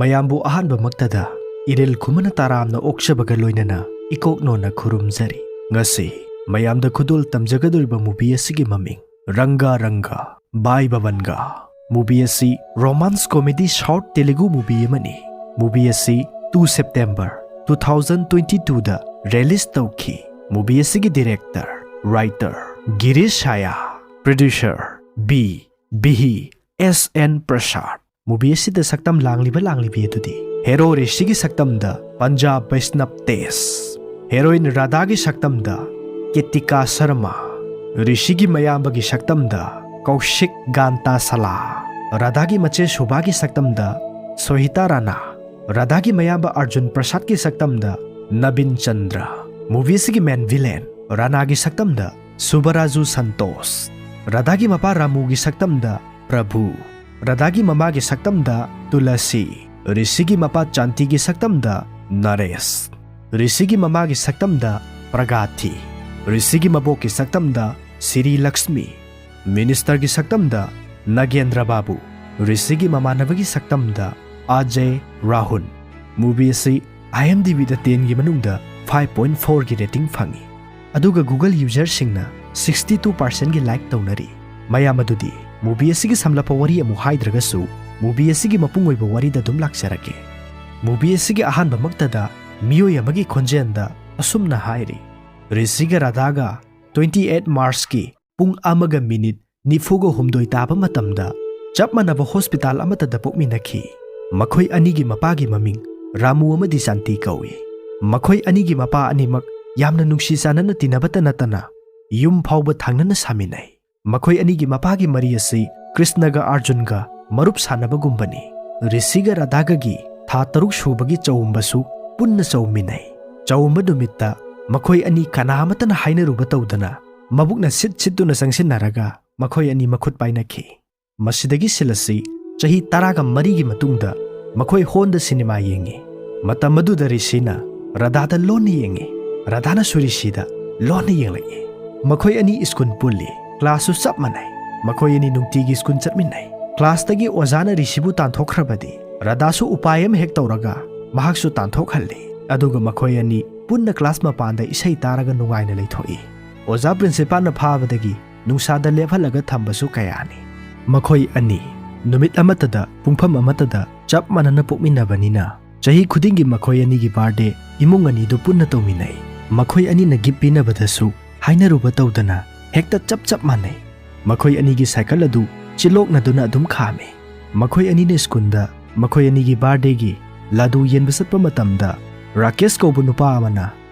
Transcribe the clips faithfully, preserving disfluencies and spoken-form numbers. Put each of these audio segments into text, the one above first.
ꯃꯌꯥꯝꯕꯨ ꯑꯍꯥꯟꯕꯃꯛꯇꯗ ꯏꯔꯤꯜ ꯈꯨꯃꯅ ꯇꯔꯥꯝꯅ ꯑꯣꯛꯆꯕꯒ ꯂꯣꯏꯅꯅ ꯏꯀꯣꯛꯅꯣꯅ ꯈꯨꯔꯨꯝꯖꯔꯤ꯫ ꯉꯁꯤ ꯃꯌꯥꯝꯗ ꯈꯨꯗꯣꯜ ꯇꯝꯖꯒꯗꯧꯔꯤꯕ movie ꯑꯁꯤꯒꯤ ꯃꯃꯤꯡ ꯔꯪꯒꯥ ꯔꯪꯒꯥ ꯕꯥꯏ ꯕꯕꯟꯒꯥ꯫ Movie ꯑꯁꯤ romance comedy short Telugu movie ꯑꯃꯅꯤ꯫ Movie ꯑꯁꯤ two September two thousand twenty twoꯗ release ꯇꯧꯈꯤ꯫ Movie ꯑꯁꯤꯒꯤ director, writer Girish Saya, producer B ꯕꯤꯍꯤ ꯑꯦꯁ ꯑꯦꯟ ꯄ꯭ꯔꯁꯥꯗ꯫ Movie ꯑꯁꯤꯗ ꯁꯛꯇꯝ ꯂꯥꯡꯂꯤꯕ ꯂꯥꯡꯂꯤꯕꯤ ꯑꯗꯨꯗꯤ ꯍꯦꯔꯣ ꯔꯤꯁꯤꯒꯤ ꯁꯛꯇꯝꯗ ꯄꯟꯖꯥꯕ ꯕꯩꯁꯅꯕ ꯇꯦꯖ, ꯍꯦꯔꯣꯏꯟ ꯔꯥꯙꯥꯒꯤ ꯁꯛꯇꯝꯗ ꯀꯤꯇꯤꯀꯥ ꯁꯔꯃ, ꯔꯤꯁꯤꯒꯤ ꯃꯌꯥꯝꯕꯒꯤ ꯁꯛꯇꯝꯗ ꯀꯧꯁꯤꯛ ꯒꯥꯟꯇꯥ ꯁꯂꯥ, ꯔꯥꯙꯥꯒꯤ ꯃꯆꯦ ꯁꯣꯚꯥꯒꯤ ꯁꯛꯇꯝꯗ ꯁꯣꯍꯤꯇꯥ ꯔꯥꯅꯥ, ꯔꯥꯙꯥꯒꯤ ꯃꯌꯥꯝꯕ ꯑꯔꯖꯨꯟ ꯄ꯭ꯔꯁꯥꯗꯀꯤ ꯁꯛꯇꯝꯗ ꯅꯕꯤꯟ ꯆꯟꯗ꯭ꯔ꯫ Movie ꯑꯁꯤꯒꯤ main villain ꯔꯥꯅꯥꯒꯤ ꯁꯛꯇꯝꯗ ꯁꯨꯕꯔꯥꯖꯨ ꯁꯟꯇꯣꯁ, ꯔꯥꯙꯥꯒꯤ ꯃꯄꯥ ꯔꯥꯃꯨꯒꯤ ꯁꯛꯇꯝꯗ ꯄ꯭ꯔꯚꯨ, ꯔꯥꯙꯥꯒꯤ ꯃꯃꯥꯒꯤ ꯁꯛꯇꯝꯗ ꯇꯨꯂꯁꯤ, ꯔꯤꯁꯤꯒꯤ ꯃꯄꯥ ꯆꯥꯟꯇꯤꯒꯤ ꯁꯛꯇꯝꯗ ꯅꯔꯦꯁ, ꯔꯤꯁꯤꯒꯤ ꯃꯃꯥꯒꯤ ꯁꯛꯇꯝꯗ ꯄ꯭ꯔꯒꯥꯊꯤ, ꯔꯤꯁꯤꯒꯤ ꯃꯕꯣꯛꯀꯤ ꯁꯛꯇꯝꯗ ꯁꯤꯔꯤ ꯂꯛꯁꯃꯤ, minister ꯒꯤ ꯁꯛꯇꯝꯗ ꯅꯒꯦꯟꯗ꯭ꯔ ꯕꯥꯕꯨ, ꯔꯤꯁꯤꯒꯤ ꯃꯃꯥꯟꯅꯕꯒꯤ ꯁꯛꯇꯝꯗ ꯑꯖꯦ ꯔꯥꯍꯨꯜ꯫ Movie ꯑꯁꯤ IMDb ꯗ ten ꯒꯤ ꯃꯅꯨꯡꯗ five point four ꯒꯤ rating ꯐꯪꯉꯤ꯫ ꯑꯗꯨꯒ Google user ꯁꯤꯡꯅ sixty two percent ꯒꯤ like ꯇꯧꯅꯔꯤ꯫ ꯃꯌꯥꯝ ꯑꯗꯨꯗꯤ movie ꯑꯁꯤꯒꯤ ꯁꯝꯂꯞꯄ ꯋꯥꯔꯤ ꯑꯃꯨꯛ ꯍꯥꯏꯗ꯭ꯔꯒꯁꯨ, movie ꯑꯁꯤꯒꯤ ꯃꯄꯨꯡ ꯑꯣꯏꯕ ꯋꯥꯔꯤꯗ ꯑꯗꯨꯝ ꯂꯥꯛꯆꯔꯒꯦ꯫ Movie ꯑꯁꯤꯒꯤ ꯑꯍꯥꯟꯕꯃꯛꯇꯗ ꯃꯤꯑꯣꯏ ꯑꯃꯒꯤ ꯈꯣꯟꯖꯦꯜꯗ ꯑꯁꯨꯝꯅ ꯍꯥꯏꯔꯤ, ꯔꯤꯁꯤꯒ ꯔꯥꯙꯥꯒ twenty eight March ꯀꯤ ꯄꯨꯡ ꯑꯃꯒ minute ꯅꯤꯐꯨꯒ ꯍꯨꯝꯗꯣꯏ ꯇꯥꯕ ꯃꯇꯝꯗ ꯆꯞ ꯃꯥꯟꯅꯕ hospital ꯑꯃꯠꯇꯗ ꯄꯣꯛꯃꯤꯟꯅꯈꯤ꯫ ꯃꯈꯣꯏ ꯑꯅꯤꯒꯤ ꯃꯄꯥꯒꯤ ꯃꯃꯤꯡ ꯔꯥꯃꯨ ꯑꯃꯗꯤ ꯆꯥꯟꯇꯤ ꯀꯧꯏ꯫ ꯃꯈꯣꯏ ꯑꯅꯤꯒꯤ ꯃꯄꯥ ꯑꯅꯤꯃꯛ ꯌꯥꯝꯅ ꯅꯨꯡꯁꯤ ꯆꯥꯟꯅꯅ ꯇꯤꯟꯅꯕꯇ ꯅꯠꯇꯅ ꯌꯨꯝ ꯐꯥꯎꯕ ꯊꯪꯅꯅ ꯁꯥꯃꯤꯟꯅꯩ꯫ ꯃꯈꯣꯏ ꯑꯅꯤꯒꯤ ꯃꯄꯥꯒꯤ ꯃꯔꯤ ꯑꯁꯤ ꯀ꯭ꯔꯤꯁꯅꯒ ꯑꯔꯖꯨꯟꯒ ꯃꯔꯨꯞ ꯁꯥꯟꯅꯕꯒꯨꯝꯕꯅꯤ꯫ ꯔꯤꯁꯤꯒ ꯔꯥꯙꯥꯒꯒꯤ ꯊꯥ ꯇꯔꯨꯛ ꯁꯨꯕꯒꯤ ꯆꯥꯎꯝꯕꯁꯨ ꯄꯨꯟꯅ ꯆꯥꯎꯃꯤꯟꯅꯩ꯫ ꯆꯥꯎꯝꯕ ꯅꯨꯃꯤꯠꯇ ꯃꯈꯣꯏ ꯑꯅꯤ ꯀꯅꯥ ꯑꯃꯠꯇꯅ ꯍꯥꯏꯅꯔꯨꯕ ꯇꯧꯗꯅ ꯃꯕꯨꯛꯅ ꯁꯤꯠ ꯁꯤꯠꯇꯨꯅ ꯆꯪꯁꯤꯟꯅꯔꯒ ꯃꯈꯣꯏ ꯑꯅꯤ ꯃꯈꯨꯠ ꯄꯥꯏꯅꯈꯤ꯫ ꯃꯁꯤꯗꯒꯤ scene ꯑꯁꯤ ꯆꯍꯤ ꯇꯔꯥꯒ ꯃꯔꯤꯒꯤ ꯃꯇꯨꯡꯗ ꯃꯈꯣꯏ ꯍꯣꯟꯗ cinema ꯌꯦꯡꯉꯤ꯫ ꯃꯇꯝ ꯑꯗꯨꯗ ꯔꯤꯁꯤꯅ ꯔꯥꯙꯥꯗ ꯂꯣꯟꯅ ꯌꯦꯡꯉꯤ, ꯔꯥꯙꯥꯅꯁꯨ ꯔꯤꯁꯤꯗ ꯂꯣꯟꯅ ꯌꯦꯡꯂꯛꯏ꯫ ꯃꯈꯣꯏ ꯑꯅꯤ school ꯄꯨꯜꯂꯤ, class ꯁꯨ ꯆꯞ ꯃꯥꯟꯅꯩ꯫ ꯃꯈꯣꯏ ꯑꯅꯤ ꯅꯨꯡꯇꯤꯒꯤ school ꯆꯠꯃꯤꯟꯅꯩ꯫ Class ꯇꯒꯤ ꯑꯣꯖꯥꯅ ꯔꯤꯁꯤꯕꯨ ꯇꯥꯟꯊꯣꯛꯈ꯭ꯔꯕꯗꯤ ꯔꯥꯙꯥꯁꯨ ꯎꯄꯥꯏ ꯑꯃ ꯍꯦꯛ ꯇꯧꯔꯒ ꯃꯍꯥꯛꯁꯨ ꯇꯥꯟꯊꯣꯛꯍꯜꯂꯤ꯫ ꯑꯗꯨꯒ ꯃꯈꯣꯏ ꯑꯅꯤ ꯄꯨꯟꯅ ꯀ꯭ꯂꯥꯁ ꯃꯄꯥꯟꯗ ꯏꯁꯩ ꯇꯥꯔꯒ ꯅꯨꯡꯉꯥꯏꯅ ꯂꯩꯊꯣꯛꯏ꯫ ꯑꯣꯖꯥ ꯄ꯭ꯔꯤꯟꯁꯤꯄꯥꯜꯅ ꯐꯥꯕꯗꯒꯤ ꯅꯨꯡꯁꯥꯗ ꯂꯦꯞꯍꯜꯂꯒ ꯊꯝꯕꯁꯨ ꯀꯌꯥꯅꯤ꯫ ꯃꯈꯣꯏ ꯑꯅꯤ ꯅꯨꯃꯤꯠ ꯑꯃꯠꯇꯗ ꯄꯨꯡꯐꯝ ꯑꯃꯠꯇꯗ ꯆꯞ ꯃꯥꯟꯅꯅ ꯄꯣꯛꯃꯤꯟꯅꯕꯅꯤꯅ ꯆꯍꯤ ꯈꯨꯗꯤꯡꯒꯤ ꯃꯈꯣꯏ ꯑꯅꯤꯒꯤ ꯕꯥꯔꯗꯦ ꯏꯃꯨꯡ ꯑꯅꯤꯗꯨ ꯄꯨꯟꯅ ꯇꯧꯃꯤꯟꯅꯩ꯫ ꯃꯈꯣꯏ ꯑꯅꯤꯅ ꯒꯤꯐ ꯄꯤꯅꯕꯗꯁꯨ ꯍꯥꯏꯅꯔꯨꯕ ꯇꯧꯗꯅ ꯍꯦꯛꯇ ꯆꯞ ꯆꯞ ꯃꯥꯟꯅꯩ꯫ ꯃꯈꯣꯏ ꯑꯅꯤꯒꯤ ꯁꯥꯏꯀꯜ ꯑꯗꯨ ꯆꯤꯂꯣꯛꯅꯗꯨꯅ ꯑꯗꯨꯝ ꯈꯥꯝꯃꯤ꯫ ꯃꯈꯣꯏ ꯑꯅꯤꯅ ꯁ꯭ꯀꯨꯜꯗ ꯃꯈꯣꯏ ꯑꯅꯤꯒꯤ ꯕꯥꯔꯗꯦꯒꯤ ꯂꯥꯗꯨ ꯌꯦꯟꯕ ꯆꯠꯄ ꯃꯇꯝꯗ ꯔꯥꯀꯦꯁ ꯀꯧꯕ ꯅꯨꯄꯥ ꯑꯃꯅ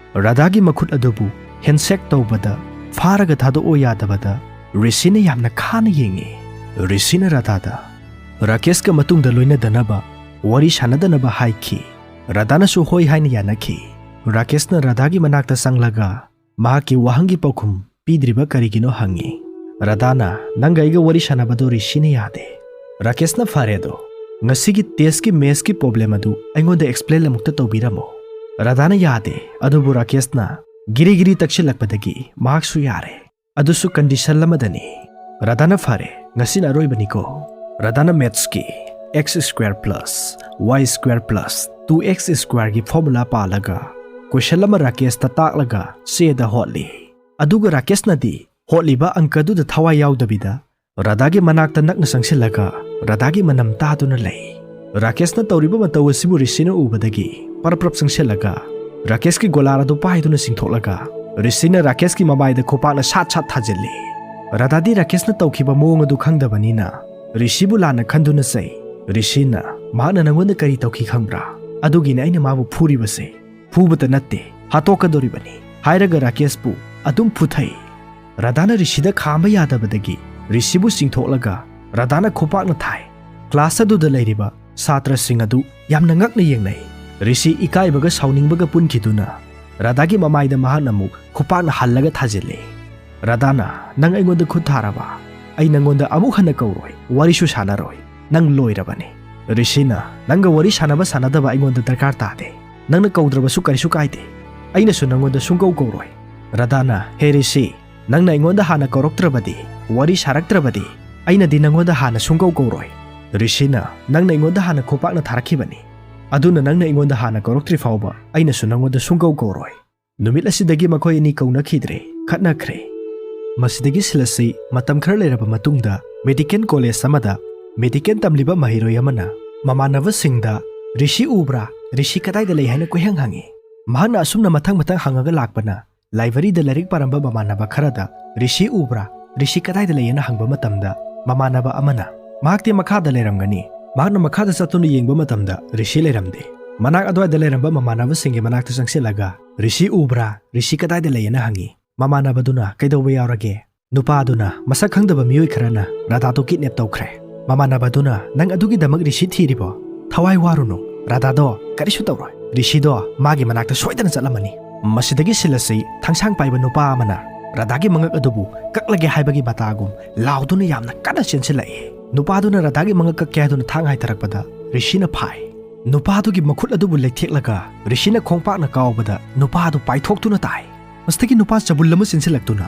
ꯔꯥꯙꯥꯒꯤ ꯃꯈꯨꯠ ꯑꯗꯨꯕꯨ ꯍꯦꯟꯁꯦꯛ ꯇꯧꯕꯗ ꯐꯥꯔꯒ ꯊꯥꯗꯣꯛꯑꯣ ꯌꯥꯗꯕꯗ ꯔꯤꯁꯤꯅ ꯌꯥꯝꯅ ꯈꯥꯅ ꯌꯦꯡꯉꯤ꯫ ꯔꯤꯁꯤꯅ ꯔꯥꯙꯥꯗ ꯔꯥꯀꯦꯁꯀ ꯃꯇꯨꯡꯗ ꯂꯣꯏꯅꯗꯅꯕ ꯋꯥꯔꯤ ꯁꯥꯟꯅꯗꯅꯕ ꯍꯥꯏꯈꯤ꯫ ꯔꯥꯙꯥꯅꯁꯨ ꯍꯣꯏ ꯍꯥꯏꯅ ꯌꯥꯅꯈꯤ꯫ ꯔꯥꯀꯦꯁꯅ ꯔꯥꯙꯥꯒꯤ ꯃꯅꯥꯛꯇ ꯆꯪꯂꯒ ꯃꯍꯥꯛꯀꯤ ꯋꯥꯍꯪꯒꯤ ꯄꯥꯎꯈꯨꯝ ꯄꯤꯗ꯭ꯔꯤꯕ ꯀꯔꯤꯒꯤꯅꯣ ꯍꯪꯉꯤ꯫ ꯔꯥꯙꯥꯅ, "ꯅꯪꯒ ꯑꯩꯒ ꯋꯥꯔꯤ ꯁꯥꯟꯅꯕꯗꯣ ꯔꯤꯁꯤꯅ ꯌꯥꯗꯦ꯫" ꯔꯥꯀꯦꯁꯅ, "ꯐꯔꯦ ꯑꯗꯣ, ꯉꯁꯤꯒꯤ ꯇꯦꯁꯀꯤ ꯃꯦꯠꯁꯀꯤ ꯄ꯭ꯔꯣꯕ꯭ꯂꯦꯝ ꯑꯗꯨ ꯑꯩꯉꯣꯟꯗ ꯑꯦꯛꯁꯄ꯭ꯂꯦꯟ ꯑꯃꯨꯛꯇ ꯇꯧꯕꯤꯔꯝꯃꯣ꯫" ꯔꯥꯙꯥꯅ ꯌꯥꯗꯦ, ꯑꯗꯨꯕꯨ ꯔꯥꯀꯦꯁꯅ ꯒꯤꯔꯤ ꯒꯤꯔꯤ ꯇꯛꯁꯤꯜꯂꯛꯄꯗꯒꯤ ꯃꯍꯥꯛꯁꯨ ꯌꯥꯔꯦ꯫ ꯑꯗꯨꯁꯨ ꯀꯟꯗꯤꯁꯟ ꯑꯃꯗꯅꯤ꯫ ꯔꯥꯙꯥꯅ, "ꯐꯔꯦ, ꯉꯁꯤꯅ ꯑꯔꯣꯏꯕꯅꯤꯀꯣ꯫" ꯔꯥꯙꯥꯅ ꯃꯦꯠꯁꯀꯤ x square plus y square plus two x squareꯒꯤ ꯐꯣꯔꯃꯨꯂꯥ ꯄꯥꯜꯂꯒ ꯀꯣꯏꯁꯟ ꯑꯃ ꯔꯥꯀꯦꯁꯇ ꯇꯥꯛꯂꯒ ꯆꯦꯗ ꯍꯣꯠꯂꯤ꯫ ꯑꯗꯨꯒ ꯔꯥꯀꯦꯁꯅꯗꯤ ꯍꯣꯠꯂꯤꯕ ꯑꯪꯀꯗꯨꯗ ꯊꯋꯥꯏ ꯌꯥꯎꯗꯕꯤꯗ ꯔꯥꯙꯥꯒꯤ ꯃꯅꯥꯛꯇ ꯅꯛꯅ ꯆꯪꯁꯤꯜꯂꯒ ꯔꯥꯙꯥꯒꯤ ꯃꯅꯝ ꯇꯥꯗꯨꯅ ꯂꯩ꯫ ꯔꯥꯀꯦꯁꯅ ꯇꯧꯔꯤꯕ ꯃꯇꯧ ꯑꯁꯤꯕꯨ ꯔꯤꯁꯤꯅ ꯎꯕꯗꯒꯤ ꯄꯔꯞ ꯄꯔꯞ ꯆꯪꯁꯤꯜꯂꯒ ꯔꯥꯀꯦꯁꯀꯤ ꯒꯣꯂꯥꯔ ꯑꯗꯨ ꯄꯥꯏꯗꯨꯅ ꯆꯤꯡꯊꯣꯛꯂꯒ ꯔꯤꯁꯤꯅ ꯔꯥꯀꯦꯁꯀꯤ ꯃꯃꯥꯏꯗ ꯈꯨꯄꯥꯛꯅ ꯁꯥꯠ ꯁꯥꯠ ꯊꯥꯖꯤꯜꯂꯤ꯫ ꯔꯥꯙꯥꯗꯤ ꯔꯥꯀꯦꯁꯅ ꯇꯧꯈꯤꯕ ꯃꯑꯣꯡ ꯑꯗꯨ ꯈꯪꯗꯕꯅꯤꯅ ꯔꯤꯁꯤꯕꯨ ꯂꯥꯟꯅ ꯈꯟꯗꯨꯅ ꯆꯩ꯫ ꯔꯤꯁꯤꯅ, "ꯃꯍꯥꯛꯅ ꯅꯪꯉꯣꯟꯗ ꯀꯔꯤ ꯇꯧꯈꯤ ꯈꯪꯕ꯭ꯔꯥ? ꯑꯗꯨꯒꯤꯅꯦ ꯑꯩꯅ ꯃꯥꯕꯨ ꯐꯨꯔꯤꯕꯁꯦ꯫ ꯐꯨꯕꯇ ꯅꯠꯇꯦ, ꯍꯥꯠꯇꯣꯛꯀꯗꯧꯔꯤꯕꯅꯤ," ꯍꯥꯏꯔꯒ ꯔꯥꯀꯦꯁꯄꯨ ꯑꯗꯨꯝ ꯐꯨꯊꯩ꯫ ꯔꯥꯙꯥꯅ ꯔꯤꯁꯤꯗ ꯈꯥꯝꯕ ꯌꯥꯗꯕꯗꯒꯤ ꯔꯤꯁꯤꯕꯨ ꯆꯤꯡꯊꯣꯛꯂꯒ ꯔꯥꯙꯥꯅ ꯈꯨꯄꯥꯛꯅ ꯊꯥꯏ꯫ ꯀ꯭ꯂꯥꯁ ꯑꯗꯨꯗ ꯂꯩꯔꯤꯕ ꯁꯥꯇ꯭ꯔꯁꯤꯡ ꯑꯗꯨ ꯌꯥꯝꯅ ꯉꯛꯅ ꯌꯦꯡꯅꯩ꯫ ꯔꯤꯁꯤ ꯏꯀꯥꯏꯕꯒ ꯁꯥꯎꯅꯤꯡꯕꯒ ꯄꯨꯟꯈꯤꯗꯨꯅ ꯔꯥꯙꯥꯒꯤ ꯃꯃꯥꯏꯗ ꯃꯍꯥꯛꯅ ꯑꯃꯨꯛ ꯈꯨꯄꯥꯛꯅ ꯍꯜꯂꯒ ꯊꯥꯖꯤꯜꯂꯤ꯫ ꯔꯥꯙꯥꯅ, "ꯅꯪ ꯑꯩꯉꯣꯟꯗ ꯈꯨꯠ ꯊꯥꯔꯕ? ꯑꯩ ꯅꯪꯉꯣꯟꯗ ꯑꯃꯨꯛ ꯍꯟꯅ ꯀꯧꯔꯣꯏ, ꯋꯥꯔꯤꯁꯨ ꯁꯥꯟꯅꯔꯣꯏ꯫ ꯅꯪ ꯂꯣꯏꯔꯕꯅꯤ꯫" ꯔꯤꯁꯤꯅ, "ꯅꯪꯒ ꯋꯥꯔꯤ ꯁꯥꯟꯅꯕ ꯁꯥꯟꯅꯗꯕ ꯑꯩꯉꯣꯟꯗ ꯗꯔꯀꯥꯔ ꯇꯥꯗꯦ꯫ ꯅꯪꯅ ꯀꯧꯗ꯭ꯔꯕꯁꯨ ꯀꯔꯤꯁꯨ ꯀꯥꯏꯗꯦ꯫ ꯑꯩꯅꯁꯨ ꯅꯪꯉꯣꯟꯗ ꯁꯨꯡꯀꯧ ꯀꯧꯔꯣꯏ꯫" ꯔꯥꯙꯥꯅ, "ꯍꯦ ꯔꯤꯁꯤ, ꯅꯪꯅ ꯑꯩꯉꯣꯟꯗ ꯍꯥꯟꯅ ꯀꯧꯔꯛꯇ꯭ꯔꯕꯗꯤ, ꯋꯥꯔꯤ ꯁꯥꯔꯛꯇ꯭ꯔꯕꯗꯤ, ꯑꯩꯅꯗꯤ ꯅꯪꯉꯣꯟꯗ ꯍꯥꯟꯅ ꯁꯨꯡꯀꯧ ꯀꯧꯔꯣꯏ꯫ "ꯔꯤꯁꯤꯅ ꯅꯪꯅ ꯑꯩꯉꯣꯟꯗ ꯍꯥꯟꯅ ꯈꯣꯡꯄꯥꯛꯅ ꯊꯥꯔꯛꯈꯤꯕꯅꯤ, ꯑꯗꯨꯅ ꯅꯪꯅ ꯑꯩꯉꯣꯟꯗ ꯍꯥꯟꯅ ꯀꯧꯔꯛꯇ꯭ꯔꯤ ꯐꯥꯎꯕ ꯑꯩꯅꯁꯨ ꯅꯪꯉꯣꯟꯗ ꯁꯨꯡꯀꯧ ꯀꯧꯔꯣꯏ"꯫ ꯅꯨꯃꯤꯠ ꯑꯁꯤꯗꯒꯤ ꯃꯈꯣꯏ ꯑꯅꯤ ꯀꯧꯅꯈꯤꯗ꯭ꯔꯦ, ꯈꯠꯅꯈ꯭ꯔꯦ꯫ ꯃꯁꯤꯗꯒꯤ ꯁꯤꯜ ꯑꯁꯤ ꯃꯇꯝ ꯈꯔ ꯂꯩꯔꯕ ꯃꯇꯨꯡꯗ ꯃꯦꯗꯤꯀꯦꯜ ꯀꯣꯂꯦꯖ ꯑꯃꯗ ꯃꯦꯗꯤꯀꯦꯜ ꯇꯝꯂꯤꯕ ꯃꯍꯩꯔꯣꯏ ꯑꯃꯅ ꯃꯃꯥꯟꯅꯕꯁꯤꯡꯗ "ꯔꯤꯁꯤ ꯎꯕ꯭ꯔꯥ? ꯔꯤꯁꯤ ꯀꯗꯥꯏꯗ ꯂꯩ?" ꯍꯥꯏꯅ ꯀꯣꯏꯍꯪ ꯍꯪꯉꯤ꯫ ꯃꯍꯥꯛꯅ ꯑꯁꯨꯝꯅ ꯃꯊꯪ ꯃꯊꯪ ꯍꯪꯉꯒ ꯂꯥꯛꯄꯅ ꯂꯥꯏꯕ꯭ꯔꯦꯔꯤꯗ ꯂꯥꯏꯔꯤꯛ ꯄꯥꯔꯝꯕ ꯃꯃꯥꯟꯅꯕ ꯈꯔꯗ "ꯔꯤꯁꯤ ꯎꯕ꯭ꯔꯥ? ꯔꯤꯁꯤ ꯀꯗꯥꯏꯗ ꯂꯩ?" ꯍꯥꯏꯅ ꯍꯪꯕ ꯃꯇꯝꯗ ꯃꯃꯥꯟꯅꯕ ꯑꯃꯅ "ꯃꯍꯥꯛꯇꯤ ꯃꯈꯥꯗ ꯂꯩꯔꯝꯒꯅꯤ"꯫ ꯃꯍꯥꯛꯅ ꯃꯈꯥꯗ ꯆꯠꯇꯨꯅ ꯌꯦꯡꯕ ꯃꯇꯝꯗ ꯔꯤꯁꯤ ꯂꯩꯔꯝꯗꯦ꯫ ꯃꯅꯥꯛ ꯑꯗꯨꯋꯥꯏꯗ ꯂꯩꯔꯝꯕ ꯃꯃꯥꯟꯅꯕꯁꯤꯡꯒꯤ ꯃꯅꯥꯛꯇ ꯆꯪꯁꯤꯜꯂꯒ "ꯔꯤꯁꯤ ꯎꯕ꯭ꯔꯥ? ꯔꯤꯁꯤ ꯀꯗꯥꯏꯗ ꯂꯩ?" ꯍꯥꯏꯅ ꯍꯪꯉꯤ꯫ ꯃꯃꯥꯟꯅꯕꯗꯨꯅ "ꯀꯩꯗꯧꯕ ꯌꯥꯎꯔꯒꯦ?" ꯅꯨꯄꯥꯗꯨꯅ ꯃꯁꯛ ꯈꯪꯗꯕ ꯃꯤꯑꯣꯏ ꯈꯔꯅ ꯔꯥꯙꯥꯗꯣ ꯀꯤꯗꯅꯦꯞ ꯇꯧꯈ꯭ꯔꯦ꯫ ꯃꯃꯥꯟꯅꯕꯗꯨꯅ "ꯅꯪ ꯑꯗꯨꯒꯤꯗꯃꯛ ꯔꯤꯁꯤ ꯊꯤꯔꯤꯕꯣ? ꯊꯋꯥꯏ ꯋꯥꯔꯨꯅꯨ, ꯔꯥꯙꯥꯗꯣ ꯀꯔꯤꯁꯨ ꯇꯧꯔꯣꯏ꯫ ꯔꯤꯁꯤꯗꯣ ꯃꯥꯒꯤ ꯃꯅꯥꯛꯇ ꯁꯣꯏꯗꯅ ꯆꯠꯂꯝꯃꯅꯤ"꯫ ꯃꯁꯤꯗꯒꯤ ꯁꯤꯜ ꯑꯁꯤ ꯊꯥꯡꯁꯥꯡ ꯄꯥꯏꯕ ꯅꯨꯄꯥ ꯑꯃꯅ ꯔꯥꯙꯥꯒꯤ ꯃꯉꯛ ꯑꯗꯨꯕꯨ ꯀꯛꯂꯒꯦ ꯍꯥꯏꯕꯒꯤ ꯃꯇꯥꯒꯨꯝ ꯂꯥꯎꯗꯨꯅ ꯌꯥꯝꯅ ꯀꯟꯅ ꯆꯦꯟꯁꯤꯜꯂꯛꯏ꯫ ꯅꯨꯄꯥꯗꯨꯅ ꯔꯥꯙꯥꯒꯤ ꯃꯉꯛ ꯀꯛꯀꯦ ꯍꯥꯏꯗꯨꯅ ꯊꯥꯡ ꯍꯥꯏꯊꯔꯛꯄꯗ ꯔꯤꯁꯤꯅ ꯐꯥꯏ꯫ ꯅꯨꯄꯥꯗꯨꯒꯤ ꯃꯈꯨꯠ ꯑꯗꯨꯕꯨ ꯂꯩꯊꯦꯛꯂꯒ ꯔꯤꯁꯤꯅ ꯈꯣꯡꯄꯥꯛꯅ ꯀꯥꯎꯕꯗ ꯅꯨꯄꯥꯗꯨ ꯄꯥꯏꯊꯣꯛꯇꯨꯅ ꯇꯥꯏ꯫ ꯃꯁꯤꯗꯒꯤ ꯅꯨꯄꯥ ꯆꯕꯨꯜ ꯑꯃ ꯆꯦꯟꯁꯤꯜꯂꯛꯇꯨꯅ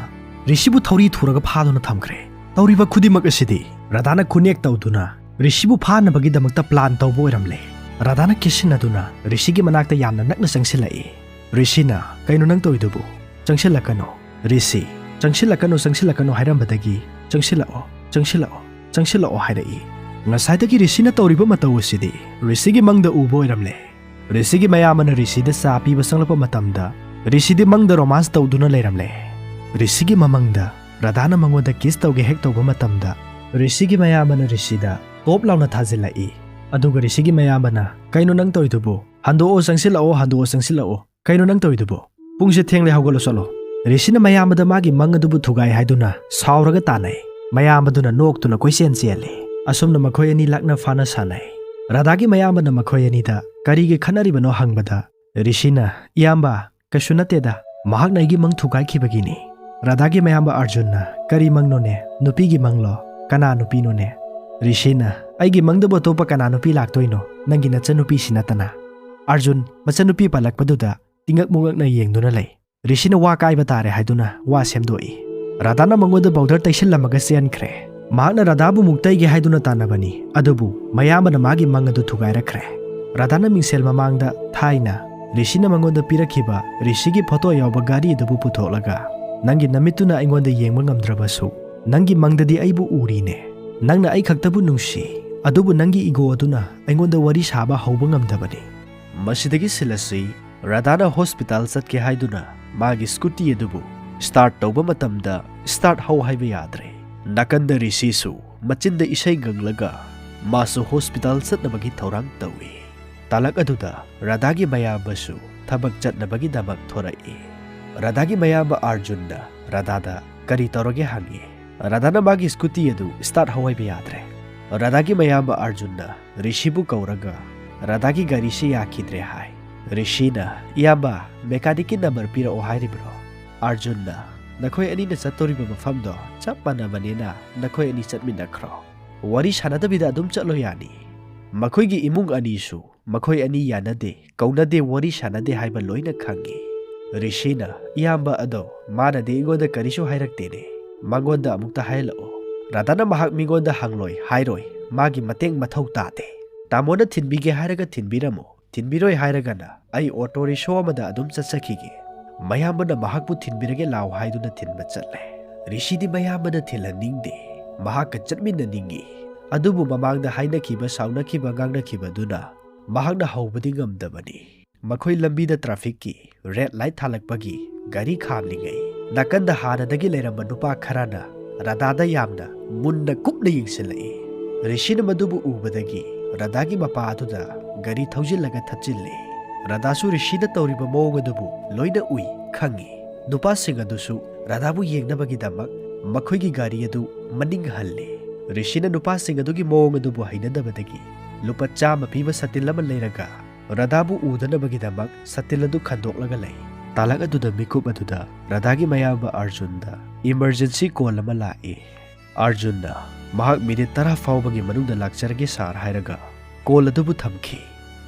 ꯔꯤꯁꯤꯕꯨ ꯊꯧꯔꯤ ꯊꯨꯔꯒ ꯐꯥꯗꯨꯅ ꯊꯝꯈ꯭ꯔꯦ꯫ ꯇꯧꯔꯤꯕ ꯈꯨꯗꯤꯡꯃꯛ ꯑꯁꯤꯗꯤ ꯔꯥꯙꯥꯅ ꯈꯨꯅꯦꯛ ꯇꯧꯗꯨꯅ ꯔꯤꯁꯤꯕꯨ ꯐꯥꯅꯕꯒꯤꯗꯃꯛꯇ ꯄ꯭ꯂꯥꯟ ꯇꯧꯕ ꯑꯣꯏꯔꯝꯂꯦ꯫ ꯔꯥꯙꯥꯅ ꯀꯦꯁꯤꯟꯅꯗꯨꯅ ꯔꯤꯁꯤꯒꯤ ꯃꯅꯥꯛꯇ ꯌꯥꯝꯅ ꯅꯛꯅ ꯆꯪꯁꯤꯜꯂꯛꯏ꯫ ꯔꯤꯁꯤꯅ "ꯀꯩꯅꯣ ꯅꯪ ꯇꯧꯔꯤꯗꯨꯕꯨ? ꯆꯪꯁꯤꯜꯂꯛꯀꯅꯨ"꯫ ꯔꯤꯁꯤ "ꯆꯪꯁꯤꯜꯂꯛꯀꯅꯨ, ꯆꯪꯁꯤꯜꯂꯛꯀꯅꯨ" ꯍꯥꯏꯔꯝꯕꯗꯒꯤ "ꯆꯪꯁꯤꯜꯂꯛꯑꯣ, ꯆꯪꯁꯤꯜꯂꯛꯑꯣ, ꯆꯪꯁꯤꯜꯂꯛꯑꯣ" ꯍꯥꯏꯔꯛꯏ꯫ ꯉꯁꯥꯏꯗꯒꯤ ꯔꯤꯁꯤꯅ ꯇꯧꯔꯤꯕ ꯃꯇꯧ ꯑꯁꯤꯗꯤ ꯔꯤꯁꯤꯒꯤ ꯃꯪꯗ ꯎꯕ ꯑꯣꯏꯔꯝꯂꯦ꯫ ꯔꯤꯁꯤꯒꯤ ꯃꯌꯥꯝꯕꯅ ꯔꯤꯁꯤꯗ ꯆꯥ ꯄꯤꯕ ꯆꯪꯂꯛꯄ ꯃꯇꯝꯗ ꯔꯤꯁꯤꯗꯤ ꯃꯪꯗ ꯔꯣꯃꯥꯟꯁ ꯇꯧꯗꯨꯅ ꯂꯩꯔꯝꯂꯦ꯫ ꯔꯤꯁꯤꯒꯤ ꯃꯃꯪꯗ ꯔꯥꯙꯥꯅ ꯃꯉꯣꯟꯗ ꯀꯤꯁ ꯇꯧꯒꯦ ꯍꯦꯛ ꯇꯧꯕ ꯃꯇꯝꯗ ꯔꯤꯁꯤꯒꯤ ꯃꯌꯥꯝꯕꯅ ꯔꯤꯁꯤꯗ ꯇꯣꯞ ꯂꯥꯎꯅ ꯊꯥꯖꯤꯜꯂꯛꯏ꯫ ꯑꯗꯨꯒ ꯔꯤꯁꯤꯒꯤ ꯃꯌꯥꯝꯕꯅ "ꯀꯩꯅꯣ ꯅꯪ ꯇꯧꯔꯤꯗꯨꯕꯨ? ꯍꯟꯗꯣꯛꯑꯣ, ꯆꯪꯁꯤꯜꯂꯛꯑꯣ, ꯍꯟꯗꯣꯛꯑꯣ, ꯆꯪꯁꯤꯜꯂꯛꯑꯣ꯫ ꯀꯩꯅꯣ ꯅꯪ ꯇꯧꯔꯤꯗꯨꯕꯨ? ꯄꯨꯡꯁꯦ ꯊꯦꯡꯂꯦ, ꯍꯧꯒꯠꯂꯣ ꯆꯠꯂꯣ"꯫ ꯔꯤꯁꯤꯅ ꯃꯌꯥꯝꯕꯗ ꯃꯥꯒꯤ ꯃꯪ ꯑꯗꯨꯕꯨ ꯊꯨꯒꯥꯏ ꯍꯥꯏꯗꯨꯅ ꯁꯥꯎꯔꯒ ꯇꯥꯟꯅꯩ꯫ ꯃꯌꯥꯝꯕꯗꯨꯅ ꯅꯣꯛꯇꯨꯅ ꯀꯣꯏꯆꯦꯟ ꯆꯦꯜꯂꯤ꯫ ꯑꯁꯨꯝꯅ ꯃꯈꯣꯏ ꯑꯅꯤ ꯂꯥꯛꯅ ꯐꯥꯅ ꯁꯥꯟꯅꯩ꯫ ꯔꯥꯙꯥꯒꯤ ꯃꯌꯥꯝꯕꯅ ꯃꯈꯣꯏ ꯑꯅꯤꯗ ꯀꯔꯤꯒꯤ ꯈꯠꯅꯔꯤꯕꯅꯣ ꯍꯪꯕꯗ ꯔꯤꯁꯤꯅ, "ꯏꯌꯥꯝꯕ, ꯀꯩꯁꯨ ꯅꯠꯇꯦꯗ, ꯃꯍꯥꯛꯅ ꯑꯩꯒꯤ ꯃꯪ ꯊꯨꯒꯥꯏꯈꯤꯕꯒꯤꯅꯤ"꯫ ꯔꯥꯙꯥꯒꯤ ꯃꯌꯥꯝꯕ ꯑꯔꯖꯨꯟꯅ, "ꯀꯔꯤ ꯃꯪꯅꯣꯅꯦ? ꯅꯨꯄꯤꯒꯤ ꯃꯪꯂꯣ? ꯀꯅꯥ ꯅꯨꯄꯤꯅꯣꯅꯦ?" ꯔꯤꯁꯤꯅ, "ꯑꯩꯒꯤ ꯃꯪꯗꯕꯨ ꯑꯇꯣꯞꯄ ꯀꯅꯥ ꯅꯨꯄꯤ ꯂꯥꯛꯇꯣꯏꯅꯣ? ꯅꯪꯒꯤ ꯅꯆꯟꯅꯨꯄꯤꯁꯤ ꯅꯠꯇꯅ"꯫ ꯑꯔꯖꯨꯟ ꯃꯆꯟꯅꯨꯄꯤ ꯄꯜꯂꯛꯄꯗꯨꯗ ꯇꯤꯉꯛ ꯃꯨꯉꯛꯅ ꯌꯦꯡꯗꯨꯅ ꯂꯩ꯫ ꯔꯤꯁꯤꯅ ꯋꯥ ꯀꯥꯏꯕ ꯇꯥꯔꯦ ꯍꯥꯏꯗꯨꯅ ꯋꯥ ꯁꯦꯝꯗꯣꯛꯏ꯫ ꯔꯥꯙꯥꯅ ꯃꯉꯣꯟꯗ ꯄꯥꯎꯗꯔ ꯇꯩꯁꯤꯜꯂꯝꯃꯒ ꯆꯦꯟꯈ꯭ꯔꯦ꯫ ꯃꯍꯥꯛꯅ ꯔꯥꯙꯥꯕꯨ ꯃꯨꯛꯇꯩꯒꯦ ꯍꯥꯏꯗꯨꯅ ꯇꯥꯟꯅꯕꯅꯤ, ꯑꯗꯨꯕꯨ ꯃꯌꯥꯝꯕꯅ ꯃꯥꯒꯤ ꯃꯪ ꯑꯗꯨ ꯊꯨꯒꯥꯏꯔꯛꯈ꯭ꯔꯦ꯫ ꯔꯥꯙꯥꯅ ꯃꯤꯡꯁꯦꯜ ꯃꯃꯥꯡꯗ ꯊꯥꯏꯅ ꯔꯤꯁꯤꯅ ꯃꯉꯣꯟꯗ ꯄꯤꯔꯛꯈꯤꯕ ꯔꯤꯁꯤꯒꯤ ꯐꯣꯇꯣ ꯌꯥꯎꯕ ꯘꯔꯤ ꯑꯗꯨꯕꯨ ꯄꯨꯊꯣꯛꯂꯒ, "ꯅꯪꯒꯤ ꯅꯃꯤꯠꯇꯨꯅ ꯑꯩꯉꯣꯟꯗ ꯌꯦꯡꯕ ꯉꯝꯗ꯭ꯔꯕꯁꯨ, ꯅꯪꯒꯤ ꯃꯪꯗꯗꯤ ꯑꯩꯕꯨ ꯎꯔꯤꯅꯦ꯫ ꯅꯪꯅ ꯑꯩ ꯈꯛꯇꯕꯨ ꯅꯨꯡꯁꯤ, ꯑꯗꯨꯕꯨ ꯅꯪꯒꯤ ꯏꯒꯣ ꯑꯗꯨꯅ ꯑꯩꯉꯣꯟꯗ ꯋꯥꯔꯤ ꯁꯥꯕ ꯍꯧꯕ ꯉꯝꯗꯕꯅꯤ"꯫ ꯃꯁꯤꯗꯒꯤ ꯁꯤꯜ ꯑꯁꯤ ꯔꯥꯙꯥꯅ ꯍꯣꯁꯄꯤꯇꯥꯜ ꯆꯠꯀꯦ ꯍꯥꯏꯗꯨꯅ ꯃꯥꯒꯤ ꯁ꯭ꯀꯨꯇꯤ ꯑꯗꯨꯕꯨ ꯁ꯭ꯇꯥꯔꯠ ꯇꯧꯕ ꯃꯇꯝꯗ ꯁ꯭ꯇꯥꯔꯠ ꯍꯧ ꯍꯥꯏꯕ ꯌꯥꯗ꯭ꯔꯦ꯫ ꯅꯥꯀꯟꯗ ꯔꯤꯁꯤꯁꯨ ꯃꯆꯤꯟꯗ ꯏꯁꯩ ꯉꯪꯂꯒ ꯃꯥꯁꯨ ꯍꯣꯁꯄꯤꯇꯥꯜ ꯆꯠꯅꯕꯒꯤ ꯊꯧꯔꯥꯡ ꯇꯧꯏ꯫ ꯇꯥꯂꯛ ꯑꯗꯨꯗ ꯔꯥꯙꯥꯒꯤ ꯃꯌꯥꯝꯕꯁꯨ ꯊꯕꯛ ꯆꯠꯅꯕꯒꯤꯗꯃꯛ ꯊꯣꯔꯛꯏ꯫ ꯔꯥꯙꯥꯒꯤ ꯃꯌꯥꯝꯕ ꯑꯥꯔꯖꯨꯟꯅ ꯔꯥꯙꯥꯗ ꯀꯔꯤ ꯇꯧꯔꯒꯦ ꯍꯪꯉꯤ꯫ ꯔꯥꯙꯥꯅ ꯃꯥꯒꯤ ꯁ꯭ꯀꯨꯇꯤ ꯑꯗꯨ ꯁ꯭ꯇꯥꯔꯠ ꯍꯧ ꯍꯥꯏꯕ ꯌꯥꯗ꯭ꯔꯦ꯫ ꯔꯥꯙꯥꯒꯤ ꯃꯌꯥꯝꯕ ꯑꯥꯔꯖꯨꯟꯅ ꯔꯤꯁꯤꯕꯨ ꯀꯧꯔꯒ ꯔꯥꯙꯥꯒꯤ ꯒꯥꯔꯤꯁꯤ ꯌꯥꯈꯤꯗ꯭ꯔꯦ ꯍꯥꯏ꯫ ꯔꯤꯁꯤꯅ, "ꯏꯌꯥꯝꯕ, ꯃꯦꯀꯥꯅꯤꯛꯀꯤ ꯅꯝꯕꯔ ꯄꯤꯔꯛꯑꯣ" ꯍꯥꯏꯔꯤꯕ꯭ꯔꯣ? ꯑꯥꯔꯖꯨꯟꯅ, "ꯅꯈꯣꯏ ꯑꯅꯤꯅ ꯆꯠꯇꯣꯔꯤꯕ ꯃꯐꯝꯗꯣ ꯆꯞ ꯃꯥꯟꯅꯕꯅꯤꯅ ꯅꯈꯣꯏ ꯑꯅꯤ ꯆꯠꯃꯤꯟꯅꯈ꯭ꯔꯣ꯫ ꯋꯥꯔꯤ ꯁꯥꯟꯅꯗꯕꯤꯗ ꯑꯗꯨꯝ ꯆꯠꯂꯣ ꯌꯥꯅꯤ꯫ ꯃꯈꯣꯏꯒꯤ ꯏꯃꯨꯡ ꯑꯅꯤꯁꯨ ꯃꯈꯣꯏ ꯑꯅꯤ ꯌꯥꯅꯗꯦ, ꯀꯧꯅꯗꯦ, ꯋꯥꯔꯤ ꯁꯥꯟꯅꯗꯦ ꯍꯥꯏꯕ ꯂꯣꯏꯅ ꯈꯪꯉꯤ"꯫ ꯔꯤꯁꯤꯅ, "ꯏꯌꯥꯝꯕ ꯑꯗꯣ ꯃꯥꯅꯗꯤ ꯑꯩꯉꯣꯟꯗ ꯀꯔꯤꯁꯨ ꯍꯥꯏꯔꯛꯇꯦꯅꯦ꯫ ꯃꯉꯣꯟꯗ ꯑꯃꯨꯛꯇ ꯍꯥꯏꯍꯜꯂꯛꯑꯣ꯫ ꯔꯥꯙꯥꯅ ꯃꯍꯥꯛ ꯃꯤꯉꯣꯟꯗ ꯍꯪꯂꯣꯏ, ꯍꯥꯏꯔꯣꯏ꯫ ꯃꯥꯒꯤ ꯃꯇꯦꯡ ꯃꯊꯧ ꯇꯥꯗꯦ꯫ ꯇꯥꯃꯣꯅ ꯊꯤꯟꯕꯤꯒꯦ ꯍꯥꯏꯔꯒ ꯊꯤꯟꯕꯤꯔꯝꯃꯣ, ꯊꯤꯟꯕꯤꯔꯣꯏ ꯍꯥꯏꯔꯒꯅ ꯑꯩ ꯑꯣꯇꯣ ꯔꯤꯛꯁꯣ ꯑꯃꯗ ꯑꯗꯨꯝ ꯆꯠꯆꯈꯤꯒꯦ"꯫ ꯃꯌꯥꯝꯕꯅ ꯃꯍꯥꯛꯄꯨ ꯊꯤꯟꯕꯤꯔꯒꯦ ꯂꯥꯎ ꯍꯥꯏꯗꯨꯅ ꯊꯤꯟꯕ ꯆꯠꯂꯦ꯫ ꯔꯤꯁꯤꯗꯤ ꯃꯌꯥꯝꯕꯅ ꯊꯤꯜꯍꯟꯅꯤꯡꯗꯦ꯫ ꯃꯍꯥꯛꯀ ꯆꯠꯃꯤꯟꯅꯅꯤꯡꯏ꯫ ꯑꯗꯨꯕꯨ ꯃꯃꯥꯡꯗ ꯍꯥꯏꯅꯈꯤꯕ, ꯁꯥꯎꯅꯈꯤꯕ, ꯉꯥꯡꯅꯈꯤꯕꯗꯨꯅ ꯃꯍꯥꯛꯅ ꯍꯧꯕꯗꯤ ꯉꯝꯗꯕꯅꯤ꯫ ꯃꯈꯣꯏ ꯂꯝꯕꯤꯗ ꯇ꯭ꯔꯥꯐꯤꯛꯀꯤ ꯔꯦꯗ ꯂꯥꯏꯠ ꯊꯥꯜꯂꯛꯄꯒꯤ ꯒꯥꯔꯤ ꯈꯥꯝꯂꯤꯉꯩ, ꯅꯥꯀꯟꯗ ꯍꯥꯟꯅꯗꯒꯤ ꯂꯩꯔꯝꯕ ꯅꯨꯄꯥ ꯈꯔꯅ ꯔꯥꯙꯥꯗ ꯌꯥꯝꯅ ꯃꯨꯟꯅ ꯀꯨꯞꯅ ꯌꯦꯡꯁꯤꯜꯂꯛꯏ꯫ ꯔꯤꯁꯤꯅ ꯃꯗꯨꯕꯨ ꯎꯕꯗꯒꯤ ꯔꯥꯙꯥꯒꯤ ꯃꯄꯥ ꯑꯗꯨꯗ ꯒꯥꯔꯤ ꯊꯧꯖꯤꯜꯂꯒ ꯊꯠꯆꯤꯜꯂꯤ꯫ ꯔꯥꯙꯥꯁꯨ ꯔꯤꯁꯤꯅ ꯇꯧꯔꯤꯕ ꯃꯑꯣꯡ ꯑꯗꯨꯕꯨ ꯂꯣꯏꯅ ꯎꯏ, ꯈꯪꯏ꯫ ꯅꯨꯄꯥꯁꯤꯡ ꯑꯗꯨꯁꯨ ꯔꯥꯙꯥꯕꯨ ꯌꯦꯡꯅꯕꯒꯤꯗꯃꯛ ꯃꯈꯣꯏꯒꯤ ꯒꯥꯔꯤ ꯑꯗꯨ ꯃꯅꯤꯡ ꯍꯜꯂꯤ꯫ ꯔꯤꯁꯤꯅ ꯅꯨꯄꯥꯁꯤꯡ ꯑꯗꯨꯒꯤ ꯃꯑꯣꯡ ꯑꯗꯨꯕꯨ ꯍꯩꯅꯗꯕꯗꯒꯤ ꯂꯨꯄꯥ ꯆꯥꯝꯃ ꯄꯤꯕ ꯁꯇꯤꯜ ꯑꯃ ꯂꯩꯔꯒ ꯔꯥꯙꯥꯕꯨ ꯎꯗꯅꯕꯒꯤꯗꯃꯛ ꯁꯇꯤꯜ ꯑꯗꯨ ꯈꯟꯗꯣꯛꯂꯒ ꯂꯩ꯫ ꯇꯥꯂꯛ ꯑꯗꯨꯗ ꯃꯤꯀꯨꯞ ꯑꯗꯨꯗ ꯔꯥꯙꯥꯒꯤ ꯃꯌꯥꯝꯕ ꯑꯥꯔꯖꯨꯟꯗ ꯏꯃꯔꯖꯦꯟꯁꯤ ꯀꯣꯜ ꯑꯃ ꯂꯥꯛꯏ꯫ ꯑꯥꯔꯖꯨꯟꯅ ꯃꯍꯥꯛ ꯃꯤꯅꯤꯠ ꯇꯔꯥ ꯐꯥꯎꯕꯒꯤ ꯃꯅꯨꯡꯗ ꯂꯥꯛꯆꯔꯒꯦ ꯁꯥꯔ ꯍꯥꯏꯔꯒ ꯀꯣꯜ ꯑꯗꯨꯕꯨ ꯊꯝꯈꯤ꯫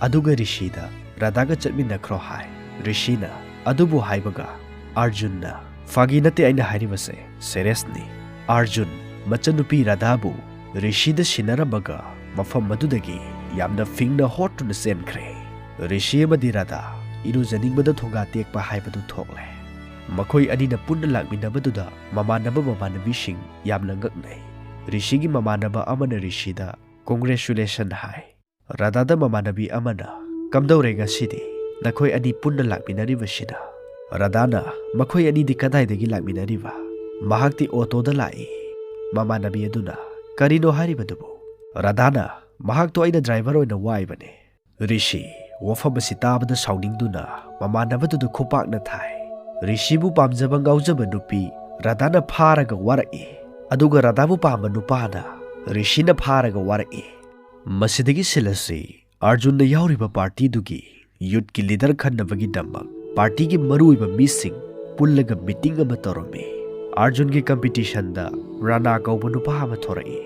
ꯑꯗꯨꯒ ꯔꯤꯁꯤꯗ ꯔꯥꯙꯥꯒ ꯆꯠꯃꯤꯟꯅꯈ꯭ꯔꯣ ꯍꯥꯏ꯫ ꯔꯤꯁꯤꯅ ꯑꯗꯨꯕꯨ ꯍꯥꯏꯕꯒ ꯑꯥꯔꯖꯨꯟꯅ, "ꯐꯥꯒꯤ ꯅꯠꯇꯦ ꯑꯩꯅ ꯍꯥꯏꯔꯤꯕꯁꯦ, ꯁꯦꯔꯤꯌꯁꯅꯤ"꯫ ꯑꯥꯔꯖꯨꯟ ꯃꯆꯟꯅꯨꯄꯤ ꯔꯥꯙꯥꯕꯨ ꯔꯤꯁꯤꯗ ꯁꯤꯟꯅꯔꯝꯃꯒ ꯃꯐꯝ ꯑꯗꯨꯗꯒꯤ ꯌꯥꯝꯅ ꯐꯤꯡꯅ ꯍꯣꯠꯇꯨꯅ ꯆꯦꯟꯈ꯭ꯔꯦ꯫ ꯔꯤꯁꯤ ꯑꯃꯗꯤ ꯔꯥꯙꯥ ꯏꯔꯨꯖꯅꯤꯡꯕꯗ ꯊꯣꯡꯒꯥ ꯇꯦꯛꯄ ꯍꯥꯏꯕꯗꯨ ꯊꯣꯛꯂꯦ꯫ ꯃꯈꯣꯏ ꯑꯅꯤꯅ ꯄꯨꯟꯅ ꯂꯥꯛꯃꯤꯟꯅꯕꯗꯨꯗ ꯃꯃꯥꯟꯅꯕ ꯃꯃꯥꯟꯅꯕꯤꯁꯤꯡ ꯌꯥꯝꯅ ꯉꯛꯅꯩ꯫ ꯔꯤꯁꯤꯒꯤ ꯃꯃꯥꯟꯅꯕ ꯑꯃꯅ ꯔꯤꯁꯤꯗ "Congratulation" ꯍꯥꯏ꯫ ꯔꯥꯙꯥꯗ ꯃꯃꯥꯟꯅꯕꯤ ꯑꯃꯅ, "ꯀꯝꯗꯧꯔꯦ ꯉꯁꯤꯗꯤ ꯅꯈꯣꯏ ꯑꯅꯤ ꯄꯨꯟꯅ ꯂꯥꯛꯃꯤꯟꯅꯔꯤꯕꯁꯤꯅ?" ꯔꯥꯙꯥꯅ, "ꯃꯈꯣꯏ ꯑꯅꯤꯗꯤ ꯀꯗꯥꯏꯗꯒꯤ ꯂꯥꯛꯃꯤꯟꯅꯔꯤꯕ? ꯃꯍꯥꯛꯇꯤ ꯑꯣꯇꯣꯗ ꯂꯥꯛꯏ꯫" ꯃꯃꯥꯟꯅꯕꯤ ꯑꯗꯨꯅ, "ꯀꯔꯤꯅꯣ ꯍꯥꯏꯔꯤꯕꯗꯨꯕꯨ?" ꯔꯥꯙꯥꯅ, "ꯃꯍꯥꯛꯇꯣ ꯑꯩꯅ ꯗ꯭ꯔꯥꯏꯚꯔ ꯑꯣꯏꯅ ꯋꯥꯏꯕꯅꯦ꯫" ꯔꯤꯁꯤ ꯋꯥꯐꯝ ꯑꯁꯤ ꯇꯥꯕꯗ ꯁꯥꯎꯅꯤꯡꯗꯨꯅ ꯃꯃꯥꯟꯅꯕꯗꯨꯗ ꯈꯨꯄꯥꯛꯅ ꯊꯥꯏ꯫ ꯔꯤꯁꯤꯕꯨ ꯄꯥꯝꯖꯕ ꯉꯥꯎꯖꯕ ꯅꯨꯄꯤ ꯔꯥꯙꯥꯅ ꯐꯥꯔꯒ ꯋꯥꯔꯛꯏ, ꯑꯗꯨꯒ ꯔꯥꯙꯥꯕꯨ ꯄꯥꯝꯕ ꯅꯨꯄꯥꯅ ꯔꯤꯁꯤꯅ ꯐꯥꯔꯒ ꯋꯥꯔꯛꯏ꯫ ꯃꯁꯤꯗꯒꯤ ꯁꯤꯜ ꯑꯁꯤ ꯑꯥꯔꯖꯨꯟꯅ ꯌꯥꯎꯔꯤꯕ ꯄꯥꯔꯇꯤꯗꯨꯒꯤ ꯌꯨꯠꯀꯤ ꯂꯤꯗꯔ ꯈꯟꯅꯕꯒꯤꯗꯃꯛ ꯄꯥꯔꯇꯤꯒꯤ ꯃꯔꯨꯑꯣꯏꯕ ꯃꯤꯁꯤꯡ ꯄꯨꯜꯂꯒ ꯃꯤꯇꯤꯡ ꯑꯃ ꯇꯧꯔꯝꯃꯤ꯫ ꯑꯥꯔꯖꯨꯟꯒꯤ ꯀꯝꯄꯤꯇꯤꯁꯟꯗ ꯔꯥꯅꯥ ꯀꯧꯕ ꯅꯨꯄꯥ ꯑꯃ ꯊꯣꯔꯛꯏ꯫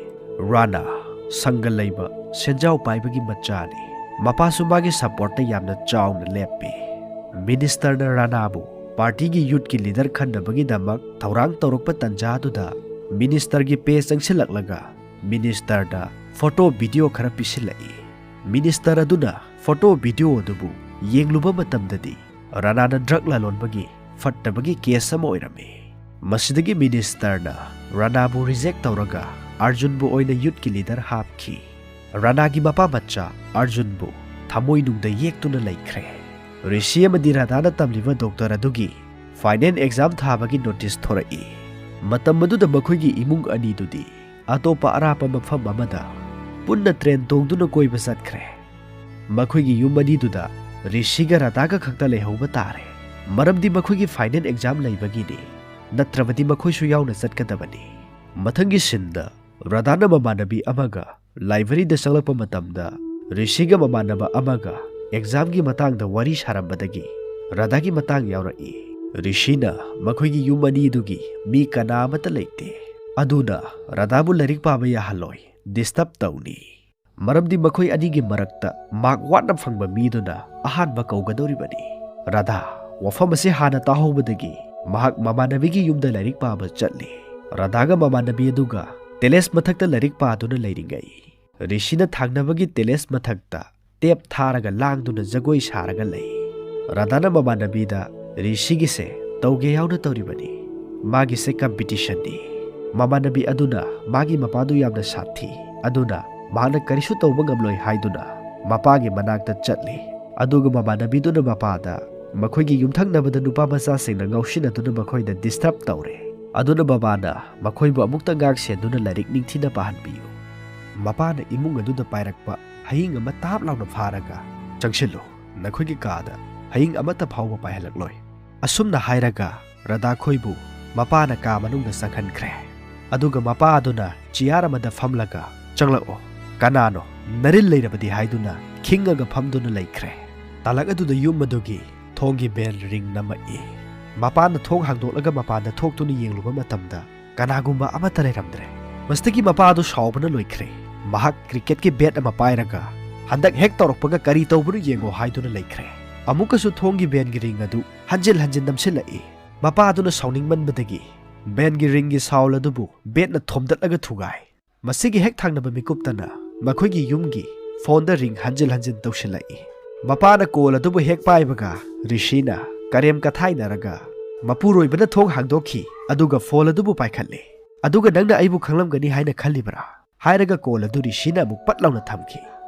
ꯔꯥꯅꯥ ꯁꯪꯒ ꯂꯩꯕ, ꯁꯦꯟꯖꯥꯎ ꯄꯥꯏꯕꯒꯤ ꯃꯆꯥꯅꯤ꯫ ꯃꯄꯥꯁꯨ ꯃꯥꯒꯤ ꯁꯄꯣꯔꯠꯇ ꯌꯥꯝꯅ ꯆꯥꯎꯅ ꯂꯦꯞꯄꯤ꯫ ꯃꯤꯅꯤꯁꯇꯔꯅ ꯔꯥꯅꯥꯕꯨ ꯄꯥꯔꯇꯤꯒꯤ ꯌꯨꯠꯀꯤ ꯂꯤꯗꯔ ꯈꯟꯅꯕꯒꯤꯗꯃꯛ ꯊꯧꯔꯥꯡ ꯇꯧꯔꯛꯄ ꯇꯟꯖꯥꯗꯨꯗ ꯃꯤꯅꯤꯁꯇꯔꯒꯤ ꯄꯦ ꯆꯪꯁꯤꯜꯂꯛꯂꯒ ꯃꯤꯅꯤꯁꯇꯔꯗ ꯐꯣꯇꯣ ꯚꯤꯗꯤꯑꯣ ꯈꯔ ꯄꯤꯁꯤꯜꯂꯛꯏ꯫ ꯃꯤꯅꯤꯁꯇꯔ ꯑꯗꯨꯅ ꯐꯣꯇꯣ ꯚꯤꯗꯤꯑꯣ ꯑꯗꯨꯕꯨ ꯌꯦꯡꯂꯨꯕ ꯃꯇꯝꯗꯗꯤ ꯔꯥꯅꯥꯅ ꯗ꯭ꯔꯒ ꯂꯂꯣꯟꯕꯒꯤ ꯐꯠꯇꯕꯒꯤ ꯀꯦꯁ ꯑꯃ ꯑꯣꯏꯔꯝꯃꯤ꯫ ꯃꯁꯤꯗꯒꯤ ꯃꯤꯅꯤꯁꯇꯔꯅ ꯔꯥꯅꯥꯕꯨ ꯔꯤꯖꯦꯛ ꯇꯧꯔꯒ ꯑꯥꯔꯖꯨꯟꯕꯨ ꯑꯣꯏꯅ ꯌꯨꯠꯀꯤ ꯂꯤꯗꯔ ꯍꯥꯞꯈꯤ꯫ ꯔꯥꯅꯥꯒꯤ ꯃꯄꯥ ꯃꯆꯥ ꯑꯥꯔꯖꯨꯟꯕꯨ ꯊꯃꯣꯏꯅꯨꯡꯗ ꯌꯦꯛꯇꯨꯅ ꯂꯩꯈ꯭ꯔꯦ꯫ ꯔꯤꯁꯤ ꯑꯃꯗꯤ ꯔꯥꯙꯥꯅ ꯇꯝꯂꯤꯕ ꯗꯣꯛꯇꯔ ꯑꯗꯨꯒꯤ ꯐꯥꯏꯅꯦꯜ ꯑꯦꯛꯖꯥꯝ ꯊꯥꯕꯒꯤ ꯅꯣꯇꯤꯁ ꯊꯣꯔꯛꯏ꯫ ꯃꯇꯝ ꯑꯗꯨꯗ ꯃꯈꯣꯏꯒꯤ ꯏꯃꯨꯡ ꯑꯅꯤꯗꯨꯗꯤ ꯑꯇꯣꯞꯄ ꯑꯔꯥꯞꯄ ꯃꯐꯝ ꯑꯃꯗ ꯄꯨꯟꯅ ꯇ꯭ꯔꯦꯟ ꯇꯣꯡꯗꯨꯅ ꯀꯣꯏꯕ ꯆꯠꯈ꯭ꯔꯦ꯫ ꯃꯈꯣꯏꯒꯤ ꯌꯨꯝ ꯑꯅꯤꯗꯨꯗ ꯔꯤꯁꯤꯒ ꯔꯥꯙꯥꯒ ꯈꯛꯇ ꯂꯩꯍꯧꯕ ꯇꯥꯔꯦ, ꯃꯔꯝꯗꯤ ꯃꯈꯣꯏꯒꯤ ꯐꯥꯏꯅꯦꯜ ꯑꯦꯛꯖꯥꯝ ꯂꯩꯕꯒꯤꯅꯤ, ꯅꯠꯇ꯭ꯔꯕꯗꯤ ꯃꯈꯣꯏꯁꯨ ꯌꯥꯎꯅ ꯆꯠꯀꯗꯕꯅꯤ꯫ ꯃꯊꯪꯒꯤ ꯁꯤꯟꯗ ꯔꯥꯙꯥꯅ ꯃꯃꯥꯟꯅꯕꯤ ꯑꯃꯒ ꯂꯥꯏꯕ꯭ꯔꯦꯔꯤꯗ ꯆꯪꯂꯛꯄ ꯃꯇꯝꯗ ꯔꯤꯁꯤꯒ ꯃꯃꯥꯟꯅꯕ ꯑꯃꯒ ꯑꯦꯛꯖꯥꯝꯒꯤ ꯃꯇꯥꯡꯗ ꯋꯥꯔꯤ ꯁꯥꯔꯝꯕꯗꯒꯤ ꯔꯥꯙꯥꯒꯤ ꯃꯇꯥꯡ ꯌꯥꯎꯔꯛꯏ꯫ ꯔꯤꯁꯤꯅ ꯃꯈꯣꯏꯒꯤ ꯌꯨꯝ ꯑꯅꯤꯗꯨꯒꯤ ꯃꯤ ꯀꯅꯥ ꯑꯃꯠꯇ ꯂꯩꯇꯦ, ꯑꯗꯨꯅ ꯔꯥꯙꯥꯕꯨ ꯂꯥꯏꯔꯤꯛ ꯄꯥꯕ ꯌꯥꯍꯜꯂꯣꯏ, ꯗꯤꯁꯇꯔꯕ ꯇꯧꯅꯤ꯫ ꯃꯔꯝꯗꯤ ꯃꯈꯣꯏ ꯑꯅꯤꯒꯤ ꯃꯔꯛꯇ ꯃꯥꯔꯛ ꯋꯥꯠꯅ ꯐꯪꯕ ꯃꯤꯗꯨꯅ ꯑꯍꯥꯟꯕ ꯀꯧꯒꯗꯧꯔꯤꯕꯅꯤ꯫ ꯔꯥꯙꯥ ꯋꯥꯐꯝ ꯑꯁꯤ ꯍꯥꯟꯅ ꯇꯥꯍꯧꯕꯗꯒꯤ ꯃꯍꯥꯛ ꯃꯃꯥꯟꯅꯕꯤꯒꯤ ꯌꯨꯝꯗ ꯂꯥꯏꯔꯤꯛ ꯄꯥꯕ ꯆꯠꯂꯤ꯫ ꯔꯥꯙꯥꯒ ꯃꯃꯥꯟꯅꯕꯤ ꯑꯗꯨꯒ ꯇꯦꯂꯦꯁ ꯃꯊꯛꯇ ꯂꯥꯏꯔꯤꯛ ꯄꯥꯗꯨꯅ ꯂꯩꯔꯤꯉꯩ, ꯔꯤꯁꯤꯅ ꯊꯪꯅꯕꯒꯤ ꯇꯦꯂꯦꯁ ꯃꯊꯛꯇ ꯇꯦꯞ ꯊꯥꯔꯒ ꯂꯥꯡꯗꯨꯅ ꯖꯒꯣꯏ ꯁꯥꯔꯒ ꯂꯩ꯫ ꯔꯥꯙꯥꯅ ꯃꯃꯥꯟꯅꯕꯤꯗ, "ꯔꯤꯁꯤꯒꯤꯁꯦ ꯇꯧꯒꯦ ꯌꯥꯎꯅ ꯇꯧꯔꯤꯕꯅꯤ꯫ ꯃꯥꯒꯤꯁꯦ ꯀꯝꯄꯤꯇꯤꯁꯟꯅꯤ꯫ ꯃꯃꯥꯟꯅꯕꯤ ꯑꯗꯨꯅ ꯃꯥꯒꯤ ꯃꯄꯥꯗꯨ ꯌꯥꯝꯅ ꯁꯥꯊꯤ, ꯑꯗꯨꯅ ꯃꯍꯥꯛꯅ ꯀꯔꯤꯁꯨ ꯇꯧꯕ ꯉꯝꯂꯣꯏ" ꯍꯥꯏꯗꯨꯅ ꯃꯄꯥꯒꯤ ꯃꯅꯥꯛꯇ ꯆꯠꯂꯤ꯫ ꯑꯗꯨꯒ ꯃꯃꯥꯟꯅꯕꯤꯗꯨꯅ ꯃꯄꯥꯗ, "ꯃꯈꯣꯏꯒꯤ ꯌꯨꯝꯊꯪꯅꯕꯗ ꯅꯨꯄꯥ ꯃꯆꯥꯁꯤꯡꯅ ꯉꯥꯎꯁꯤꯟꯅꯗꯨꯅ ꯃꯈꯣꯏꯗ ꯗꯤꯁꯇꯔꯕ ꯇꯧꯔꯦ, ꯑꯗꯨꯅ ꯃꯃꯥꯅ ꯃꯈꯣꯏꯕꯨ ꯑꯃꯨꯛꯇ ꯉꯥꯛ ꯁꯦꯟꯗꯨꯅ ꯂꯥꯏꯔꯤꯛ ꯅꯤꯡꯊꯤꯅ ꯄꯥꯍꯟꯕꯤꯌꯨ"꯫ ꯃꯄꯥꯅ ꯏꯃꯨꯡ ꯑꯗꯨꯗ ꯄꯥꯏꯔꯛꯄ ꯍꯌꯤꯡ ꯑꯃ ꯇꯥꯞ ꯂꯥꯎꯅ ꯐꯥꯔꯒ, "ꯆꯪꯁꯤꯜꯂꯨ, ꯅꯈꯣꯏꯒꯤ ꯀꯥꯗ ꯍꯌꯤꯡ ꯑꯃꯠꯇ ꯐꯥꯎꯕ ꯄꯥꯏꯍꯜꯂꯛꯂꯣꯏ"꯫ ꯑꯁꯨꯝꯅ ꯍꯥꯏꯔꯒ ꯔꯥꯙꯥ ꯈꯣꯏꯕꯨ ꯃꯄꯥꯅ ꯀꯥ ꯃꯅꯨꯡꯗ ꯆꯪꯍꯟꯈ꯭ꯔꯦ꯫ ꯑꯗꯨꯒ ꯃꯄꯥ ꯑꯗꯨꯅ ꯆꯤꯌꯥꯔ ꯑꯃꯗ ꯐꯝꯂꯒ, "ꯆꯪꯂꯛꯑꯣ, ꯀꯅꯥꯅꯣ ꯅꯔꯤꯜ ꯂꯩꯔꯕꯗꯤ" ꯍꯥꯏꯗꯨꯅ ꯈꯤꯡꯉꯒ ꯐꯝꯗꯨꯅ ꯂꯩꯈ꯭ꯔꯦ꯫ ꯇꯥꯂꯛ ꯑꯗꯨꯗ ꯌꯨꯝ ꯑꯗꯨꯒꯤ ꯊꯣꯡꯒꯤ ꯕꯦꯜ ꯔꯤꯡ ꯅꯝꯃꯛꯏ꯫ ꯃꯄꯥꯅ ꯊꯣꯡ ꯍꯥꯡꯗꯣꯛꯂꯒ ꯃꯄꯥꯟꯗ ꯊꯣꯛꯇꯨꯅ ꯌꯦꯡꯂꯨꯕ ꯃꯇꯝꯗ ꯀꯅꯥꯒꯨꯝꯕ ꯑꯃꯠꯇ ꯂꯩꯔꯝꯗ꯭ꯔꯦ꯫ ꯃꯁꯤꯗꯒꯤ ꯃꯄꯥ ꯑꯗꯨ ꯁꯥꯎꯕꯅ ꯂꯣꯏꯈ꯭ꯔꯦ꯫ ꯃꯍꯥꯛ ꯀ꯭ꯔꯤꯀꯦꯠꯀꯤ ꯕꯦꯠ ꯑꯃ ꯄꯥꯏꯔꯒ, "ꯍꯟꯗꯛ ꯍꯦꯛ ꯇꯧꯔꯛꯄꯒ ꯀꯔꯤ ꯇꯧꯕꯅꯣ ꯌꯦꯡꯉꯣ" ꯍꯥꯏꯗꯨꯅ ꯂꯩꯈ꯭ꯔꯦ꯫ ꯑꯃꯨꯛꯀꯁꯨ ꯊꯣꯡꯒꯤ ꯕꯦꯟꯒꯤ ꯔꯤꯡ ꯑꯗꯨ ꯍꯟꯖꯤꯜ ꯍꯟꯖꯤꯜ ꯅꯝꯁꯤꯜꯂꯛꯏ꯫ ꯃꯄꯥ ꯑꯗꯨꯅ ꯁꯥꯎꯅꯤꯡꯃꯟꯕꯗꯒꯤ ꯕꯦꯟꯒꯤ ꯔꯤꯡꯒꯤ ꯁꯥꯎꯜ ꯑꯗꯨꯕꯨ ꯕꯦꯠꯅ ꯊꯣꯝꯗꯠꯂꯒ ꯊꯨꯒꯥꯏ꯫ ꯃꯁꯤꯒꯤ ꯍꯦꯛ ꯊꯪꯅꯕ ꯃꯤꯀꯨꯞꯇꯅ ꯃꯈꯣꯏꯒꯤ ꯌꯨꯝꯒꯤ ꯐꯣꯟꯗ ꯔꯤꯡ ꯍꯟꯖꯤꯜ ꯍꯟꯖꯤꯜ ꯇꯧꯁꯤꯜꯂꯛꯏ꯫ ꯃꯄꯥꯅ ꯀꯣꯜ ꯑꯗꯨꯕꯨ ꯍꯦꯛ ꯄꯥꯏꯕꯒ ꯔꯤꯁꯤꯅ ꯀꯔꯦꯝ ꯀꯊꯥꯏꯅꯔꯒ ꯃꯄꯨꯔꯣꯏꯕꯅ ꯊꯣꯡ ꯍꯥꯡꯗꯣꯛꯈꯤ, ꯑꯗꯨꯒ ꯐꯣꯟ ꯑꯗꯨꯕꯨ ꯄꯥꯏꯈꯠꯂꯤ꯫ "ꯑꯗꯨꯒ ꯅꯪꯅ ꯑꯩꯕꯨ ꯈꯪꯂꯝꯒꯅꯤ ꯍꯥꯏꯅ ꯈꯜꯂꯤꯕ꯭ꯔꯥ?" ꯍꯥꯏꯔꯒ ꯀꯣꯜ ꯑꯗꯨ ꯔꯤꯁꯤꯅ ꯑꯃꯨꯛ ꯄꯠ ꯂꯥꯎꯅ ꯊꯝꯈꯤ꯫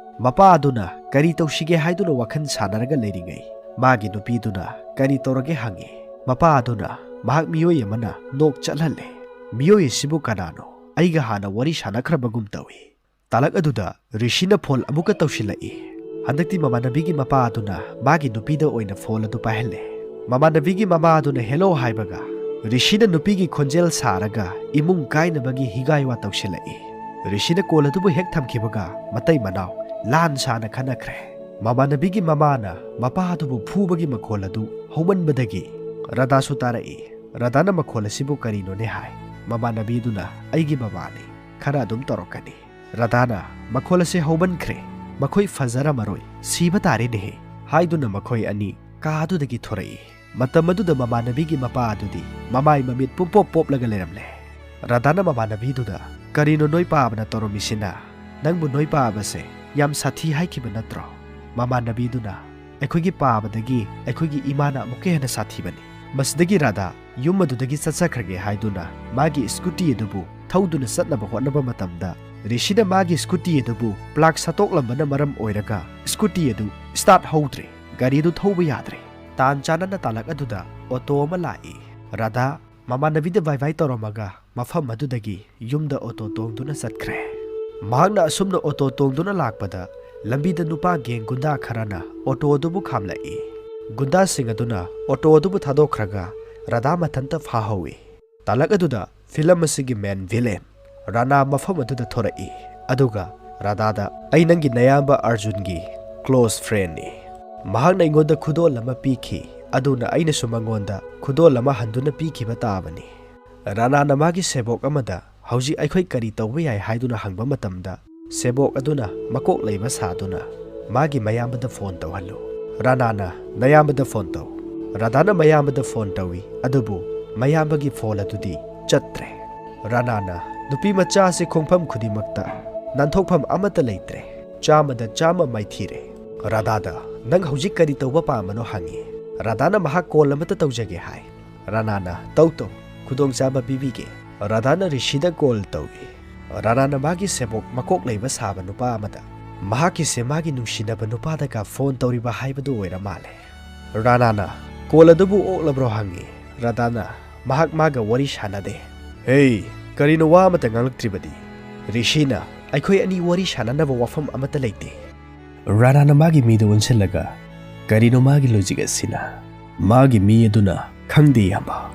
ꯃꯄꯥ ꯑꯗꯨꯅ ꯀꯔꯤ ꯇꯧꯁꯤꯒꯦ ꯍꯥꯏꯗꯨꯅ ꯋꯥꯈꯜ ꯁꯥꯟꯅꯔꯒ ꯂꯩꯔꯤꯉꯩ, ꯃꯥꯒꯤ ꯅꯨꯄꯤꯗꯨꯅ ꯀꯔꯤ ꯇꯧꯔꯒꯦ ꯍꯪꯉꯤ꯫ ꯃꯄꯥ ꯑꯗꯨꯅ, "ꯃꯍꯥꯛ ꯃꯤꯑꯣꯏ ꯑꯃꯅ ꯅꯣꯛ ꯆꯠꯍꯜꯂꯦ꯫ ꯃꯤꯑꯣꯏ ꯑꯁꯤꯕꯨ ꯀꯅꯥꯅꯣ? ꯑꯩꯒ ꯍꯥꯟꯅ ꯋꯥꯔꯤ ꯁꯥꯟꯅꯈ꯭ꯔꯕꯒꯨꯝ ꯇꯧꯏ"꯫ ꯇꯥꯂꯛ ꯑꯗꯨꯗ ꯔꯤꯁꯤꯅ ꯐꯣꯟ ꯑꯃꯨꯛꯀ ꯇꯧꯁꯤꯜꯂꯛꯏ꯫ ꯍꯟꯗꯛꯇꯤ ꯃꯃꯥꯟꯅꯕꯤꯒꯤ ꯃꯄꯥ ꯑꯗꯨꯅ ꯃꯥꯒꯤ ꯅꯨꯄꯤꯗ ꯑꯣꯏꯅ ꯐꯣꯟ ꯑꯗꯨ ꯄꯥꯏꯍꯜꯂꯦ꯫ ꯃꯃꯥꯟꯅꯕꯤꯒꯤ ꯃꯃꯥ ꯑꯗꯨꯅ "ꯍꯦꯜꯂꯣ" ꯍꯥꯏꯕꯒ, ꯔꯤꯁꯤꯅ ꯅꯨꯄꯤꯒꯤ ꯈꯣꯟꯖꯦꯜ ꯁꯥꯔꯒ ꯏꯃꯨꯡ ꯀꯥꯏꯅꯕꯒꯤ ꯍꯤꯒꯥꯏ ꯋꯥ ꯇꯧꯁꯤꯜꯂꯛꯏ꯫ ꯔꯤꯁꯤꯅ ꯀꯣꯜ ꯑꯗꯨꯕꯨ ꯍꯦꯛ ꯊꯝꯈꯤꯕꯒ ꯃꯇꯩ ꯃꯅꯥꯎ ꯂꯥꯟ ꯁꯥꯅ ꯈꯠꯅꯈ꯭ꯔꯦ꯫ ꯃꯃꯥꯟꯅꯕꯤꯒꯤ ꯃꯃꯥꯅ ꯃꯄꯥ ꯑꯗꯨꯕꯨ ꯐꯨꯕꯒꯤ ꯃꯈꯣꯜ ꯑꯗꯨ ꯍꯧꯃꯟꯕꯗꯒꯤ ꯔꯥꯙꯥꯁꯨ ꯇꯥꯔꯛꯏ꯫ ꯔꯥꯙꯥꯅ ꯃꯈꯣꯜ ꯑꯁꯤꯕꯨ ꯀꯔꯤꯅꯣꯅꯦ ꯍꯥꯏ꯫ ꯃꯃꯥꯟꯅꯕꯤꯗꯨꯅ, "ꯑꯩꯒꯤ ꯃꯃꯥꯅꯤ, ꯈꯔ ꯑꯗꯨꯝ ꯇꯧꯔꯛꯀꯅꯤ"꯫ ꯔꯥꯙꯥꯅ, "ꯃꯈꯣꯜ ꯑꯁꯤ ꯍꯧꯃꯟꯈ꯭ꯔꯦ, ꯃꯈꯣꯏ ꯐꯖꯔꯝꯃꯔꯣꯏ, ꯁꯤꯕ ꯇꯥꯔꯦꯅꯦꯍꯦ" ꯍꯥꯏꯗꯨꯅ ꯃꯈꯣꯏ ꯑꯅꯤ ꯀꯥ ꯑꯗꯨꯗꯒꯤ ꯊꯣꯔꯛꯏ꯫ ꯃꯇꯝ ꯑꯗꯨꯗ ꯃꯃꯥꯟꯅꯕꯤꯒꯤ ꯃꯄꯥ ꯑꯗꯨꯗꯤ ꯃꯃꯥꯏ ꯃꯃꯤꯠ ꯄꯨꯡꯄꯣꯞ ꯄꯣꯞꯂꯒ ꯂꯩꯔꯝꯂꯦ꯫ ꯔꯥꯙꯥꯅ ꯃꯃꯥꯟꯅꯕꯤꯗꯨꯗ, "ꯀꯔꯤꯅꯣ ꯅꯣꯏ ꯄꯥꯕꯅ ꯇꯧꯔꯝꯃꯤꯁꯤꯅ? ꯅꯪꯕꯨ ꯅꯣꯏ ꯄꯥꯕꯁꯦ ꯌꯥꯝ ꯁꯥꯊꯤ ꯍꯥꯏꯈꯤꯕ ꯅꯠꯇ꯭ꯔꯣ?" ꯃꯃꯥꯟꯅꯕꯤꯗꯨꯅ, "ꯑꯩꯈꯣꯏꯒꯤ ꯄꯥꯕꯗꯒꯤ ꯑꯩꯈꯣꯏꯒꯤ ꯏꯃꯥꯅ ꯑꯃꯨꯛꯀ ꯍꯦꯟꯅ ꯁꯥꯊꯤꯕꯅꯤ꯫ ꯃꯁꯤꯗꯒꯤ ꯔꯥꯙꯥ ꯌꯨꯝ ꯑꯗꯨꯗꯒꯤ ꯆꯠꯆꯈ꯭ꯔꯒꯦ" ꯍꯥꯏꯗꯨꯅ ꯃꯥꯒꯤ ꯁ꯭ꯀꯨꯇꯤ ꯑꯗꯨꯕꯨ ꯊꯧꯗꯨꯅ ꯆꯠꯅꯕ ꯍꯣꯠꯅꯕ ꯃꯇꯝꯗ, ꯔꯤꯁꯤꯅ ꯃꯥꯒꯤ ꯁ꯭ꯀꯨꯇꯤ ꯑꯗꯨꯕꯨ ꯄ꯭ꯂꯥꯛ ꯁꯠꯇꯣꯛꯂꯝꯕꯅ ꯃꯔꯝ ꯑꯣꯏꯔꯒ ꯁ꯭ꯀꯨꯇꯤ ꯑꯗꯨ ꯁ꯭ꯇꯥꯔꯠ ꯍꯧꯗ꯭ꯔꯦ꯫ ꯒꯥꯔꯤ ꯑꯗꯨ ꯊꯧꯕ ꯌꯥꯗ꯭ꯔꯦ꯫ ꯇꯥꯟ ꯆꯥꯅꯅ ꯇꯥꯂꯛ ꯑꯗꯨꯗ ꯑꯣꯇꯣ ꯑꯃ ꯂꯥꯛꯏ꯫ ꯔꯥꯙꯥ ꯃꯃꯥꯟꯅꯕꯤꯗ ꯕꯥꯏ ꯕꯥꯏ ꯇꯧꯔꯝꯃꯒ ꯃꯐꯝ ꯑꯗꯨꯗꯒꯤ ꯌꯨꯝꯗ ꯑꯣꯇꯣ ꯇꯣꯡꯗꯨꯅ ꯆꯠꯈ꯭ꯔꯦ꯫ ꯃꯍꯥꯛꯅ ꯑꯁꯨꯝꯅ ꯑꯣꯇꯣ ꯇꯣꯡꯗꯨꯅ ꯂꯥꯛꯄꯗ, ꯂꯝꯕꯤꯗ ꯅꯨꯄꯥ ꯒꯦꯡ ꯒꯨꯟꯗꯥ ꯈꯔꯅ ꯑꯣꯇꯣ ꯑꯗꯨꯕꯨ ꯈꯥꯝꯂꯛꯏ꯫ ꯒꯨꯟꯗꯥꯁꯤꯡ ꯑꯗꯨꯅ ꯑꯣꯇꯣ ꯑꯗꯨꯕꯨ ꯊꯥꯗꯣꯛꯈ꯭ꯔꯒ ꯔꯥꯙꯥ ꯃꯊꯟꯇ ꯐꯥꯍꯧꯏ꯫ ꯇꯥꯂꯛ ꯑꯗꯨꯗ ꯐꯤꯂꯝ ꯑꯁꯤꯒꯤ ꯃꯦꯟ ꯚꯤꯂꯦꯟ ꯔꯥꯅꯥ ꯃꯐꯝ ꯑꯗꯨꯗ ꯊꯣꯔꯛꯏ, ꯑꯗꯨꯒ ꯔꯥꯙꯥꯗ, "ꯑꯩ ꯅꯪꯒꯤ ꯅꯌꯥꯝꯕ ꯑꯔꯖꯨꯟꯒꯤ ꯀ꯭ꯂꯣꯁ ꯐ꯭ꯔꯦꯟꯅꯤ꯫ ꯃꯍꯥꯛꯅ ꯑꯩꯉꯣꯟꯗ ꯈꯨꯗꯣꯜ ꯑꯃ ꯄꯤꯈꯤ, ꯑꯗꯨꯅ ꯑꯩꯅꯁꯨ ꯃꯉꯣꯟꯗ ꯈꯨꯗꯣꯜ ꯑꯃ ꯍꯟꯗꯨꯅ ꯄꯤꯈꯤꯕ ꯇꯥꯕꯅꯤ"꯫ ꯔꯥꯅꯥꯅ ꯃꯥꯒꯤ ꯁꯦꯕꯣꯛ ꯑꯃꯗ, "ꯍꯧꯖꯤꯛ ꯑꯩꯈꯣꯏ ꯀꯔꯤ ꯇꯧꯕ ꯌꯥꯏ?" ꯍꯥꯏꯗꯨꯅ ꯍꯪꯕ ꯃꯇꯝꯗ, ꯁꯦꯕꯣꯛ ꯑꯗꯨꯅ ꯃꯀꯣꯛ ꯂꯩꯕ ꯁꯥꯗꯨꯅ, "ꯃꯥꯒꯤ ꯃꯌꯥꯝꯕꯗ ꯐꯣꯟ ꯇꯧꯍꯜꯂꯨ"꯫ ꯔꯥꯅꯥꯅ, "ꯅꯌꯥꯝꯕꯗ ꯐꯣꯟ ꯇꯧ"꯫ ꯔꯥꯙꯥꯅ ꯃꯌꯥꯝꯕꯗ ꯐꯣꯟ ꯇꯧꯏ, ꯑꯗꯨꯕꯨ ꯃꯌꯥꯝꯕꯒꯤ ꯐꯣꯟ ꯑꯗꯨꯗꯤ ꯆꯠꯇ꯭ꯔꯦ꯫ ꯔꯥꯅꯥꯅ, "ꯅꯨꯄꯤ ꯃꯆꯥ ꯑꯁꯤ ꯈꯣꯡꯐꯝ ꯈꯨꯗꯤꯡꯃꯛꯇ ꯅꯥꯟꯊꯣꯛꯐꯝ ꯑꯃꯠꯇ ꯂꯩꯇ꯭ꯔꯦ꯫ ꯆꯥꯝꯃꯗ ꯆꯥꯝꯃ ꯃꯥꯏꯊꯤꯔꯦ"꯫ ꯔꯥꯙꯥꯗ, "ꯅꯪ ꯍꯧꯖꯤꯛ ꯀꯔꯤ ꯇꯧꯕ ꯄꯥꯝꯕꯅꯣ?" ꯍꯪꯉꯤ꯫ ꯔꯥꯙꯥꯅ ꯃꯍꯥꯛ ꯀꯣꯜ ꯑꯃꯠꯇ ꯇꯧꯖꯒꯦ ꯍꯥꯏ꯫ ꯔꯥꯅꯥꯅ, "ꯇꯧ ꯇꯧ, ꯈꯨꯗꯣꯡꯆꯥꯕ ꯄꯤꯕꯤꯒꯦ"꯫ ꯔꯥꯙꯥꯅ ꯔꯤꯁꯤꯗ ꯀꯣꯜ ꯇꯧꯏ꯫ ꯔꯥꯅꯥꯅ ꯃꯥꯒꯤ ꯁꯦꯕꯣꯛ ꯃꯀꯣꯛ ꯂꯩꯕ ꯁꯥꯕ ꯅꯨꯄꯥ ꯑꯃꯗ, ꯃꯍꯥꯛꯀꯤꯁꯦ ꯃꯥꯒꯤ ꯅꯨꯡꯁꯤꯅꯕ ꯅꯨꯄꯥꯗꯒ ꯐꯣꯟ ꯇꯧꯔꯤꯕ ꯍꯥꯏꯕꯗꯨ ꯑꯣꯏꯔ ꯃꯥꯜꯂꯦ꯫ ꯔꯥꯅꯥꯅ, "ꯀꯣꯜ ꯑꯗꯨꯕꯨ ꯑꯣꯛꯂꯕ꯭ꯔꯣ?" ꯍꯪꯉꯤ꯫ ꯔꯥꯙꯥꯅ, "ꯃꯍꯥꯛ ꯃꯥꯒ ꯋꯥꯔꯤ ꯁꯥꯟꯅꯗꯦ"꯫ "ꯍꯦ, ꯀꯔꯤꯅꯣ ꯋꯥ ꯑꯃꯇ ꯉꯥꯡꯂꯛꯇ꯭ꯔꯤꯕꯗꯤ?" "ꯔꯤꯁꯤꯅ, ꯑꯩꯈꯣꯏ ꯑꯅꯤ ꯋꯥꯔꯤ ꯁꯥꯟꯅꯅꯕ ꯋꯥꯐꯝ ꯑꯃꯠꯇ ꯂꯩꯇꯦ"꯫ ꯔꯥꯅꯥꯅ ꯃꯥꯒꯤ ꯃꯤꯗ ꯑꯣꯟꯁꯤꯜꯂꯒ, "ꯀꯔꯤꯅꯣ ꯃꯥꯒꯤ ꯂꯣꯖꯤꯛ ꯑꯁꯤꯅ?" ꯃꯥꯒꯤ ꯃꯤ ꯑꯗꯨꯅ, "ꯈꯪꯗꯦ, ꯏꯌꯥꯝꯕ"꯫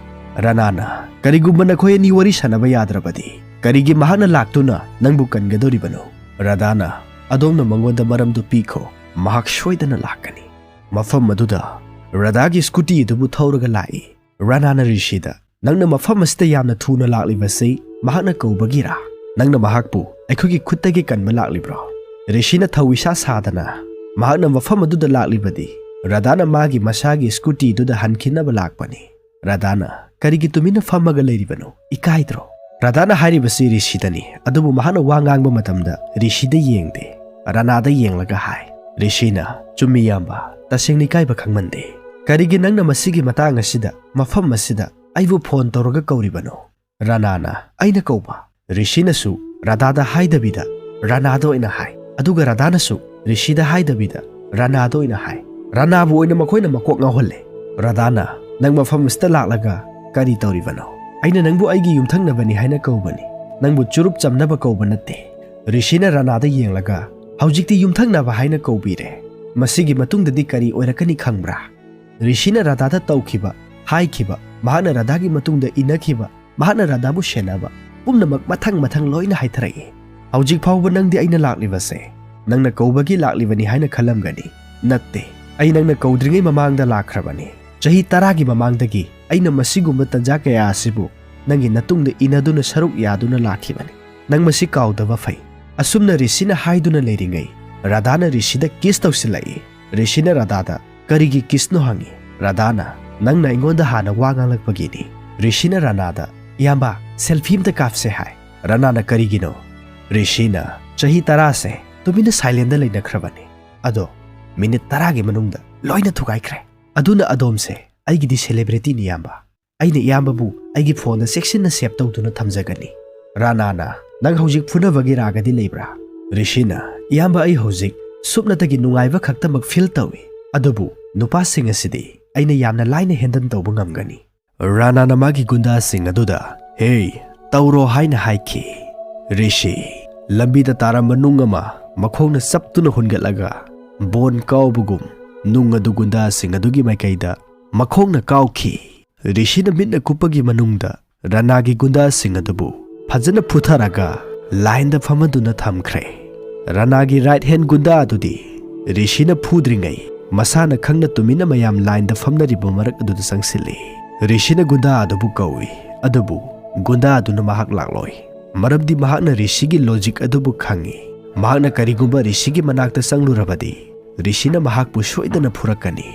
ꯔꯥꯅꯥꯅ, "ꯀꯔꯤꯒꯨꯝꯕ ꯅꯈꯣꯏ ꯑꯅꯤ ꯋꯥꯔꯤ ꯁꯥꯟꯅꯕ ꯌꯥꯗ꯭ꯔꯕꯗꯤ, ꯀꯔꯤꯒꯤ ꯃꯍꯥꯛꯅ ꯂꯥꯛꯇꯨꯅ ꯅꯪꯕꯨ ꯀꯟꯒꯗꯧꯔꯤꯕꯅꯣ?" ꯔꯥꯙꯥꯅ, "ꯑꯗꯣꯝꯅ ꯃꯉꯣꯟꯗ ꯃꯔꯝꯗꯨ ꯄꯤꯈꯣ, ꯃꯍꯥꯛ ꯁꯣꯏꯗꯅ ꯂꯥꯛꯀꯅꯤ"꯫ ꯃꯐꯝ ꯑꯗꯨꯗ ꯔꯥꯙꯥꯒꯤ ꯁ꯭ꯀꯨꯇꯤ ꯑꯗꯨꯕꯨ ꯊꯧꯔꯒ ꯂꯥꯛꯏ꯫ ꯔꯥꯅꯥꯅ ꯔꯤꯁꯤꯗ, "ꯅꯪꯅ ꯃꯐꯝ ꯑꯁꯤꯗ ꯌꯥꯝꯅ ꯊꯨꯅ ꯂꯥꯛꯂꯤꯕꯁꯤ ꯃꯍꯥꯛꯅ ꯀꯧꯕꯒꯤꯔꯥ? ꯅꯪꯅ ꯃꯍꯥꯛꯄꯨ ꯑꯩꯈꯣꯏꯒꯤ ꯈꯨꯠꯇꯒꯤ ꯀꯟꯕ ꯂꯥꯛꯂꯤꯕ꯭ꯔꯣ?" ꯔꯤꯁꯤꯅ ꯊꯧ ꯏꯁꯥ ꯁꯥꯗꯅ, "ꯃꯍꯥꯛꯅ ꯃꯐꯝ ꯑꯗꯨꯗ ꯂꯥꯛꯂꯤꯕꯗꯤ ꯔꯥꯙꯥꯅ ꯃꯥꯒꯤ ꯃꯁꯥꯒꯤ ꯁ꯭ꯀꯨꯇꯤꯗꯨꯗ ꯍꯟꯈꯤꯅꯕ ꯂꯥꯛꯄꯅꯤ"꯫ ꯔꯥꯙꯥꯅ, "ꯀꯔꯤꯒꯤ ꯇꯨꯃꯤꯟꯅ ꯐꯝꯃꯒ ꯂꯩꯔꯤꯕꯅꯣ? ꯏꯀꯥꯏꯗ꯭ꯔꯣ?" ꯔꯥꯙꯥꯅ ꯍꯥꯏꯔꯤꯕꯁꯤ ꯔꯤꯁꯤꯗꯅꯤ, ꯑꯗꯨꯕꯨ ꯃꯍꯥꯛꯅ ꯋꯥ ꯉꯥꯡꯕ ꯃꯇꯝꯗ ꯔꯤꯁꯤꯗ ꯌꯦꯡꯗꯦ, ꯔꯥꯅꯥꯗ ꯌꯦꯡꯂꯒ ꯍꯥꯏ꯫ ꯔꯤꯁꯤꯅ, "ꯆꯨꯝꯃꯤ ꯏꯌꯥꯝꯕ, ꯇꯁꯦꯡꯅ ꯏꯀꯥꯏꯕ ꯈꯪꯃꯟꯗꯦ꯫ ꯀꯔꯤꯒꯤ ꯅꯪꯅ ꯃꯁꯤꯒꯤ ꯃꯇꯥꯡ ꯑꯁꯤꯗ, ꯃꯐꯝ ꯑꯁꯤꯗ ꯑꯩꯕꯨ ꯐꯣꯟ ꯇꯧꯔꯒ ꯀꯧꯔꯤꯕꯅꯣ?" ꯔꯥꯅꯥꯅ, "ꯑꯩꯅ ꯀꯧꯕ?" ꯔꯤꯁꯤꯅꯁꯨ ꯔꯥꯙꯥꯗ ꯍꯥꯏꯗꯕꯤꯗ ꯔꯥꯅꯥꯗ ꯑꯣꯏꯅ ꯍꯥꯏ, ꯑꯗꯨꯒ ꯔꯥꯙꯥꯅꯁꯨ ꯔꯤꯁꯤꯗ ꯍꯥꯏꯗꯕꯤꯗ ꯔꯥꯅꯥꯗ ꯑꯣꯏꯅ ꯍꯥꯏ꯫ ꯔꯥꯅꯥꯕꯨ ꯑꯣꯏꯅ ꯃꯈꯣꯏꯅ ꯃꯀꯣꯛ ꯉꯥꯎꯍꯜꯂꯦ꯫ ꯔꯥꯙꯥꯅ, "ꯅꯪ ꯃꯐꯝ ꯑꯁꯤꯗ ꯂꯥꯛꯂꯒ ꯀꯔꯤ ꯇꯧꯔꯤꯕꯅꯣ? ꯑꯩꯅ ꯅꯪꯕꯨ ꯑꯩꯒꯤ ꯌꯨꯝꯊꯪꯅꯕꯅꯤ ꯍꯥꯏꯅ ꯀꯧꯕꯅꯤ, ꯅꯪꯕꯨ ꯆꯨꯔꯨꯞ ꯆꯝꯅꯕ ꯀꯧꯕ ꯅꯠꯇꯦ꯫" ꯔꯤꯁꯤꯅ ꯔꯥꯅꯥꯗ ꯌꯦꯡꯂꯒ, "ꯍꯧꯖꯤꯛꯇꯤ ꯌꯨꯝꯊꯪꯅꯕ ꯍꯥꯏꯅ ꯀꯧꯕꯤꯔꯦ, ꯃꯁꯤꯒꯤ ꯃꯇꯨꯡꯗꯗꯤ ꯀꯔꯤ ꯑꯣꯏꯔꯛꯀꯅꯤ ꯈꯪꯕ꯭ꯔꯥ?" ꯔꯤꯁꯤꯅ ꯔꯥꯙꯥꯗ ꯇꯧꯈꯤꯕ, ꯍꯥꯏꯈꯤꯕ, ꯃꯍꯥꯛꯅ ꯔꯥꯙꯥꯒꯤ ꯃꯇꯨꯡꯗ ꯏꯟꯅꯈꯤꯕ, ꯃꯍꯥꯛꯅ ꯔꯥꯙꯥꯕꯨ ꯁꯦꯟꯅꯕ ꯄꯨꯝꯅꯃꯛ ꯃꯊꯪ ꯃꯊꯪ ꯂꯣꯏꯅ ꯍꯥꯏꯊꯔꯛꯏ꯫ "ꯍꯧꯖꯤꯛ ꯐꯥꯎꯕ ꯅꯪꯗꯤ ꯑꯩꯅ ꯂꯥꯛꯂꯤꯕꯁꯦ, ꯅꯪꯅ ꯀꯧꯕꯒꯤ ꯂꯥꯛꯂꯤꯕꯅꯤ ꯍꯥꯏꯅ ꯈꯜꯂꯝꯒꯅꯤ꯫ ꯅꯠꯇꯦ, ꯑꯩ ꯅꯪꯅ ꯀꯧꯗ꯭ꯔꯤꯉꯩ ꯃꯃꯥꯡꯗ ꯂꯥꯛꯈ꯭ꯔꯕꯅꯤ꯫ ꯆꯍꯤ ꯇꯔꯥꯒꯤ ꯃꯃꯥꯡꯗꯒꯤ ꯑꯩꯅ ꯃꯁꯤꯒꯨꯝꯕ ꯇꯟꯖꯥ ꯀꯌꯥ ꯑꯁꯤꯕꯨ ꯅꯪꯒꯤ ꯅꯇꯨꯡꯗ ꯏꯟꯅꯗꯨꯅ ꯁꯔꯨꯛ ꯌꯥꯗꯨꯅ ꯂꯥꯛꯈꯤꯕꯅꯤ꯫ ꯅꯪ ꯃꯁꯤ ꯀꯥꯎꯗꯕ ꯐꯩ꯫" ꯑꯁꯨꯝꯅ ꯔꯤꯁꯤꯅ ꯍꯥꯏꯗꯨꯅ ꯂꯩꯔꯤꯉꯩ, ꯔꯥꯙꯥꯅ ꯔꯤꯁꯤꯗ ꯀꯤꯁ ꯇꯧꯁꯤꯜꯂꯛꯏ꯫ ꯔꯤꯁꯤꯅ ꯔꯥꯙꯥꯗ, "ꯀꯔꯤꯒꯤ ꯀꯤꯁꯅꯣ?" ꯍꯪꯉꯤ꯫ ꯔꯥꯙꯥꯅ, "ꯅꯪꯅ ꯑꯩꯉꯣꯟꯗ ꯍꯥꯟꯅ ꯋꯥ ꯉꯥꯡꯂꯛꯄꯒꯤꯅꯤ꯫" ꯔꯤꯁꯤꯅ ꯔꯥꯅꯥꯗ, "ꯏꯌꯥꯝꯕ, ꯁꯦꯜꯐꯤ ꯑꯃꯇ ꯀꯥꯞꯁꯦ" ꯍꯥꯏ꯫ ꯔꯥꯅꯥꯅ, "ꯀꯔꯤꯒꯤꯅꯣ?" ꯔꯤꯁꯤꯅ, "ꯆꯍꯤ ꯇꯔꯥꯁꯦ ꯇꯨꯃꯤꯟꯅ ꯁꯥꯏꯂꯦꯟꯗ ꯂꯩꯅꯈ꯭ꯔꯕꯅꯤ, ꯑꯗꯣ ꯃꯤꯅꯤꯠ ꯇꯔꯥꯒꯤ ꯃꯅꯨꯡꯗ ꯂꯣꯏꯅ ꯊꯨꯒꯥꯏꯈ꯭ꯔꯦ꯫ ꯑꯗꯨꯅ ꯑꯗꯣꯝꯁꯦ ꯑꯩꯒꯤꯗꯤ ꯁꯦꯂꯦꯕ꯭ꯔꯤꯇꯤꯅꯤ, ꯏꯌꯥꯝꯕ꯫ ꯑꯩꯅ ꯏꯌꯥꯝꯕꯕꯨ ꯑꯩꯒꯤ ꯐꯣꯟꯗ ꯆꯦꯛꯁꯤꯟꯅ ꯁꯦꯚ ꯇꯧꯗꯨꯅ ꯊꯝꯖꯒꯅꯤ꯫" ꯔꯥꯅꯥꯅ, "ꯅꯪ ꯍꯧꯖꯤꯛ ꯐꯨꯅꯕꯒꯤ ꯔꯥꯒꯗꯤ ꯂꯩꯕ꯭ꯔꯥ?" ꯔꯤꯁꯤꯅ, "ꯏꯌꯥꯝꯕ, ꯑꯩ ꯍꯧꯖꯤꯛ ꯁꯨꯞꯅꯇꯒꯤ ꯅꯨꯡꯉꯥꯏꯕ ꯈꯛꯇꯃꯛ ꯐꯤꯜ ꯇꯧꯏ, ꯑꯗꯨꯕꯨ ꯅꯨꯄꯥꯁꯤꯡ ꯑꯁꯤꯗꯤ ꯑꯩꯅ ꯌꯥꯝꯅ ꯂꯥꯏꯅ ꯍꯦꯟꯗꯜ ꯇꯧꯕ ꯉꯝꯒꯅꯤ꯫" ꯔꯥꯅꯥꯅ ꯃꯥꯒꯤ ꯒꯨꯟꯗꯥꯁꯤꯡ ꯑꯗꯨꯗ, "ꯍꯦ, ꯇꯧꯔꯣ" ꯍꯥꯏꯅ ꯍꯥꯏꯈꯤ꯫ ꯔꯤꯁꯤ, ꯂꯝꯕꯤꯗ ꯇꯥꯔꯝꯕ ꯅꯨꯡ ꯑꯃ ꯃꯈꯣꯡꯅ ꯆꯞꯇꯨꯅ ꯍꯨꯟꯒꯠꯂꯒ, ꯕꯣꯟ ꯀꯥꯎꯕꯒꯨꯝ, ꯅꯨꯡ ꯑꯗꯨ ꯒꯨꯟꯗꯥꯁꯤꯡ ꯑꯗꯨꯒꯤ ꯃꯥꯏꯀꯩꯗ ꯃꯈꯣꯡꯅ ꯀꯥꯎꯈꯤ꯫ ꯔꯤꯁꯤꯅ ꯃꯤꯠꯅ ꯀꯨꯞꯄꯒꯤ ꯃꯅꯨꯡꯗ ꯔꯥꯅꯥꯒꯤ ꯒꯨꯟꯗꯥꯁꯤꯡ ꯑꯗꯨꯕꯨ ꯐꯖꯅ ꯐꯨꯊꯔꯒ ꯂꯥꯏꯟꯗ ꯐꯝꯍꯟꯗꯨꯅ ꯊꯝꯈ꯭ꯔꯦ꯫ ꯔꯥꯅꯥꯒꯤ ꯔꯥꯏꯠ ꯍꯦꯟ ꯒꯨꯟꯗꯥ ꯑꯗꯨꯗꯤ ꯔꯤꯁꯤꯅ ꯐꯨꯗ꯭ꯔꯤꯉꯩ ꯃꯁꯥꯅ ꯈꯪꯅ ꯇꯨꯃꯤꯟꯅ ꯃꯌꯥꯝ ꯂꯥꯏꯟꯗ ꯐꯝꯅꯔꯤꯕ ꯃꯔꯛ ꯑꯗꯨꯗ ꯆꯪꯁꯤꯜꯂꯤ꯫ ꯔꯤꯁꯤꯅ ꯒꯨꯟꯗꯥ ꯑꯗꯨꯕꯨ ꯀꯧꯏ, ꯑꯗꯨꯕꯨ ꯒꯨꯟꯗꯥ ꯑꯗꯨꯅ ꯃꯍꯥꯛ ꯂꯥꯛꯂꯣꯏ, ꯃꯔꯝꯗꯤ ꯃꯍꯥꯛꯅ ꯔꯤꯁꯤꯒꯤ ꯂꯣꯖꯤꯛ ꯑꯗꯨꯕꯨ ꯈꯪꯏ꯫ ꯃꯍꯥꯛꯅ ꯀꯔꯤꯒꯨꯝꯕ ꯔꯤꯁꯤꯒꯤ ꯃꯅꯥꯛꯇ ꯆꯪꯂꯨꯔꯕꯗꯤ ꯔꯤꯁꯤꯅ ꯃꯍꯥꯛꯄꯨ ꯁꯣꯏꯗꯅ ꯐꯨꯔꯛꯀꯅꯤ꯫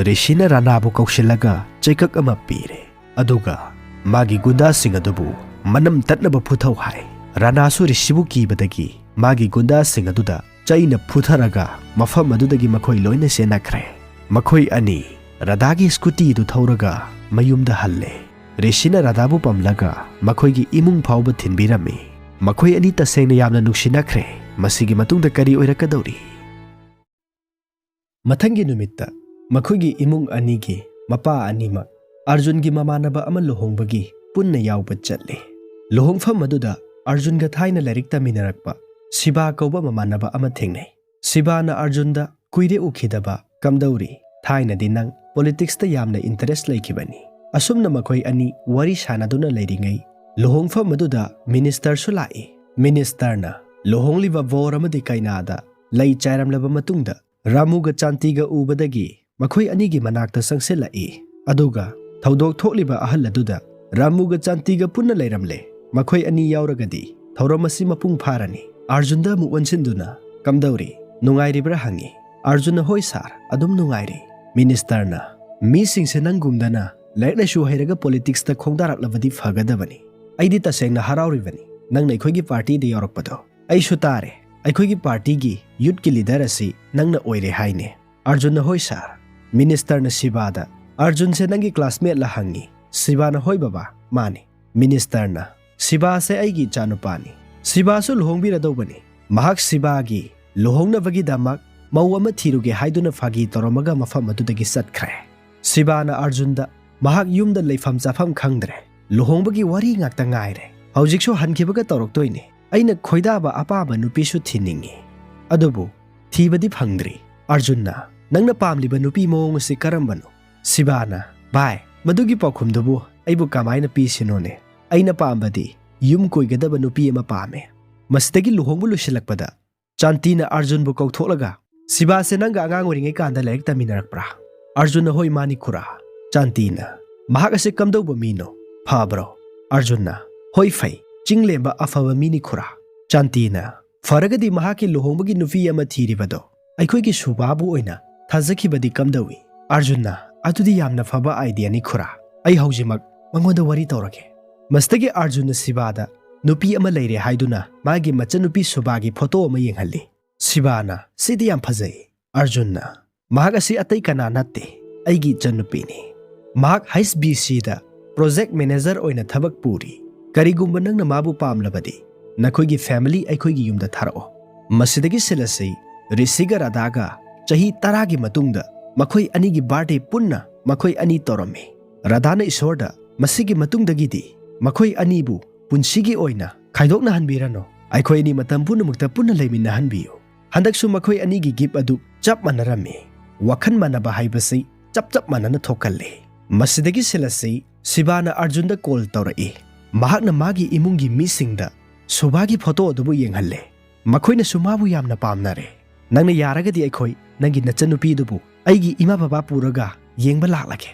ꯔꯤꯁꯤꯅ ꯔꯥꯅꯥꯕꯨ ꯀꯧꯁꯤꯜꯂꯒ ꯆꯩꯀꯛ ꯑꯃ ꯄꯤꯔꯦ, ꯑꯗꯨꯒ ꯃꯥꯒꯤ ꯒꯨꯟꯗꯥꯁꯤꯡ ꯑꯗꯨꯕꯨ ꯃꯅꯝ ꯇꯠꯅꯕ ꯐꯨꯊꯧ ꯍꯥꯏ꯫ ꯔꯥꯅꯥꯁꯨ ꯔꯤꯁꯤꯕꯨ ꯀꯤꯕꯗꯒꯤ ꯃꯥꯒꯤ ꯒꯨꯟꯗꯥꯁꯤꯡ ꯑꯗꯨꯗ ꯆꯩꯅ ꯐꯨꯊꯔꯒ ꯃꯐꯝ ꯑꯗꯨꯗꯒꯤ ꯃꯈꯣꯏ ꯂꯣꯏꯅ ꯆꯦꯟꯅꯈ꯭ꯔꯦ꯫ ꯃꯈꯣꯏ ꯑꯅꯤ ꯔꯥꯙꯥꯒꯤ ꯁ꯭ꯀꯨꯇꯤ ꯑꯗꯨ ꯊꯧꯔꯒ ꯃꯌꯨꯝꯗ ꯍꯜꯂꯦ꯫ ꯔꯤꯁꯤꯅ ꯔꯥꯙꯥꯕꯨ ꯄꯝꯂꯒ ꯃꯈꯣꯏꯒꯤ ꯏꯃꯨꯡ ꯐꯥꯎꯕ ꯊꯤꯟꯕꯤꯔꯝꯃꯤ꯫ ꯃꯈꯣꯏ ꯑꯅꯤ ꯇꯁꯦꯡꯅ ꯌꯥꯝꯅ ꯅꯨꯡꯁꯤꯅꯈ꯭ꯔꯦ꯫ ꯃꯁꯤꯒꯤ ꯃꯇꯨꯡꯗ ꯀꯔꯤ ꯑꯣꯏꯔꯛꯀꯗꯧꯔꯤ? ꯃꯊꯪꯒꯤ ꯅꯨꯃꯤꯠꯇ ꯃꯈꯣꯏꯒꯤ ꯏꯃꯨꯡ ꯑꯅꯤꯒꯤ ꯃꯄꯥ ꯑꯅꯤꯃꯛ ꯑꯔꯖꯨꯟꯒꯤ ꯃꯃꯥꯟꯅꯕ ꯑꯃ ꯂꯨꯍꯣꯡꯕꯒꯤ ꯄꯨꯟꯅ ꯌꯥꯎꯕ ꯆꯠꯂꯤ꯫ ꯂꯨꯍꯣꯡꯐꯝ ꯑꯗꯨꯗ ꯑꯔꯖꯨꯟꯒ ꯊꯥꯏꯅ ꯂꯥꯏꯔꯤꯛ ꯇꯝꯃꯤꯟꯅꯔꯛꯄ ꯁꯤꯕꯥ ꯀꯧꯕ ꯃꯃꯥꯟꯅꯕ ꯑꯃ ꯊꯦꯡꯅꯩ꯫ ꯁꯤꯕꯥꯅ ꯑꯔꯖꯨꯟꯗ, "ꯀꯨꯏꯔꯦ ꯎꯈꯤꯗꯕ, ꯀꯝꯗꯧꯔꯤ? ꯊꯥꯏꯅꯗꯤ ꯅꯪ ꯄꯣꯂꯤꯇꯤꯛꯁꯇ ꯌꯥꯝꯅ ꯏꯟꯇꯔꯦꯁ ꯂꯩꯈꯤꯕꯅꯤ"꯫ ꯑꯁꯨꯝꯅ ꯃꯈꯣꯏ ꯑꯅꯤ ꯋꯥꯔꯤ ꯁꯥꯟꯅꯗꯨꯅ ꯂꯩꯔꯤꯉꯩ, ꯂꯨꯍꯣꯡꯐꯝ ꯑꯗꯨꯗ ꯃꯤꯅꯤꯁꯇꯔꯁꯨ ꯂꯥꯛꯏ꯫ ꯃꯤꯅꯤꯁꯇꯔꯅ ꯂꯨꯍꯣꯡꯂꯤꯕ ꯕꯣꯔ ꯑꯃꯗꯤ ꯀꯩꯅꯥꯗ ꯂꯩ ꯆꯥꯏꯔꯝꯂꯕ ꯃꯇꯨꯡꯗ, ꯔꯥꯃꯨꯒ ꯆꯥꯟꯇꯤꯒ ꯎꯕꯗꯒꯤ ꯃꯈꯣꯏ ꯑꯅꯤꯒꯤ ꯃꯅꯥꯛꯇ ꯆꯪꯁꯤꯜꯂꯛꯏ꯫ ꯑꯗꯨꯒ ꯊꯧꯗꯣꯛ ꯊꯣꯛꯂꯤꯕ ꯑꯍꯜ ꯑꯗꯨꯗ ꯔꯥꯃꯨꯒ ꯆꯥꯟꯇꯤꯒ ꯄꯨꯟꯅ ꯂꯩꯔꯝꯂꯦ꯫ ꯃꯈꯣꯏ ꯑꯅꯤ ꯌꯥꯎꯔꯒꯗꯤ ꯊꯧꯔꯝ ꯑꯁꯤ ꯃꯄꯨꯡ ꯐꯥꯔꯅꯤ꯫ ꯑꯔꯖꯨꯟꯗ ꯑꯃꯨꯛ ꯑꯣꯟꯁꯤꯟꯗꯨꯅ, "ꯀꯝꯗꯧꯔꯤ? ꯅꯨꯡꯉꯥꯏꯔꯤꯕ꯭ꯔꯥ?" ꯍꯪꯉꯤ꯫ ꯑꯔꯖꯨꯟꯅ, "ꯍꯣꯏ ꯁꯥꯔ, ꯑꯗꯨꯝ ꯅꯨꯡꯉꯥꯏꯔꯤ"꯫ ꯃꯤꯅꯤꯁꯇꯔꯅ, "ꯃꯤꯁꯤꯡꯁꯦ ꯅꯪꯒꯨꯝꯗꯅ ꯂꯥꯏꯔꯤꯛ ꯂꯥꯏꯁꯨ ꯍꯩꯔꯒ ꯄꯣꯂꯤꯇꯤꯛꯁꯇ ꯈꯣꯡꯗꯥꯔꯛꯂꯕꯗꯤ ꯐꯒꯗꯕꯅꯤ꯫ ꯑꯩꯗꯤ ꯇꯁꯦꯡꯅ ꯍꯔꯥꯎꯔꯤꯕꯅꯤ ꯅꯪꯅ ꯑꯩꯈꯣꯏꯒꯤ ꯄꯥꯔꯇꯤꯗ ꯌꯥꯎꯔꯛꯄꯗꯣ꯫ ꯑꯩꯁꯨ ꯇꯥꯔꯦ, ꯑꯩꯈꯣꯏꯒꯤ ꯄꯥꯔꯇꯤꯒꯤ ꯌꯨꯠꯀꯤ ꯂꯤꯗꯔ ꯑꯁꯤ ꯅꯪꯅ ꯑꯣꯏꯔꯦ ꯍꯥꯏꯅꯦ"꯫ ꯑꯔꯖꯨꯟꯅ, "ꯍꯣꯏ ꯁꯥꯔ"꯫ ꯃꯤꯅꯤꯁꯇꯔꯅ ꯁꯤꯕꯥꯗ, "ꯑꯔꯖꯨꯟꯁꯦ ꯅꯪꯒꯤ ꯀ꯭ꯂꯥꯁꯃꯦꯠꯂ?" ꯍꯪꯉꯤ꯫ ꯁꯤꯕꯥꯅ, "ꯍꯣꯏ ꯕꯕꯥ, ꯃꯥꯅꯤ"꯫ ꯃꯤꯅꯤꯁꯇꯔꯅ, "ꯁꯤꯕꯥꯁꯦ ꯑꯩꯒꯤ ꯏꯆꯥꯅꯨꯄꯥꯅꯤ꯫ ꯁꯤꯕꯥꯁꯨ ꯂꯨꯍꯣꯡꯕꯤꯔꯗꯧꯕꯅꯤ꯫ ꯃꯍꯥꯛ ꯁꯤꯕꯥꯒꯤ ꯂꯨꯍꯣꯡꯅꯕꯒꯤꯗꯃꯛ ꯃꯧ ꯑꯃ ꯊꯤꯔꯨꯒꯦ" ꯍꯥꯏꯗꯨꯅ ꯐꯥꯒꯤ ꯇꯧꯔꯝꯃꯒ ꯃꯐꯝ ꯑꯗꯨꯗꯒꯤ ꯆꯠꯈ꯭ꯔꯦ꯫ ꯁꯤꯕꯥꯅ ꯑꯔꯖꯨꯟꯗ, "ꯃꯍꯥꯛ ꯌꯨꯝꯗ ꯂꯩꯐꯝ ꯆꯥꯐꯝ ꯈꯪꯗ꯭ꯔꯦ꯫ ꯂꯨꯍꯣꯡꯕꯒꯤ ꯋꯥꯔꯤ ꯉꯥꯛꯇ ꯉꯥꯏꯔꯦ꯫ ꯍꯧꯖꯤꯛꯁꯨ ꯍꯟꯈꯤꯕꯒ ꯇꯧꯔꯛꯇꯣꯏꯅꯤ꯫ ꯑꯩꯅ ꯈꯣꯏꯗꯥꯕ ꯑꯄꯥꯝꯕ ꯅꯨꯄꯤꯁꯨ ꯊꯤꯅꯤꯡꯉꯤ꯫ ꯑꯗꯨꯕꯨ ꯊꯤꯕꯗꯤ ꯐꯪꯗ꯭ꯔꯤ"꯫ ꯑꯔꯖꯨꯟꯅ, "ꯅꯪꯅ ꯄꯥꯝꯂꯤꯕ ꯅꯨꯄꯤ ꯃꯑꯣꯡ ꯑꯁꯤ ꯀꯔꯝꯕꯅꯣ?" ꯁꯤꯕꯥꯅ, "ꯚꯥꯏ, ꯃꯗꯨꯒꯤ ꯄꯥꯎꯈꯨꯝꯗꯨꯕꯨ ꯑꯩꯕꯨ ꯀꯃꯥꯏꯅ ꯄꯤꯁꯤꯅꯣꯅꯦ? ꯑꯩꯅ ꯄꯥꯝꯕꯗꯤ ꯌꯨꯝ ꯀꯣꯏꯒꯗꯕ ꯅꯨꯄꯤ ꯑꯃ ꯄꯥꯝꯃꯦ"꯫ ꯃꯁꯤꯗꯒꯤ ꯂꯨꯍꯣꯡꯕ ꯂꯣꯏꯁꯤꯜꯂꯛꯄꯗ ꯆꯥꯟꯇꯤꯅ ꯑꯔꯖꯨꯟꯕꯨ ꯀꯧꯊꯣꯛꯂꯒ, "ꯁꯤꯕꯥꯁꯦ ꯅꯪꯒ ꯑꯉꯥꯡ ꯑꯣꯏꯔꯤꯉꯩ ꯀꯥꯟꯗ ꯂꯥꯏꯔꯤꯛ ꯇꯝꯃꯤꯟꯅꯔꯛꯄ꯭ꯔꯥ?" ꯑꯔꯖꯨꯟꯅ, "ꯍꯣꯏ, ꯃꯥꯅꯤ ꯈꯨꯔꯥ"꯫ ꯆꯥꯟꯇꯤꯅ, "ꯃꯍꯥꯛ ꯑꯁꯤ ꯀꯝꯗꯧꯕ ꯃꯤꯅꯣ? ꯐꯕ꯭ꯔꯣ?" ꯑꯔꯖꯨꯟꯅ, "ꯍꯣꯏ, ꯐꯩ, ꯆꯤꯡꯂꯦꯝꯕ ꯑꯐꯕ ꯃꯤꯅꯤ ꯈꯨꯔꯥ"꯫ ꯆꯥꯟꯇꯤꯅ, "ꯐꯔꯒꯗꯤ ꯃꯍꯥꯛꯀꯤ ꯂꯨꯍꯣꯡꯕꯒꯤ ꯅꯨꯄꯤ ꯑꯃ ꯊꯤꯔꯤꯕꯗꯣ ꯑꯩꯈꯣꯏꯒꯤ ꯁꯨꯕꯥꯕꯨ ꯑꯣꯏꯅ ꯊꯥꯖꯈꯤꯕꯗꯤ ꯀꯝꯗꯧꯏ?" ꯑꯔꯖꯨꯟꯅ, "ꯑꯗꯨꯗꯤ ꯌꯥꯝꯅ ꯐꯕ ꯑꯥꯏꯗꯤꯌꯥꯅꯤ ꯈꯨꯔꯥ꯫ ꯑꯩ ꯍꯧꯖꯤꯛꯃꯛ ꯃꯉꯣꯟꯗ ꯋꯥꯔꯤ ꯇꯧꯔꯒꯦ"꯫ ꯃꯁꯤꯗꯒꯤ ꯑꯥꯔꯖꯨꯟꯅ ꯁꯤꯕꯥꯗ ꯅꯨꯄꯤ ꯑꯃ ꯂꯩꯔꯦ ꯍꯥꯏꯗꯨꯅ ꯃꯥꯒꯤ ꯃꯆꯟꯅꯨꯄꯤ ꯁꯨꯕꯥꯒꯤ ꯐꯣꯇꯣ ꯑꯃ ꯌꯦꯡꯍꯜꯂꯤ꯫ ꯁꯤꯕꯥꯅ, "ꯁꯤꯗꯤ ꯌꯥꯝ ꯐꯖꯩ"꯫ ꯑꯥꯔꯖꯨꯟꯅ, "ꯃꯍꯥꯛ ꯑꯁꯤ ꯑꯇꯩ ꯀꯅꯥ ꯅꯠꯇꯦ, ꯑꯩꯒꯤ ꯏꯆꯟꯅꯨꯄꯤꯅꯤ꯫ ꯃꯍꯥꯛ ꯍꯩꯆ ꯕꯤ ꯁꯤꯗ ꯄ꯭ꯔꯣꯖꯦꯛ ꯃꯦꯅꯦꯖꯔ ꯑꯣꯏꯅ ꯊꯕꯛ ꯄꯨꯔꯤ꯫ ꯀꯔꯤꯒꯨꯝꯕ ꯅꯪꯅ ꯃꯥꯕꯨ ꯄꯥꯝꯂꯕꯗꯤ ꯅꯈꯣꯏꯒꯤ ꯐꯦꯃꯤꯂꯤ ꯑꯩꯈꯣꯏꯒꯤ ꯌꯨꯝꯗ ꯊꯥꯔꯛꯑꯣ"꯫ ꯃꯁꯤꯗꯒꯤ ꯁꯤꯟ ꯑꯁꯤ ꯔꯤꯁꯤꯒ ꯔꯥꯙꯥꯒ ꯆꯍꯤ ꯇꯔꯥꯒꯤ ꯃꯇꯨꯡꯗ ꯃꯈꯣꯏ ꯑꯅꯤꯒꯤ ꯕꯥꯔꯗꯦ ꯄꯨꯟꯅ ꯃꯈꯣꯏ ꯑꯅꯤ ꯇꯧꯔꯝꯃꯤ꯫ ꯔꯥꯙꯥꯅ ꯏꯁꯣꯔꯗ, "ꯃꯁꯤꯒꯤ ꯃꯇꯨꯡꯗꯒꯤꯗꯤ ꯃꯈꯣꯏ ꯑꯅꯤꯕꯨ ꯄꯨꯟꯁꯤꯒꯤ ꯑꯣꯏꯅ ꯈꯥꯏꯗꯣꯛꯅꯍꯟꯕꯤꯔꯅꯨ꯫ ꯑꯩꯈꯣꯏ ꯑꯅꯤ ꯃꯇꯝ ꯄꯨꯝꯅꯃꯛꯇ ꯄꯨꯟꯅ ꯂꯩꯃꯤꯟꯅꯍꯟꯕꯤꯌꯨ"꯫ ꯍꯟꯗꯛꯁꯨ ꯃꯈꯣꯏ ꯑꯅꯤꯒꯤ ꯒꯤꯐ ꯑꯗꯨ ꯆꯞ ꯃꯥꯟꯅꯔꯝꯃꯤ꯫ ꯋꯥꯈꯜ ꯃꯥꯟꯅꯕ ꯍꯥꯏꯕꯁꯤ ꯆꯞ ꯆꯞ ꯃꯥꯟꯅꯅ ꯊꯣꯛꯀꯜꯂꯤ꯫ ꯃꯁꯤꯗꯒꯤ ꯁꯤꯟ ꯑꯁꯤ ꯁꯤꯕꯥꯅ ꯑꯥꯔꯖꯨꯟꯗ ꯀꯣꯜ ꯇꯧꯔꯛꯏ꯫ ꯃꯍꯥꯛꯅ ꯃꯥꯒꯤ ꯏꯃꯨꯡꯒꯤ ꯃꯤꯁꯤꯡꯗ ꯁꯨꯕꯥꯒꯤ ꯐꯣꯇꯣ ꯑꯗꯨꯕꯨ ꯌꯦꯡꯍꯜꯂꯦ꯫ ꯃꯈꯣꯏꯅꯁꯨ ꯃꯥꯕꯨ ꯌꯥꯝꯅ ꯄꯥꯝꯅꯔꯦ꯫ "ꯅꯪꯅ ꯌꯥꯔꯒꯗꯤ ꯑꯩꯈꯣꯏ ꯅꯪꯒꯤ ꯅꯆꯟꯅꯨꯄꯤꯗꯨꯕꯨ ꯑꯩꯒꯤ ꯏꯃꯥ ꯕꯕꯥ ꯄꯨꯔꯒ ꯌꯦꯡꯕ ꯂꯥꯛꯂꯒꯦ"꯫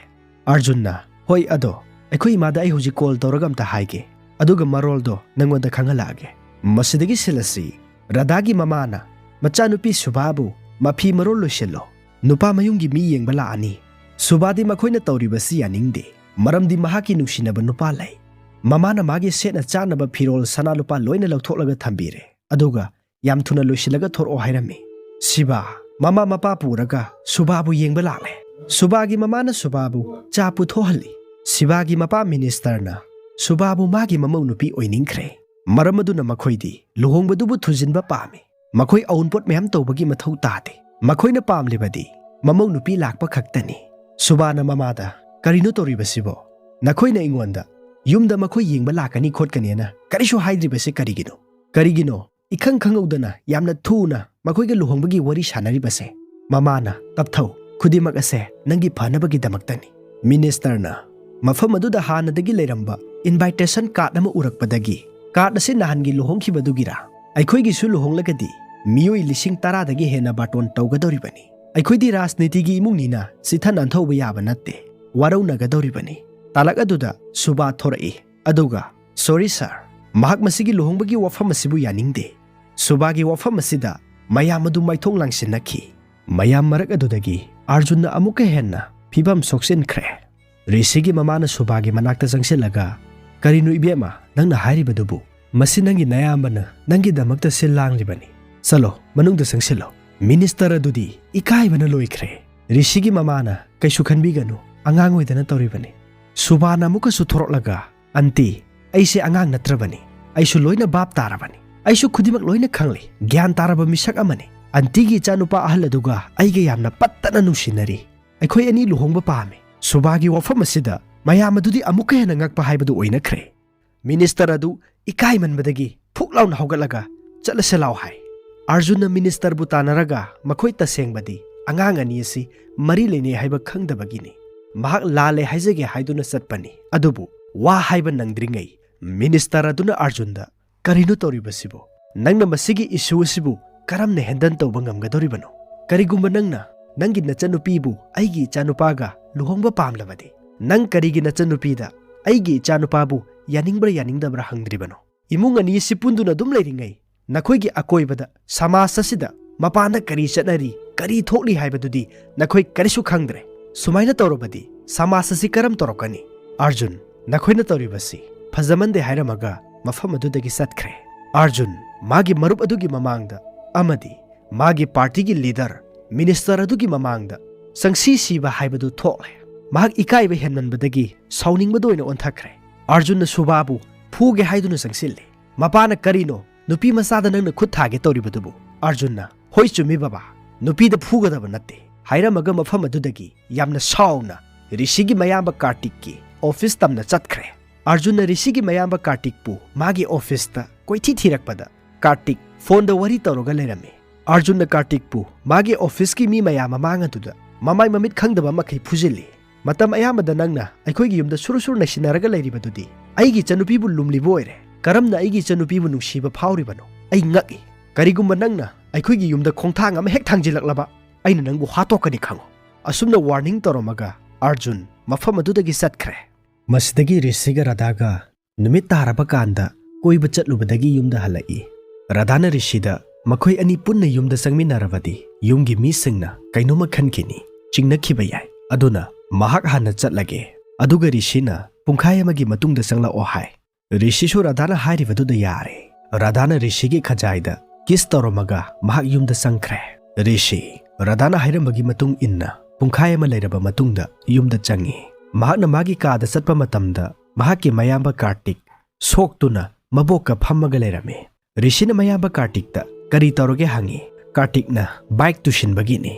ꯑꯥꯔꯖꯨꯟꯅ, "ꯍꯣꯏ, ꯑꯗꯣ ꯑꯩꯈꯣꯏ ꯏꯃꯥꯗ ꯑꯩ ꯍꯧꯖꯤꯛ ꯀꯣꯜ ꯇꯧꯔꯒ ꯑꯝꯇ ꯍꯥꯏꯒꯦ, ꯑꯗꯨꯒ ꯃꯔꯣꯜꯗꯣ ꯅꯪꯉꯣꯟꯗ ꯈꯪꯍꯜꯂꯛꯑꯒꯦ"꯫ ꯃꯁꯤꯗꯒꯤ ꯁꯤꯟ ꯑꯁꯤ ꯔꯥꯙꯥꯒꯤ ꯃꯃꯥꯅ, "ꯃꯆꯥꯅꯨꯄꯤ ꯁꯨꯕꯥꯕꯨ ꯃꯐꯤ ꯃꯔꯣꯜ ꯂꯣꯏꯁꯤꯜꯂꯣ꯫ ꯅꯨꯄꯥ ꯃꯌꯨꯝꯒꯤ ꯃꯤ ꯌꯦꯡꯕ ꯂꯥꯛꯑꯅꯤ꯫ ꯁꯨꯕꯥꯗꯤ ꯃꯈꯣꯏꯅ ꯇꯧꯔꯤꯕꯁꯤ ꯌꯥꯅꯤꯡꯗꯦ, ꯃꯔꯝꯗꯤ ꯃꯍꯥꯛꯀꯤ ꯅꯨꯡꯁꯤꯅꯕ ꯅꯨꯄꯥ ꯂꯩ"꯫ ꯃꯃꯥꯅ ꯃꯥꯒꯤ ꯁꯦꯠꯅ ꯆꯥꯅꯕ ꯐꯤꯔꯣꯜ, ꯁꯅꯥ ꯂꯨꯄꯥ ꯂꯣꯏꯅ ꯂꯧꯊꯣꯛꯂꯒ ꯊꯝꯕꯤꯔꯦ, ꯑꯗꯨꯒ ꯌꯥꯝ ꯊꯨꯅ ꯂꯣꯏꯁꯤꯜꯂꯒ ꯊꯣꯔꯛꯑꯣ ꯍꯥꯏꯔꯝꯃꯤ꯫ ꯁꯤꯕꯥ ꯃꯃꯥ ꯃꯄꯥ ꯄꯨꯔꯒ ꯁꯨꯕꯥꯕꯨ ꯌꯦꯡꯕ ꯂꯥꯛꯂꯦ꯫ ꯁꯨꯕꯥꯒꯤ ꯃꯃꯥꯅ ꯁꯨꯕꯥꯕꯨ ꯆꯥ ꯄꯨꯊꯣꯛꯍꯜꯂꯤ꯫ ꯁꯤꯕꯥꯒꯤ ꯃꯄꯥ ꯃꯤꯅꯤꯁꯇꯔꯅ ꯁꯨꯕꯥꯕꯨ ꯃꯥꯒꯤ ꯃꯃꯧ ꯅꯨꯄꯤ ꯑꯣꯏꯅꯤꯡꯈ꯭ꯔꯦ꯫ ꯃꯔꯝ ꯑꯗꯨꯅ ꯃꯈꯣꯏꯗꯤ ꯂꯨꯍꯣꯡꯕꯗꯨꯕꯨ ꯊꯨꯖꯤꯟꯕ ꯄꯥꯝꯃꯤ꯫ ꯃꯈꯣꯏ ꯑꯎꯟꯄꯣꯠ ꯃꯌꯥꯝ ꯇꯧꯕꯒꯤ ꯃꯊꯧ ꯇꯥꯗꯦ꯫ ꯃꯈꯣꯏꯅ ꯄꯥꯝꯂꯤꯕꯗꯤ ꯃꯃꯧ ꯅꯨꯄꯤ ꯂꯥꯛꯄ ꯈꯛꯇꯅꯤ꯫ ꯁꯨꯕꯥꯅ ꯃꯃꯥꯗ, "ꯀꯔꯤꯅꯣ ꯇꯧꯔꯤꯕꯁꯤꯕꯣ? ꯅꯈꯣꯏꯅ ꯑꯩꯉꯣꯟꯗ ꯌꯨꯝꯗ ꯃꯈꯣꯏ ꯌꯦꯡꯕ ꯂꯥꯛꯀꯅꯤ ꯈꯣꯠꯀꯅꯤꯅ ꯀꯔꯤꯁꯨ ꯍꯥꯏꯗ꯭ꯔꯤꯕꯁꯤ ꯀꯔꯤꯒꯤꯅꯣ? ꯀꯔꯤꯒꯤꯅꯣ ꯏꯈꯪ ꯈꯪꯍꯧꯗꯅ ꯌꯥꯝꯅ ꯊꯨꯅ ꯃꯈꯣꯏꯒ ꯂꯨꯍꯣꯡꯕꯒꯤ ꯋꯥꯔꯤ ꯁꯥꯟꯅꯔꯤꯕꯁꯦ?" ꯃꯃꯥꯅ, "ꯇꯞꯊꯧ, ꯈꯨꯗꯤꯡꯃꯛ ꯑꯁꯦ ꯅꯪꯒꯤ ꯐꯅꯕꯒꯤꯗꯃꯛꯇꯅꯤ"꯫ ꯃꯤꯅꯤꯁꯇꯔꯅ ꯃꯐꯝ ꯑꯗꯨꯗ ꯍꯥꯟꯅꯗꯒꯤ ꯂꯩꯔꯝꯕ ꯏꯟꯚꯥꯏꯇꯦꯁꯟ ꯀꯥꯔꯗ ꯑꯃ ꯎꯔꯛꯄꯗꯒꯤ, "ꯀꯥꯔꯗ ꯑꯁꯤ ꯅꯍꯥꯟꯒꯤ ꯂꯨꯍꯣꯡꯈꯤꯕꯗꯨꯒꯤꯔꯥ? ꯑꯩꯈꯣꯏꯒꯤꯁꯨ ꯂꯨꯍꯣꯡꯂꯒꯗꯤ ꯃꯤꯑꯣꯏ ꯂꯤꯁꯤꯡ ꯇꯔꯥꯗꯒꯤ ꯍꯦꯟꯅ ꯕꯥꯔꯇꯣꯟ ꯇꯧꯒꯗꯧꯔꯤꯕꯅꯤ꯫ ꯑꯩꯈꯣꯏꯗꯤ ꯔꯥꯖꯅꯤꯇꯤꯒꯤ ꯏꯃꯨꯡꯅꯤꯅ ꯆꯤꯠꯊ ꯅꯥꯟꯊꯧꯕ ꯌꯥꯕ ꯅꯠꯇꯦ꯫ ꯋꯥꯔꯧꯅꯒꯗꯧꯔꯤꯕꯅꯤ"꯫ ꯇꯥꯂꯛ ꯑꯗꯨꯗ ꯁꯨꯕꯥ ꯊꯣꯔꯛꯏ꯫ ꯑꯗꯨꯒ, "ꯁꯣꯔꯤ ꯁꯥꯔ, ꯃꯍꯥꯛ ꯃꯁꯤꯒꯤ ꯂꯨꯍꯣꯡꯕꯒꯤ ꯋꯥꯐꯝ ꯑꯁꯤꯕꯨ ꯌꯥꯅꯤꯡꯗꯦ"꯫ ꯁꯨꯕꯥꯒꯤ ꯋꯥꯐꯝ ꯑꯁꯤꯗ ꯃꯌꯥꯝ ꯑꯗꯨ ꯃꯥꯏꯊꯣꯡ ꯂꯥꯡꯁꯤꯟꯅꯈꯤ꯫ ꯃꯌꯥꯝ ꯃꯔꯛ ꯑꯗꯨꯗꯒꯤ ꯑꯥꯔꯖꯨꯟꯅ ꯑꯃꯨꯛꯀ ꯍꯦꯟꯅ ꯐꯤꯕꯝ ꯁꯣꯛꯆꯤꯟꯈ꯭ꯔꯦ꯫ ꯔꯤꯁꯤꯒꯤ ꯃꯃꯥꯅ ꯁꯨꯕꯥꯒꯤ ꯃꯅꯥꯛꯇ ꯆꯪꯁꯤꯜꯂꯒ, "ꯀꯔꯤꯅꯣ ꯏꯕꯦꯝꯃ ꯅꯪꯅ ꯍꯥꯏꯔꯤꯕꯗꯨꯕꯨ? ꯃꯁꯤ ꯅꯪꯒꯤ ꯅꯌꯥꯝꯕꯅ ꯅꯪꯒꯤꯗꯃꯛꯇ ꯁꯤꯜ ꯂꯥꯡꯂꯤꯕꯅꯤ꯫ ꯆꯠꯂꯣ, ꯃꯅꯨꯡꯗ ꯆꯪꯁꯤꯜꯂꯣ꯫" ꯃꯤꯅꯤꯁꯇꯔ ꯑꯗꯨꯗꯤ ꯏꯀꯥꯏꯕꯅ ꯂꯣꯏꯈ꯭ꯔꯦ꯫ ꯔꯤꯁꯤꯒꯤ ꯃꯃꯥꯅ, "ꯀꯩꯁꯨ ꯈꯟꯕꯤꯒꯅꯨ, ꯑꯉꯥꯡ ꯑꯣꯏꯗꯅ ꯇꯧꯔꯤꯕꯅꯤ꯫" ꯁꯨꯕꯥꯅ ꯑꯃꯨꯛꯀꯁꯨ ꯊꯣꯔꯛꯂꯒ, "ꯑꯟꯇꯤ, ꯑꯩꯁꯦ ꯑꯉꯥꯡ ꯅꯠꯇ꯭ꯔꯕꯅꯤ꯫ ꯑꯩꯁꯨ ꯂꯣꯏꯅ ꯚꯥꯞ ꯇꯥꯔꯕꯅꯤ꯫ ꯑꯩꯁꯨ ꯈꯨꯗꯤꯡꯃꯛ ꯂꯣꯏꯅ ꯈꯪꯂꯤ꯫ ꯒ꯭ꯌꯥꯟ ꯇꯥꯔꯕ ꯃꯤꯁꯛ ꯑꯃꯅꯤ꯫ ꯑꯟꯇꯤꯒꯤ ꯏꯆꯥꯅꯨꯄꯥ ꯑꯍꯜ ꯑꯗꯨꯒ ꯑꯩꯒ ꯌꯥꯝꯅ ꯄꯠꯇꯅ ꯅꯨꯡꯁꯤꯅꯔꯤ꯫ ꯑꯩꯈꯣꯏ ꯑꯅꯤ ꯂꯨꯍꯣꯡꯕ ꯄꯥꯝꯃꯤ꯫" ꯁꯨꯕꯥꯒꯤ ꯋꯥꯐꯝ ꯑꯁꯤꯗ ꯃꯌꯥꯝ ꯑꯗꯨꯗꯤ ꯑꯃꯨꯛꯀ ꯍꯦꯟꯅ ꯉꯛꯄ ꯍꯥꯏꯕꯗꯨ ꯑꯣꯏꯅꯈ꯭ꯔꯦ꯫ ꯃꯤꯅꯤꯁꯇꯔ ꯑꯗꯨ ꯏꯀꯥꯏꯃꯟꯕꯗꯒꯤ ꯐꯨꯛ ꯂꯥꯎꯅ ꯍꯧꯒꯠꯂꯒ, "ꯆꯠꯂꯁꯦ ꯂꯥꯎ" ꯍꯥꯏ꯫ ꯑꯥꯔꯖꯨꯟꯅ ꯃꯤꯅꯤꯁꯇꯔꯕꯨ ꯇꯥꯟꯅꯔꯒ ꯃꯈꯣꯏ ꯇꯁꯦꯡꯕꯗꯤ ꯑꯉꯥꯡ ꯑꯅꯤ ꯑꯁꯤ ꯃꯔꯤ ꯂꯩꯅꯩ ꯍꯥꯏꯕ ꯈꯪꯗꯕꯒꯤꯅꯤ꯫ ꯃꯍꯥꯛ ꯂꯥꯜꯂꯦ ꯍꯥꯏꯖꯒꯦ ꯍꯥꯏꯗꯨꯅ ꯆꯠꯄꯅꯤ꯫ ꯑꯗꯨꯕꯨ ꯋꯥ ꯍꯥꯏꯕ ꯅꯪꯗ꯭ꯔꯤꯉꯩ ꯃꯤꯅꯤꯁꯇꯔ ꯑꯗꯨꯅ ꯑꯥꯔꯖꯨꯟꯗ, "ꯀꯔꯤꯅꯣ ꯇꯧꯔꯤꯕꯁꯤꯕꯨ? ꯅꯪꯅ ꯃꯁꯤꯒꯤ ꯏꯁꯨ ꯑꯁꯤꯕꯨ ꯀꯔꯝꯅ ꯍꯦꯟꯗꯜ ꯇꯧꯕ ꯉꯝꯒꯗꯧꯔꯤꯕꯅꯣ? ꯀꯔꯤꯒꯨꯝꯕ ꯅꯪꯅ ꯅꯪꯒꯤ ꯅꯆꯟꯅꯨꯄꯤꯕꯨ ꯑꯩꯒꯤ ꯏꯆꯥꯅꯨꯄꯥꯒ ꯂꯨꯍꯣꯡꯕ ꯄꯥꯝꯂꯕꯗꯤ, ꯅꯪ ꯀꯔꯤꯒꯤ ꯅꯆꯟꯅꯨꯄꯤꯗ ꯑꯩꯒꯤ ꯏꯆꯥꯅꯨꯄꯥꯕꯨ ꯌꯥꯅꯤꯡꯕ꯭ꯔꯥ ꯌꯥꯅꯤꯡꯗꯕ꯭ꯔꯥ ꯍꯪꯗ꯭ꯔꯤꯕꯅꯣ? ꯏꯃꯨꯡ ꯑꯅꯤ ꯑꯁꯤ ꯄꯨꯟꯗꯨꯅ ꯑꯗꯨꯝ ꯂꯩꯔꯤꯉꯩ ꯅꯈꯣꯏꯒꯤ ꯑꯀꯣꯏꯕꯗ, ꯁꯃꯥꯖ ꯑꯁꯤꯗ ꯃꯄꯥꯟꯗ ꯀꯔꯤ ꯆꯠꯅꯔꯤ, ꯀꯔꯤ ꯊꯣꯛꯂꯤ ꯍꯥꯏꯕꯗꯨꯗꯤ ꯅꯈꯣꯏ ꯀꯔꯤꯁꯨ ꯈꯪꯗ꯭ꯔꯦ꯫ ꯁꯨꯃꯥꯏꯅ ꯇꯧꯔꯕꯗꯤ ꯁꯃꯥꯖ ꯑꯁꯤ ꯀꯔꯝ ꯇꯧꯔꯛꯀꯅꯤ?" "ꯑꯥꯔꯖꯨꯟ, ꯅꯈꯣꯏꯅ ꯇꯧꯔꯤꯕꯁꯤ ꯐꯖꯃꯟꯗꯦ" ꯍꯥꯏꯔꯝꯃꯒ ꯃꯐꯝ ꯑꯗꯨꯗꯒꯤ ꯆꯠꯈ꯭ꯔꯦ꯫ ꯑꯥꯔꯖꯨꯟ ꯃꯥꯒꯤ ꯃꯔꯨꯞ ꯑꯗꯨꯒꯤ ꯃꯃꯥꯡꯗ ꯑꯃꯗꯤ ꯃꯥꯒꯤ ꯄꯥꯔꯇꯤꯒꯤ ꯂꯤꯗꯔ, ꯃꯤꯅꯤꯁꯇꯔ ꯑꯗꯨꯒꯤ ꯃꯃꯥꯡꯗ ꯆꯪꯁꯤ ꯁꯤꯕ ꯍꯥꯏꯕꯗꯨ ꯊꯣꯛꯂꯦ꯫ ꯃꯍꯥꯛ ꯏꯀꯥꯏꯕ ꯍꯦꯟꯃꯟꯕꯗꯒꯤ ꯁꯥꯎꯅꯤꯡꯕꯗ ꯑꯣꯏꯅ ꯑꯣꯟꯊꯈ꯭ꯔꯦ꯫ ꯑꯥꯔꯖꯨꯟꯅ ꯁꯨꯕꯥꯕꯨ ꯐꯨꯒꯦ ꯍꯥꯏꯗꯨꯅ ꯆꯪꯁꯤꯜꯂꯤ꯫ ꯃꯄꯥꯅ, "ꯀꯔꯤꯅꯣ? ꯅꯨꯄꯤ ꯃꯆꯥꯗ ꯅꯪꯅ ꯈꯨꯠ ꯊꯥꯒꯦ ꯇꯧꯔꯤꯕꯗꯨꯕꯨ?" ꯑꯥꯔꯖꯨꯟꯅ, "ꯍꯣꯏ, ꯆꯨꯝꯃꯤ ꯕꯕꯥ, ꯅꯨꯄꯤꯗ ꯐꯨꯒꯗꯕ ꯅꯠꯇꯦ" ꯍꯥꯏꯔꯝꯃꯒ ꯃꯐꯝ ꯑꯗꯨꯗꯒꯤ ꯌꯥꯝꯅ ꯁꯥꯎꯅ ꯔꯤꯁꯤꯒꯤ ꯃꯌꯥꯝꯕ ꯀꯥꯔꯇꯤꯛꯀꯤ ꯑꯣꯐꯤꯁ ꯇꯝꯅ ꯆꯠꯈ꯭ꯔꯦ꯫ ꯑꯥꯔꯖꯨꯟꯅ ꯔꯤꯁꯤꯒꯤ ꯃꯌꯥꯝꯕ ꯀꯥꯔꯇꯤꯛꯄꯨ ꯃꯥꯒꯤ ꯑꯣꯐꯤꯁꯇ ꯀꯣꯏꯊꯤ ꯊꯤꯔꯛꯄꯗ, ꯀꯥꯔꯇꯤꯛ ꯐꯣꯟꯗ ꯋꯥꯔꯤ ꯇꯧꯔꯒ ꯂꯩꯔꯝꯃꯤ꯫ ꯑꯥꯔꯖꯨꯟꯅ ꯀꯥꯔꯇꯤꯛꯄꯨ ꯃꯥꯒꯤ ꯑꯣꯐꯤꯁꯀꯤ ꯃꯤ ꯃꯌꯥꯝ ꯃꯃꯥꯡ ꯑꯗꯨꯗ ꯃꯃꯥꯏ ꯃꯃꯤꯠ ꯈꯪꯗꯕ ꯃꯈꯩ ꯐꯨꯖꯤꯜꯂꯤ꯫ "ꯃꯇꯝ ꯑꯌꯥꯝꯕꯗ ꯅꯪꯅ ꯑꯩꯈꯣꯏꯒꯤ ꯌꯨꯝꯗ ꯁꯨꯔꯨ ꯁꯨꯔꯨ ꯅꯩꯁꯤꯟꯅꯔꯒ ꯂꯩꯔꯤꯕꯗꯨꯗꯤ ꯑꯩꯒꯤ ꯏꯆꯟꯅꯨꯄꯤꯕꯨ ꯂꯨꯝꯂꯤꯕ ꯑꯣꯏꯔꯦ꯫ ꯀꯔꯝꯅ ꯑꯩꯒꯤ ꯏꯆꯟꯅꯨꯄꯤꯕꯨ ꯅꯨꯡꯁꯤꯕ ꯐꯥꯎꯔꯤꯕꯅꯣ? ꯑꯩ ꯉꯛꯏ꯫ ꯀꯔꯤꯒꯨꯝꯕ ꯅꯪꯅ ꯑꯩꯈꯣꯏꯒꯤ ꯌꯨꯝꯗ ꯈꯣꯡꯊꯥꯡ ꯑꯃ ꯍꯦꯛ ꯊꯥꯡꯖꯤꯜꯂꯛꯂꯕ, ꯑꯩꯅ ꯅꯪꯕꯨ ꯍꯥꯠꯇꯣꯛꯀꯅꯤ ꯈꯪꯉꯨ꯫" ꯑꯁꯨꯝꯅ ꯋꯥꯔꯅꯤꯡ ꯇꯧꯔꯝꯃꯒ ꯑꯥꯔꯖꯨꯟ ꯃꯐꯝ ꯑꯗꯨꯗꯒꯤ ꯆꯠꯈ꯭ꯔꯦ꯫ ꯃꯁꯤꯗꯒꯤ ꯔꯤꯁꯤꯒ ꯔꯥꯙꯥꯒ ꯅꯨꯃꯤꯠ ꯇꯥꯔꯕ ꯀꯥꯟꯗ ꯀꯣꯏꯕ ꯆꯠꯂꯨꯕꯗꯒꯤ ꯌꯨꯝꯗ ꯍꯜꯂꯛꯏ꯫ ꯔꯥꯙꯥꯅ ꯔꯤꯁꯤꯗ, "ꯃꯈꯣꯏ ꯑꯅꯤ ꯄꯨꯟꯅ ꯌꯨꯝꯗ ꯆꯪꯃꯤꯟꯅꯔꯕꯗꯤ ꯌꯨꯝꯒꯤ ꯃꯤꯁꯤꯡꯅ ꯀꯩꯅꯣꯝꯃ ꯈꯟꯈꯤꯅꯤ, ꯆꯤꯡꯅꯈꯤꯕ ꯌꯥꯏ꯫ ꯑꯗꯨꯅ ꯃꯍꯥꯛ ꯍꯥꯟꯅ ꯆꯠꯂꯒꯦ꯫" ꯑꯗꯨꯒ ꯔꯤꯁꯤꯅ ꯄꯨꯡꯈꯥꯏ ꯑꯃꯒꯤ ꯃꯇꯨꯡꯗ ꯆꯪꯂꯛꯑꯣ" ꯍꯥꯏ꯫ ꯔꯤꯁꯤꯁꯨ ꯔꯥꯙꯥꯅ ꯍꯥꯏꯔꯤꯕꯗꯨꯗ ꯌꯥꯔꯦ꯫ ꯔꯥꯙꯥꯅ ꯔꯤꯁꯤꯒꯤ ꯈꯖꯥꯏꯗ ꯀꯤꯁ ꯇꯧꯔꯝꯃꯒ ꯃꯍꯥꯛ ꯌꯨꯝꯗ ꯆꯪꯈ꯭ꯔꯦ꯫ ꯔꯤꯁꯤ ꯔꯥꯙꯥꯅ ꯍꯥꯏꯔꯝꯕꯒꯤ ꯃꯇꯨꯡ ꯏꯟꯅ ꯄꯨꯡꯈꯥꯏ ꯑꯃ ꯂꯩꯔꯕ ꯃꯇꯨꯡꯗ ꯌꯨꯝꯗ ꯆꯪꯉꯤ꯫ ꯃꯍꯥꯛꯅ ꯃꯥꯒꯤ ꯀꯥꯗ ꯆꯠꯄ ꯃꯇꯝꯗ ꯃꯍꯥꯛꯀꯤ ꯃꯌꯥꯝꯕ ꯀꯥꯔꯇꯤꯛ ꯁꯣꯛꯇꯨꯅ ꯃꯕꯣꯛꯀ ꯐꯝꯃꯒ ꯂꯩꯔꯝꯃꯤ꯫ ꯔꯤꯁꯤꯅ ꯃꯌꯥꯝꯕ ꯀꯥꯔꯇꯤꯛꯇ ꯀꯔꯤ ꯇꯧꯔꯒꯦ ꯍꯪꯉꯤ꯫ ꯀꯥꯔꯇꯤꯛꯅ ꯕꯥꯏꯛ ꯇꯨꯁꯤꯟꯕꯒꯤꯅꯤ꯫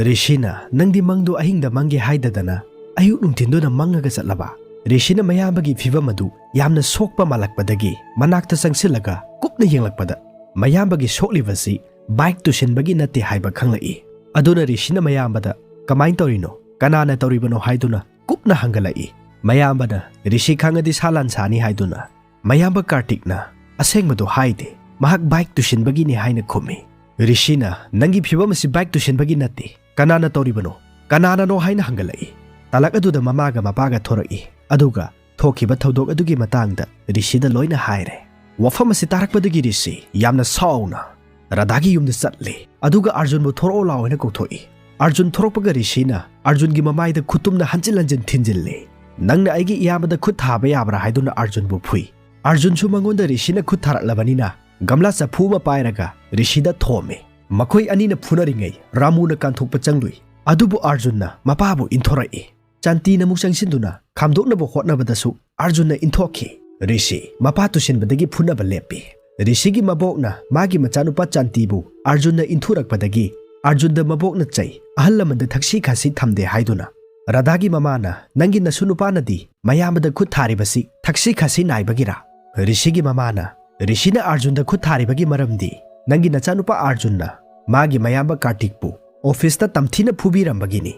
ꯔꯤꯁꯤꯅ "ꯅꯪꯗꯤ ꯃꯪꯗꯣ ꯑꯍꯤꯡꯗ ꯃꯪꯒꯦ ꯍꯥꯏꯗꯗꯅ ꯑꯌꯨꯛ ꯅꯨꯡꯊꯤꯟꯗꯨꯅ ꯃꯪꯉꯒ ꯆꯠꯂꯕ?" ꯔꯤꯁꯤꯅ ꯃꯌꯥꯝꯕꯒꯤ ꯐꯤꯚꯝ ꯑꯗꯨ ꯌꯥꯝꯅ ꯁꯣꯛꯄ ꯃꯥꯜꯂꯛꯄꯗꯒꯤ ꯃꯅꯥꯛꯇ ꯆꯪꯁꯤꯜꯂꯒ ꯀꯨꯞꯅ ꯌꯦꯡꯂꯛꯄꯗ ꯃꯌꯥꯝꯕꯒꯤ ꯁꯣꯛꯂꯤꯕꯁꯤ ꯕꯥꯏꯛ ꯇꯨꯁꯤꯟꯕꯒꯤ ꯅꯠꯇꯦ ꯍꯥꯏꯕ ꯈꯪꯂꯛꯏ꯫ ꯑꯗꯨꯅ ꯔꯤꯁꯤꯅ ꯃꯌꯥꯝꯕꯗ "ꯀꯃꯥꯏꯅ ꯇꯧꯔꯤꯅꯣ? ꯀꯅꯥꯅ ꯇꯧꯔꯤꯕꯅꯣ?" ꯍꯥꯏꯗꯨꯅ ꯀꯨꯞꯅ ꯍꯪꯒꯠꯂꯛꯏ꯫ ꯃꯌꯥꯝꯕꯅ ꯔꯤꯁꯤ ꯈꯪꯉꯗꯤ ꯁꯥ ꯂꯥꯟ ꯁꯥꯅꯤ ꯍꯥꯏꯗꯨꯅ ꯃꯌꯥꯝꯕ ꯀꯥꯔꯇꯤꯛꯅ ꯑꯁꯦꯡꯕꯗꯨ ꯍꯥꯏꯗꯦ, ꯃꯍꯥꯛ ꯕꯥꯏꯛ ꯇꯨꯁꯤꯟꯕꯒꯤꯅꯤ ꯍꯥꯏꯅ ꯈꯨꯝꯃꯤ꯫ ꯔꯤꯁꯤꯅ "ꯅꯪꯒꯤ ꯐꯤꯚꯝ ꯑꯁꯤ ꯕꯥꯏꯛ ꯇꯨꯁꯤꯟꯕꯒꯤ ꯅꯠꯇꯦ, ꯀꯅꯥꯅ ꯇꯧꯔꯤꯕꯅꯣ? ꯀꯅꯥꯅꯅꯣ?" ꯍꯥꯏꯅ ꯍꯪꯒꯠꯂꯛꯏ꯫ ꯇꯥꯂꯛ ꯑꯗꯨꯗ ꯃꯃꯥꯒ ꯃꯄꯥꯒ ꯊꯣꯔꯛꯏ, ꯑꯗꯨꯒ ꯊꯣꯛꯈꯤꯕ ꯊꯧꯗꯣꯛ ꯑꯗꯨꯒꯤ ꯃꯇꯥꯡꯗ ꯔꯤꯁꯤꯗ ꯂꯣꯏꯅ ꯍꯥꯏꯔꯦ꯫ ꯋꯥꯐꯝ ꯑꯁꯤ ꯇꯥꯔꯛꯄꯗꯒꯤ ꯔꯤꯁꯤ ꯌꯥꯝꯅ ꯁꯥꯎꯅ ꯔꯥꯙꯥꯒꯤ ꯌꯨꯝꯗ ꯆꯠꯂꯤ, ꯑꯗꯨꯒ ꯑꯥꯔꯖꯨꯟꯕꯨ "ꯊꯣꯔꯛꯑꯣ ꯂꯥꯛꯑꯣ" ꯍꯥꯏꯅ ꯀꯧꯊꯣꯛꯏ꯫ ꯑꯥꯔꯖꯨꯟ ꯊꯣꯔꯛꯄꯒ ꯔꯤꯁꯤꯅ ꯑꯥꯔꯖꯨꯟꯒꯤ ꯃꯃꯥꯏꯗ ꯈꯨꯠꯇꯨꯝꯅ ꯍꯟꯖꯤꯟ ꯍꯟꯖꯤꯟ ꯊꯤꯟꯖꯤꯜꯂꯤ꯫ "ꯅꯪꯅ ꯑꯩꯒꯤ ꯏꯌꯥꯝꯕꯗ ꯈꯨꯠ ꯊꯥꯕ ꯌꯥꯕ꯭ꯔꯥ?" ꯍꯥꯏꯗꯨꯅ ꯑꯥꯔꯖꯨꯟꯕꯨ ꯐꯨꯏ꯫ ꯑꯥꯔꯖꯨꯟꯁꯨ ꯃꯉꯣꯟꯗ ꯔꯤꯁꯤꯅ ꯈꯨꯠ ꯊꯥꯔꯛꯂꯕꯅꯤꯅ ꯒꯝꯂꯥ ꯆꯐꯨ ꯑꯃ ꯄꯥꯏꯔꯒ ꯔꯤꯁꯤꯗ ꯊꯣꯝꯃꯤ꯫ ꯃꯈꯣꯏ ꯑꯅꯤꯅ ꯐꯨꯅꯔꯤꯉꯩ ꯔꯥꯃꯨꯅ ꯀꯥꯟꯊꯣꯛꯄ ꯆꯪꯂꯨꯏ, ꯑꯗꯨꯕꯨ ꯑꯥꯔꯖꯨꯟꯅ ꯃꯄꯥꯕꯨ ꯏꯟꯊꯣꯔꯛꯏ꯫ ꯆꯥꯟꯇꯤꯅ ꯑꯃꯨꯛ ꯆꯪꯁꯤꯟꯗꯨꯅ ꯈꯥꯝꯗꯣꯛꯅꯕ ꯍꯣꯠꯅꯕꯗꯁꯨ ꯑꯥꯔꯖꯨꯟꯅ ꯏꯟꯊꯣꯛꯈꯤ꯫ ꯔꯤꯁꯤ ꯃꯄꯥ ꯇꯨꯁꯤꯟꯕꯗꯒꯤ ꯐꯨꯅꯕ ꯂꯦꯞꯄꯤ꯫ ꯔꯤꯁꯤꯒꯤ ꯃꯕꯣꯛꯅ ꯃꯥꯒꯤ ꯃꯆꯥꯅꯨꯄꯥ ꯆꯥꯟꯇꯤꯕꯨ ꯑꯥꯔꯖꯨꯟꯅ ꯏꯟꯊꯨꯔꯛꯄꯗꯒꯤ ꯑꯥꯔꯖꯨꯟꯗ ꯃꯕꯣꯛꯅ ꯆꯩ, ꯑꯍꯜ ꯂꯃꯟꯗ ꯊꯛꯁꯤ ꯈꯥꯁꯤ ꯊꯝꯗꯦ ꯍꯥꯏꯗꯨꯅ꯫ ꯔꯥꯙꯥꯒꯤ ꯃꯃꯥꯅ "ꯅꯪꯒꯤ ꯅꯁꯨ ꯅꯨꯄꯥꯅꯗꯤ ꯃꯌꯥꯝꯕꯗ ꯈꯨꯠ ꯊꯥꯔꯤꯕꯁꯤ ꯊꯛꯁꯤ ꯈꯥꯁꯤ ꯅꯥꯏꯕꯒꯤꯔꯥ?" ꯔꯤꯁꯤꯒꯤ ꯃꯃꯥꯅ ꯔꯤꯁꯤꯅ ꯑꯥꯔꯖꯨꯟꯗ ꯈꯨꯠ ꯊꯥꯔꯤꯕꯒꯤ ꯃꯔꯝꯗꯤ ꯅꯪꯒꯤ ꯅꯆꯥꯅꯨꯄꯥ ꯑꯥꯔꯖꯨꯟꯅ ꯃꯥꯒꯤ ꯃꯌꯥꯝꯕ ꯀꯥꯔꯇꯤꯛꯄꯨ ꯑꯣꯐꯤꯁꯇ ꯇꯝꯊꯤꯅ ꯐꯨꯕꯤꯔꯝꯕꯒꯤꯅꯤ꯫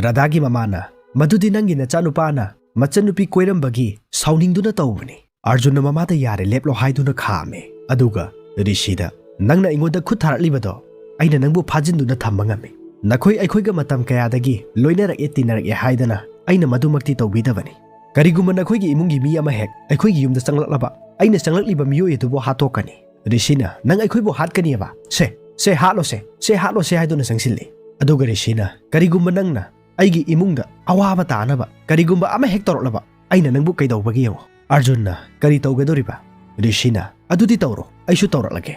ꯔꯥꯙꯥꯒꯤ ꯃꯃꯥꯅ "ꯃꯗꯨꯗꯤ ꯅꯪꯒꯤ ꯅꯆꯥꯅꯨꯄꯥꯅ ꯃꯆꯟꯅꯨꯄꯤ ꯀꯣꯏꯔꯝꯕꯒꯤ ꯁꯥꯎꯅꯤꯡꯗꯨꯅ ꯇꯧꯕꯅꯤ"꯫ ꯑꯥꯔꯖꯨꯟꯅ ꯃꯃꯥꯗ "ꯌꯥꯔꯦ, ꯂꯦꯞꯂꯣ" ꯍꯥꯏꯗꯨꯅ ꯈꯥꯝꯃꯦ, ꯑꯗꯨꯒ ꯔꯤꯁꯤꯗ "ꯅꯪꯅ ꯑꯩꯉꯣꯟꯗ ꯈꯨꯠ ꯊꯥꯔꯛꯂꯤꯕꯗꯣ ꯑꯩꯅ ꯅꯪꯕꯨ ꯐꯥꯖꯤꯟꯗꯨꯅ ꯊꯝꯕ ꯉꯝꯃꯤ꯫ ꯅꯈꯣꯏ ꯑꯩꯈꯣꯏꯒ ꯃꯇꯝ ꯀꯌꯥꯗꯒꯤ ꯂꯣꯏꯅꯔꯛꯑꯦ ꯇꯤꯟꯅꯔꯛꯑꯦ ꯍꯥꯏꯗꯅ ꯑꯩꯅ ꯃꯗꯨꯃꯛꯇꯤ ꯇꯧꯕꯤꯗꯕꯅꯤ꯫ ꯀꯔꯤꯒꯨꯝꯕ ꯅꯈꯣꯏꯒꯤ ꯏꯃꯨꯡꯒꯤ ꯃꯤ ꯑꯃ ꯍꯦꯛ ꯑꯩꯈꯣꯏꯒꯤ ꯌꯨꯝꯗ ꯆꯪꯂꯛꯂꯕ ꯑꯩꯅ ꯆꯪꯂꯛꯂꯤꯕ ꯃꯤꯑꯣꯏ ꯑꯗꯨꯕꯨ ꯍꯥꯠꯇꯣꯛꯀꯅꯤ"꯫ ꯔꯤꯁꯤꯅ "ꯅꯪ ꯑꯩꯈꯣꯏꯕꯨ ꯍꯥꯠꯀꯅꯤꯕ? ꯁꯦ, ꯁꯦ ꯍꯥꯠꯂꯣꯁꯦ, ꯁꯦ ꯍꯥꯠꯂꯣꯁꯦ" ꯍꯥꯏꯗꯨꯅ ꯆꯪꯁꯤꯜꯂꯤ꯫ ꯑꯗꯨꯒ ꯔꯤꯁꯤꯅ "ꯀꯔꯤꯒꯨꯝꯕ ꯅꯪꯅ ꯑꯩꯒꯤ ꯏꯃꯨꯡꯗ ꯑꯋꯥꯕ ꯇꯥꯅꯕ ꯀꯔꯤꯒꯨꯝꯕ ꯑꯃ ꯍꯦꯛ ꯇꯧꯔꯛꯂꯕ ꯑꯩꯅ ꯅꯪꯕꯨ ꯀꯩꯗꯧꯕꯒꯦ ꯌꯦꯡꯉꯣ꯫ ꯑꯔꯖꯨꯟꯅ, "ꯀꯔꯤ ꯇꯧꯒꯗꯧꯔꯤꯕ?" ꯔꯤꯁꯤꯅ, "ꯑꯗꯨꯗꯤ ꯇꯧꯔꯣ, ꯑꯩꯁꯨ ꯇꯧꯔꯛꯂꯒꯦ"꯫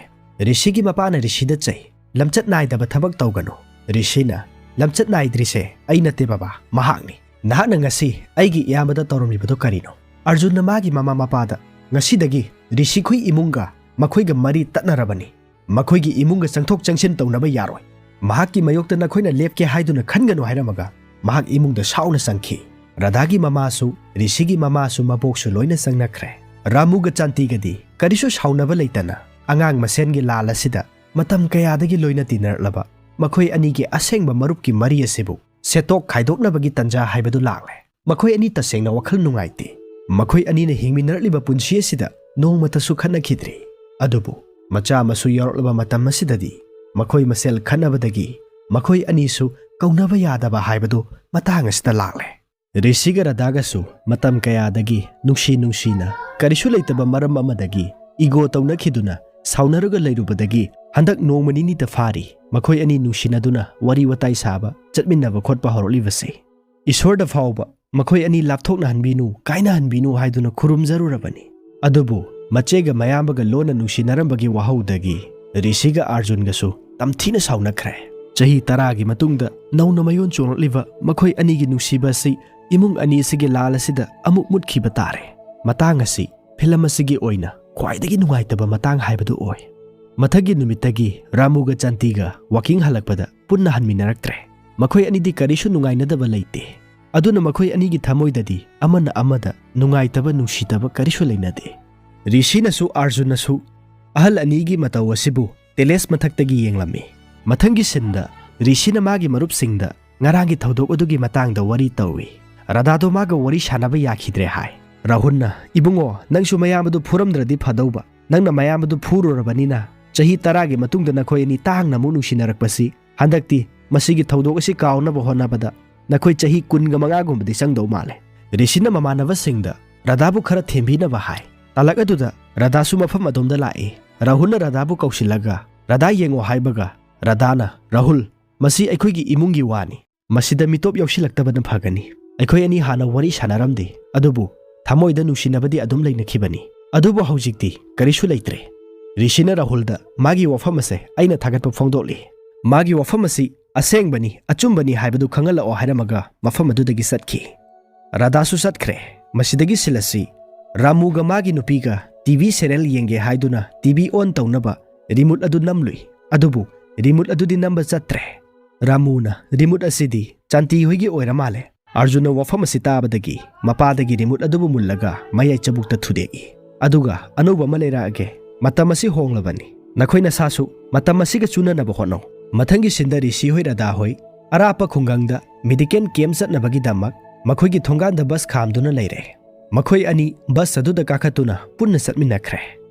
ꯔꯤꯁꯤꯒꯤ ꯃꯄꯥꯅ ꯔꯤꯁꯤꯗ ꯆꯩ, "ꯂꯝꯆꯠ ꯅꯥꯏꯗꯕ ꯊꯕꯛ ꯇꯧꯒꯅꯨ"꯫ ꯔꯤꯁꯤꯅ, "ꯂꯝꯆꯠ ꯅꯥꯏꯗ꯭ꯔꯤꯁꯦ ꯑꯩ ꯅꯠꯇꯦ ꯕꯕꯥ, ꯃꯍꯥꯛꯅꯤ꯫ ꯅꯍꯥꯛꯅ ꯉꯁꯤ ꯑꯩꯒꯤ ꯏꯌꯥꯝꯕꯗ ꯇꯧꯔꯝꯂꯤꯕꯗꯣ ꯀꯔꯤꯅꯣ?" ꯑꯔꯖꯨꯟꯅ ꯃꯥꯒꯤ ꯃꯃꯥ ꯃꯄꯥꯗ, "ꯉꯁꯤꯗꯒꯤ ꯔꯤꯁꯤꯈꯣꯏ ꯏꯃꯨꯡꯒ ꯃꯈꯣꯏꯒ ꯃꯔꯤ ꯇꯠꯅꯔꯕꯅꯤ꯫ ꯃꯈꯣꯏꯒꯤ ꯏꯃꯨꯡꯒ ꯆꯪꯊꯣꯛ ꯆꯪꯁꯤꯟ ꯇꯧꯅꯕ ꯌꯥꯔꯣꯏ꯫ ꯃꯍꯥꯛꯀꯤ ꯃꯥꯌꯣꯛꯇ ꯅꯈꯣꯏꯅ ꯂꯦꯞꯀꯦ ꯍꯥꯏꯗꯨꯅ ꯈꯟꯒꯅꯨ" ꯍꯥꯏꯔꯝꯃꯒ ꯃꯍꯥꯛ ꯏꯃꯨꯡꯗ ꯁꯥꯎꯅ ꯆꯪꯈꯤ꯫ ꯔꯥꯙꯥꯒꯤ ꯃꯃꯥꯁꯨ ꯔꯤꯁꯤꯒꯤ ꯃꯃꯥꯁꯨ ꯃꯕꯣꯛꯁꯨ ꯂꯣꯏꯅ ꯆꯪꯅꯈ꯭ꯔꯦ꯫ ꯔꯥꯃꯨꯒ ꯆꯥꯟꯇꯤꯒꯗꯤ ꯀꯔꯤꯁꯨ ꯁꯥꯎꯅꯕ ꯂꯩꯇꯅ ꯑꯉꯥꯡ ꯃꯁꯦꯟꯒꯤ ꯂꯥꯜ ꯑꯁꯤꯗ ꯃꯇꯝ ꯀꯌꯥꯗꯒꯤ ꯂꯣꯏꯅ ꯇꯤꯟꯅꯔꯛꯂꯕ ꯃꯈꯣꯏ ꯑꯅꯤꯒꯤ ꯑꯁꯦꯡꯕ ꯃꯔꯨꯞꯀꯤ ꯃꯔꯤ ꯑꯁꯤꯕꯨ ꯁꯦꯠꯇꯣꯛ ꯈꯥꯏꯗꯣꯛꯅꯕꯒꯤ ꯇꯟꯖꯥ ꯍꯥꯏꯕꯗꯨ ꯂꯥꯛꯂꯦ꯫ ꯃꯈꯣꯏ ꯑꯅꯤ ꯇꯁꯦꯡꯅ ꯋꯥꯈꯜ ꯅꯨꯡꯉꯥꯏꯇꯦ꯫ ꯃꯈꯣꯏ ꯑꯅꯤꯅ ꯍꯤꯡꯃꯤꯟꯅꯔꯛꯂꯤꯕ ꯄꯨꯟꯁꯤ ꯑꯁꯤꯗ ꯅꯣꯡꯃꯇꯁꯨ ꯈꯠꯅꯈꯤꯗ꯭ꯔꯤ꯫ ꯑꯗꯨꯕꯨ ꯃꯆꯥ ꯃꯁꯨ ꯌꯥꯎꯔꯛꯂꯕ ꯃꯇꯝ ꯑꯁꯤꯗꯗꯤ ꯃꯈꯣꯏ ꯃꯁꯦꯜ ꯈꯠꯅꯕꯗꯒꯤ ꯃꯈꯣꯏ ꯑꯅꯤꯁꯨ ꯀꯧꯅꯕ ꯌꯥꯗꯕ ꯍꯥꯏꯕꯗꯨ ꯃꯇꯥꯡ ꯑꯁꯤꯗ ꯂꯥꯛꯂꯦ꯫ ꯔꯤꯁꯤꯒ ꯔꯥꯙꯥꯒꯁꯨ ꯃꯇꯝ ꯀꯌꯥꯗꯒꯤ ꯅꯨꯡꯁꯤ ꯅꯨꯡꯁꯤꯅ ꯀꯔꯤꯁꯨ ꯂꯩꯇꯕ ꯃꯔꯝ ꯑꯃꯗꯒꯤ ꯏꯒꯣ ꯇꯧꯅꯈꯤꯗꯨꯅ ꯁꯥꯎꯅꯔꯒ ꯂꯩꯔꯨꯕꯗꯒꯤ ꯍꯟꯗꯛ ꯅꯣꯡꯃ ꯅꯤꯅꯤꯇ ꯐꯥꯔꯤ ꯃꯈꯣꯏ ꯑꯅꯤ ꯅꯨꯡꯁꯤꯅꯗꯨꯅ ꯋꯥꯔꯤ ꯋꯥꯇꯥꯏ ꯁꯥꯕ, ꯆꯠꯃꯤꯟꯅꯕ ꯈꯣꯠꯄ ꯍꯧꯔꯛꯂꯤꯕꯁꯤ꯫ ꯏꯁꯣꯔꯗ ꯐꯥꯎꯕ ꯃꯈꯣꯏ ꯑꯅꯤ ꯂꯥꯞꯊꯣꯛꯅꯍꯟꯕꯤꯅꯨ, ꯀꯥꯏꯅꯍꯟꯕꯤꯅꯨ ꯍꯥꯏꯗꯨꯅ ꯈꯨꯔꯨꯝꯖꯔꯨꯔꯕꯅꯤ꯫ ꯑꯗꯨꯕꯨ ꯃꯆꯦꯒ ꯃꯌꯥꯝꯕꯒ ꯂꯣꯟꯅ ꯅꯨꯡꯁꯤꯅꯔꯝꯕꯒꯤ ꯋꯥꯍꯧꯗꯒꯤ ꯔꯤꯁꯤꯒ ꯑꯥꯔꯖꯨꯟꯒꯁꯨ ꯇꯝꯊꯤꯅ ꯁꯥꯎꯅꯈ꯭ꯔꯦ꯫ ꯆꯍꯤ ꯇꯔꯥꯒꯤ ꯃꯇꯨꯡꯗ ꯅꯧꯅ ꯃꯌꯣꯟ ꯆꯣꯡꯂꯛꯂꯤꯕ ꯃꯈꯣꯏ ꯑꯅꯤꯒꯤ ꯅꯨꯡꯁꯤꯕ ꯑꯁꯤ ꯏꯃꯨꯡ ꯑꯅꯤ ꯑꯁꯤꯒꯤ ꯂꯥꯜ ꯑꯁꯤꯗ ꯑꯃꯨꯛ ꯃꯨꯠꯈꯤꯕ ꯇꯥꯔꯦ꯫ ꯃꯇꯥꯡ ꯑꯁꯤ ꯐꯤꯂꯝ ꯑꯁꯤꯒꯤ ꯑꯣꯏꯅ ꯈ꯭ꯋꯥꯏꯗꯒꯤ ꯅꯨꯡꯉꯥꯏꯇꯕ ꯃꯇꯥꯡ ꯍꯥꯏꯕꯗꯨ ꯑꯣꯏ꯫ ꯃꯊꯪꯒꯤ ꯅꯨꯃꯤꯠꯇꯒꯤ ꯔꯥꯃꯨꯒ ꯆꯥꯟꯇꯤꯒ ꯋꯥꯀꯤꯡ ꯍꯜꯂꯛꯄꯗ ꯄꯨꯟꯅ ꯍꯟꯃꯤꯟꯅꯔꯛꯇ꯭ꯔꯦ꯫ ꯃꯈꯣꯏ ꯑꯅꯤꯗꯤ ꯀꯔꯤꯁꯨ ꯅꯨꯡꯉꯥꯏꯅꯗꯕ ꯂꯩꯇꯦ꯫ ꯑꯗꯨꯅ ꯃꯈꯣꯏ ꯑꯅꯤꯒꯤ ꯊꯃꯣꯏꯗꯗꯤ ꯑꯃꯅ ꯑꯃꯗ ꯅꯨꯡꯉꯥꯏꯇꯕ ꯅꯨꯡꯁꯤꯗꯕ ꯀꯔꯤꯁꯨ ꯂꯩꯅꯗꯦ꯫ ꯔꯤꯁꯤꯅꯁꯨ ꯑꯥꯔꯖꯨꯟꯅꯁꯨ ꯑꯍꯜ ꯑꯅꯤꯒꯤ ꯃꯇꯧ ꯑꯁꯤꯕꯨ ꯇꯦꯂꯦꯁ ꯃꯊꯛꯇꯒꯤ ꯌꯦꯡꯂꯝꯃꯤ꯫ ꯃꯊꯪꯒꯤ ꯁꯤꯟꯗ ꯔꯤꯁꯤꯅ ꯃꯥꯒꯤ ꯃꯔꯨꯞꯁꯤꯡꯗ ꯉꯔꯥꯡꯒꯤ ꯊꯧꯗꯣꯛ ꯑꯗꯨꯒꯤ ꯃꯇꯥꯡꯗ ꯋꯥꯔꯤ ꯇꯧꯏ꯫ ꯔꯥꯙꯥꯗꯣ ꯃꯥꯒ ꯋꯥꯔꯤ ꯁꯥꯟꯅꯕ ꯌꯥꯈꯤꯗ꯭ꯔꯦ ꯍꯥꯏ꯫ ꯔꯥꯍꯨꯜꯅ, "ꯏꯕꯨꯡꯉꯣ, ꯅꯪꯁꯨ ꯃꯌꯥꯝꯕꯗꯨ ꯐꯨꯔꯝꯗ꯭ꯔꯗꯤ ꯐꯗꯧꯕ꯫ ꯅꯪꯅ ꯃꯌꯥꯝꯕꯗꯨ ꯐꯨꯔꯨꯔꯕꯅꯤꯅ ꯆꯍꯤ ꯇꯔꯥꯒꯤ ꯃꯇꯨꯡꯗ ꯅꯈꯣꯏ ꯑꯅꯤ ꯇꯥꯡꯅ ꯑꯃꯨꯛ ꯅꯨꯡꯁꯤꯅꯔꯛꯄꯁꯤ ꯍꯟꯗꯛꯇꯤ ꯃꯁꯤꯒꯤ ꯊꯧꯗꯣꯛ ꯑꯁꯤ ꯀꯥꯎꯅꯕ ꯍꯣꯠꯅꯕꯗ ꯅꯈꯣꯏ ꯆꯍꯤ ꯀꯨꯟꯒ ꯃꯉꯥꯒꯨꯝꯕꯗꯤ ꯆꯪꯗꯧ ꯃꯥꯜꯂꯦ"꯫ ꯔꯤꯁꯤꯅ ꯃꯃꯥꯟꯅꯕꯁꯤꯡꯗ ꯔꯥꯙꯥꯕꯨ ꯈꯔ ꯊꯦꯝꯕꯤꯅꯕ ꯍꯥꯏ꯫ ꯇꯥꯂꯛ ꯑꯗꯨꯗ ꯔꯥꯙꯥꯁꯨ ꯃꯐꯝ ꯑꯗꯣꯝꯗ ꯂꯥꯛꯏ꯫ ꯔꯥꯍꯨꯜꯅ ꯔꯥꯙꯥꯕꯨ ꯀꯧꯁꯤꯜꯂꯒ, "ꯔꯥꯙꯥ ꯌꯦꯡꯉꯣ" ꯍꯥꯏꯕꯒ ꯔꯥꯙꯥꯅ, "ꯔꯥꯍꯨꯜ, ꯃꯁꯤ ꯑꯩꯈꯣꯏꯒꯤ ꯏꯃꯨꯡꯒꯤ ꯋꯥꯅꯤ꯫ ꯃꯁꯤꯗ ꯃꯤꯇꯣꯞ ꯌꯥꯎꯁꯤꯜꯂꯛꯇꯕꯅ ꯐꯒꯅꯤ꯫ ꯑꯩꯈꯣꯏ ꯑꯅꯤ ꯍꯥꯟꯅ ꯋꯥꯔꯤ ꯁꯥꯟꯅꯔꯝꯗꯦ, ꯑꯗꯨꯕꯨ ꯊꯃꯣꯏꯗ ꯅꯨꯡꯁꯤꯅꯕꯗꯤ ꯑꯗꯨꯝ ꯂꯩꯅꯈꯤꯕꯅꯤ꯫ ꯑꯗꯨꯕꯨ ꯍꯧꯖꯤꯛꯇꯤ ꯀꯔꯤꯁꯨ ꯂꯩꯇ꯭ꯔꯦ꯫ ꯔꯤꯁꯤꯅ ꯔꯥꯍꯨꯜꯗ ꯃꯥꯒꯤ ꯋꯥꯐꯝ ꯑꯁꯦ ꯑꯩꯅ ꯊꯥꯒꯠꯄ ꯐꯣꯡꯗꯣꯛꯂꯤ꯫ ꯃꯥꯒꯤ ꯋꯥꯐꯝ ꯑꯁꯤ ꯑꯁꯦꯡꯕꯅꯤ, ꯑꯆꯨꯝꯕꯅꯤ ꯍꯥꯏꯕꯗꯨ ꯈꯪꯍꯜꯂꯛꯑꯣ ꯍꯥꯏꯔꯝꯃꯒ ꯃꯐꯝ ꯑꯗꯨꯗꯒꯤ ꯆꯠꯈꯤ꯫ ꯔꯥꯙꯥꯁꯨ ꯆꯠꯈ꯭ꯔꯦ꯫ ꯃꯁꯤꯗꯒꯤ ꯁꯤꯜ ꯑꯁꯤ ꯔꯥꯃꯨꯒ ꯃꯥꯒꯤ ꯅꯨꯄꯤꯒ ꯇꯤ ꯚꯤ ꯁꯦꯔꯤꯌꯦꯜ ꯌꯦꯡꯒꯦ ꯍꯥꯏꯗꯨꯅ ꯇꯤ ꯚꯤ ꯑꯣꯟ ꯇꯧꯅꯕ ꯔꯤꯃꯣꯠ ꯑꯗꯨ ꯅꯝꯂꯨꯏ꯫ ꯑꯗꯨꯕꯨ ꯔꯤꯃꯣꯠ ꯑꯗꯨꯗꯤ ꯅꯝꯕ ꯆꯠꯇ꯭ꯔꯦ꯫ ꯔꯥꯃꯨꯅ ꯔꯤꯃꯣꯠ ꯑꯁꯤꯗꯤ ꯆꯥꯟꯇꯤ ꯍꯣꯏꯒꯤ ꯑꯣꯏꯔ ꯃꯥꯜꯂꯦ꯫ ꯑꯥꯔꯖꯨꯟꯅ ꯋꯥꯐꯝ ꯑꯁꯤ ꯇꯥꯕꯗꯒꯤ ꯃꯄꯥꯗꯒꯤ ꯔꯤꯃꯣꯠ ꯑꯗꯨꯕꯨ ꯃꯨꯜꯂꯒ ꯃꯌꯥꯏ ꯆꯕꯨꯛꯇ ꯊꯨꯗꯦꯛꯏ꯫ ꯑꯗꯨꯒ ꯑꯅꯧꯕ ꯑꯃ ꯂꯩꯔꯛꯑꯒꯦ꯫ ꯃꯇꯝ ꯑꯁꯤ ꯍꯣꯡꯂꯕꯅꯤ꯫ ꯅꯈꯣꯏ ꯅꯁꯥꯁꯨ ꯃꯇꯝ ꯑꯁꯤꯒ ꯆꯨꯅꯅꯕ ꯍꯣꯠꯅꯧ꯫ ꯃꯊꯪꯒꯤ ꯁꯤꯟꯗ ꯔꯤꯁꯤ ꯍꯣꯏ ꯔꯥꯙꯥ ꯍꯣꯏ ꯑꯔꯥꯞꯄ ꯈꯨꯡꯒꯪꯗ ꯃꯦꯗꯤꯀꯦꯜ ꯀꯦꯝꯞ ꯆꯠꯅꯕꯒꯤꯗꯃꯛ ꯃꯈꯣꯏꯒꯤ ꯊꯣꯡꯒꯥꯟꯗ ꯕꯁ ꯈꯥꯝꯗꯨꯅ ꯂꯩꯔꯦ꯫ ꯃꯈꯣꯏ ꯑꯅꯤ ꯕꯁ ꯑꯗꯨꯗ ꯀꯥꯈꯠꯇꯨꯅ ꯄꯨꯟꯅ ꯆꯠꯃꯤꯟꯅꯈ꯭ꯔꯦ꯫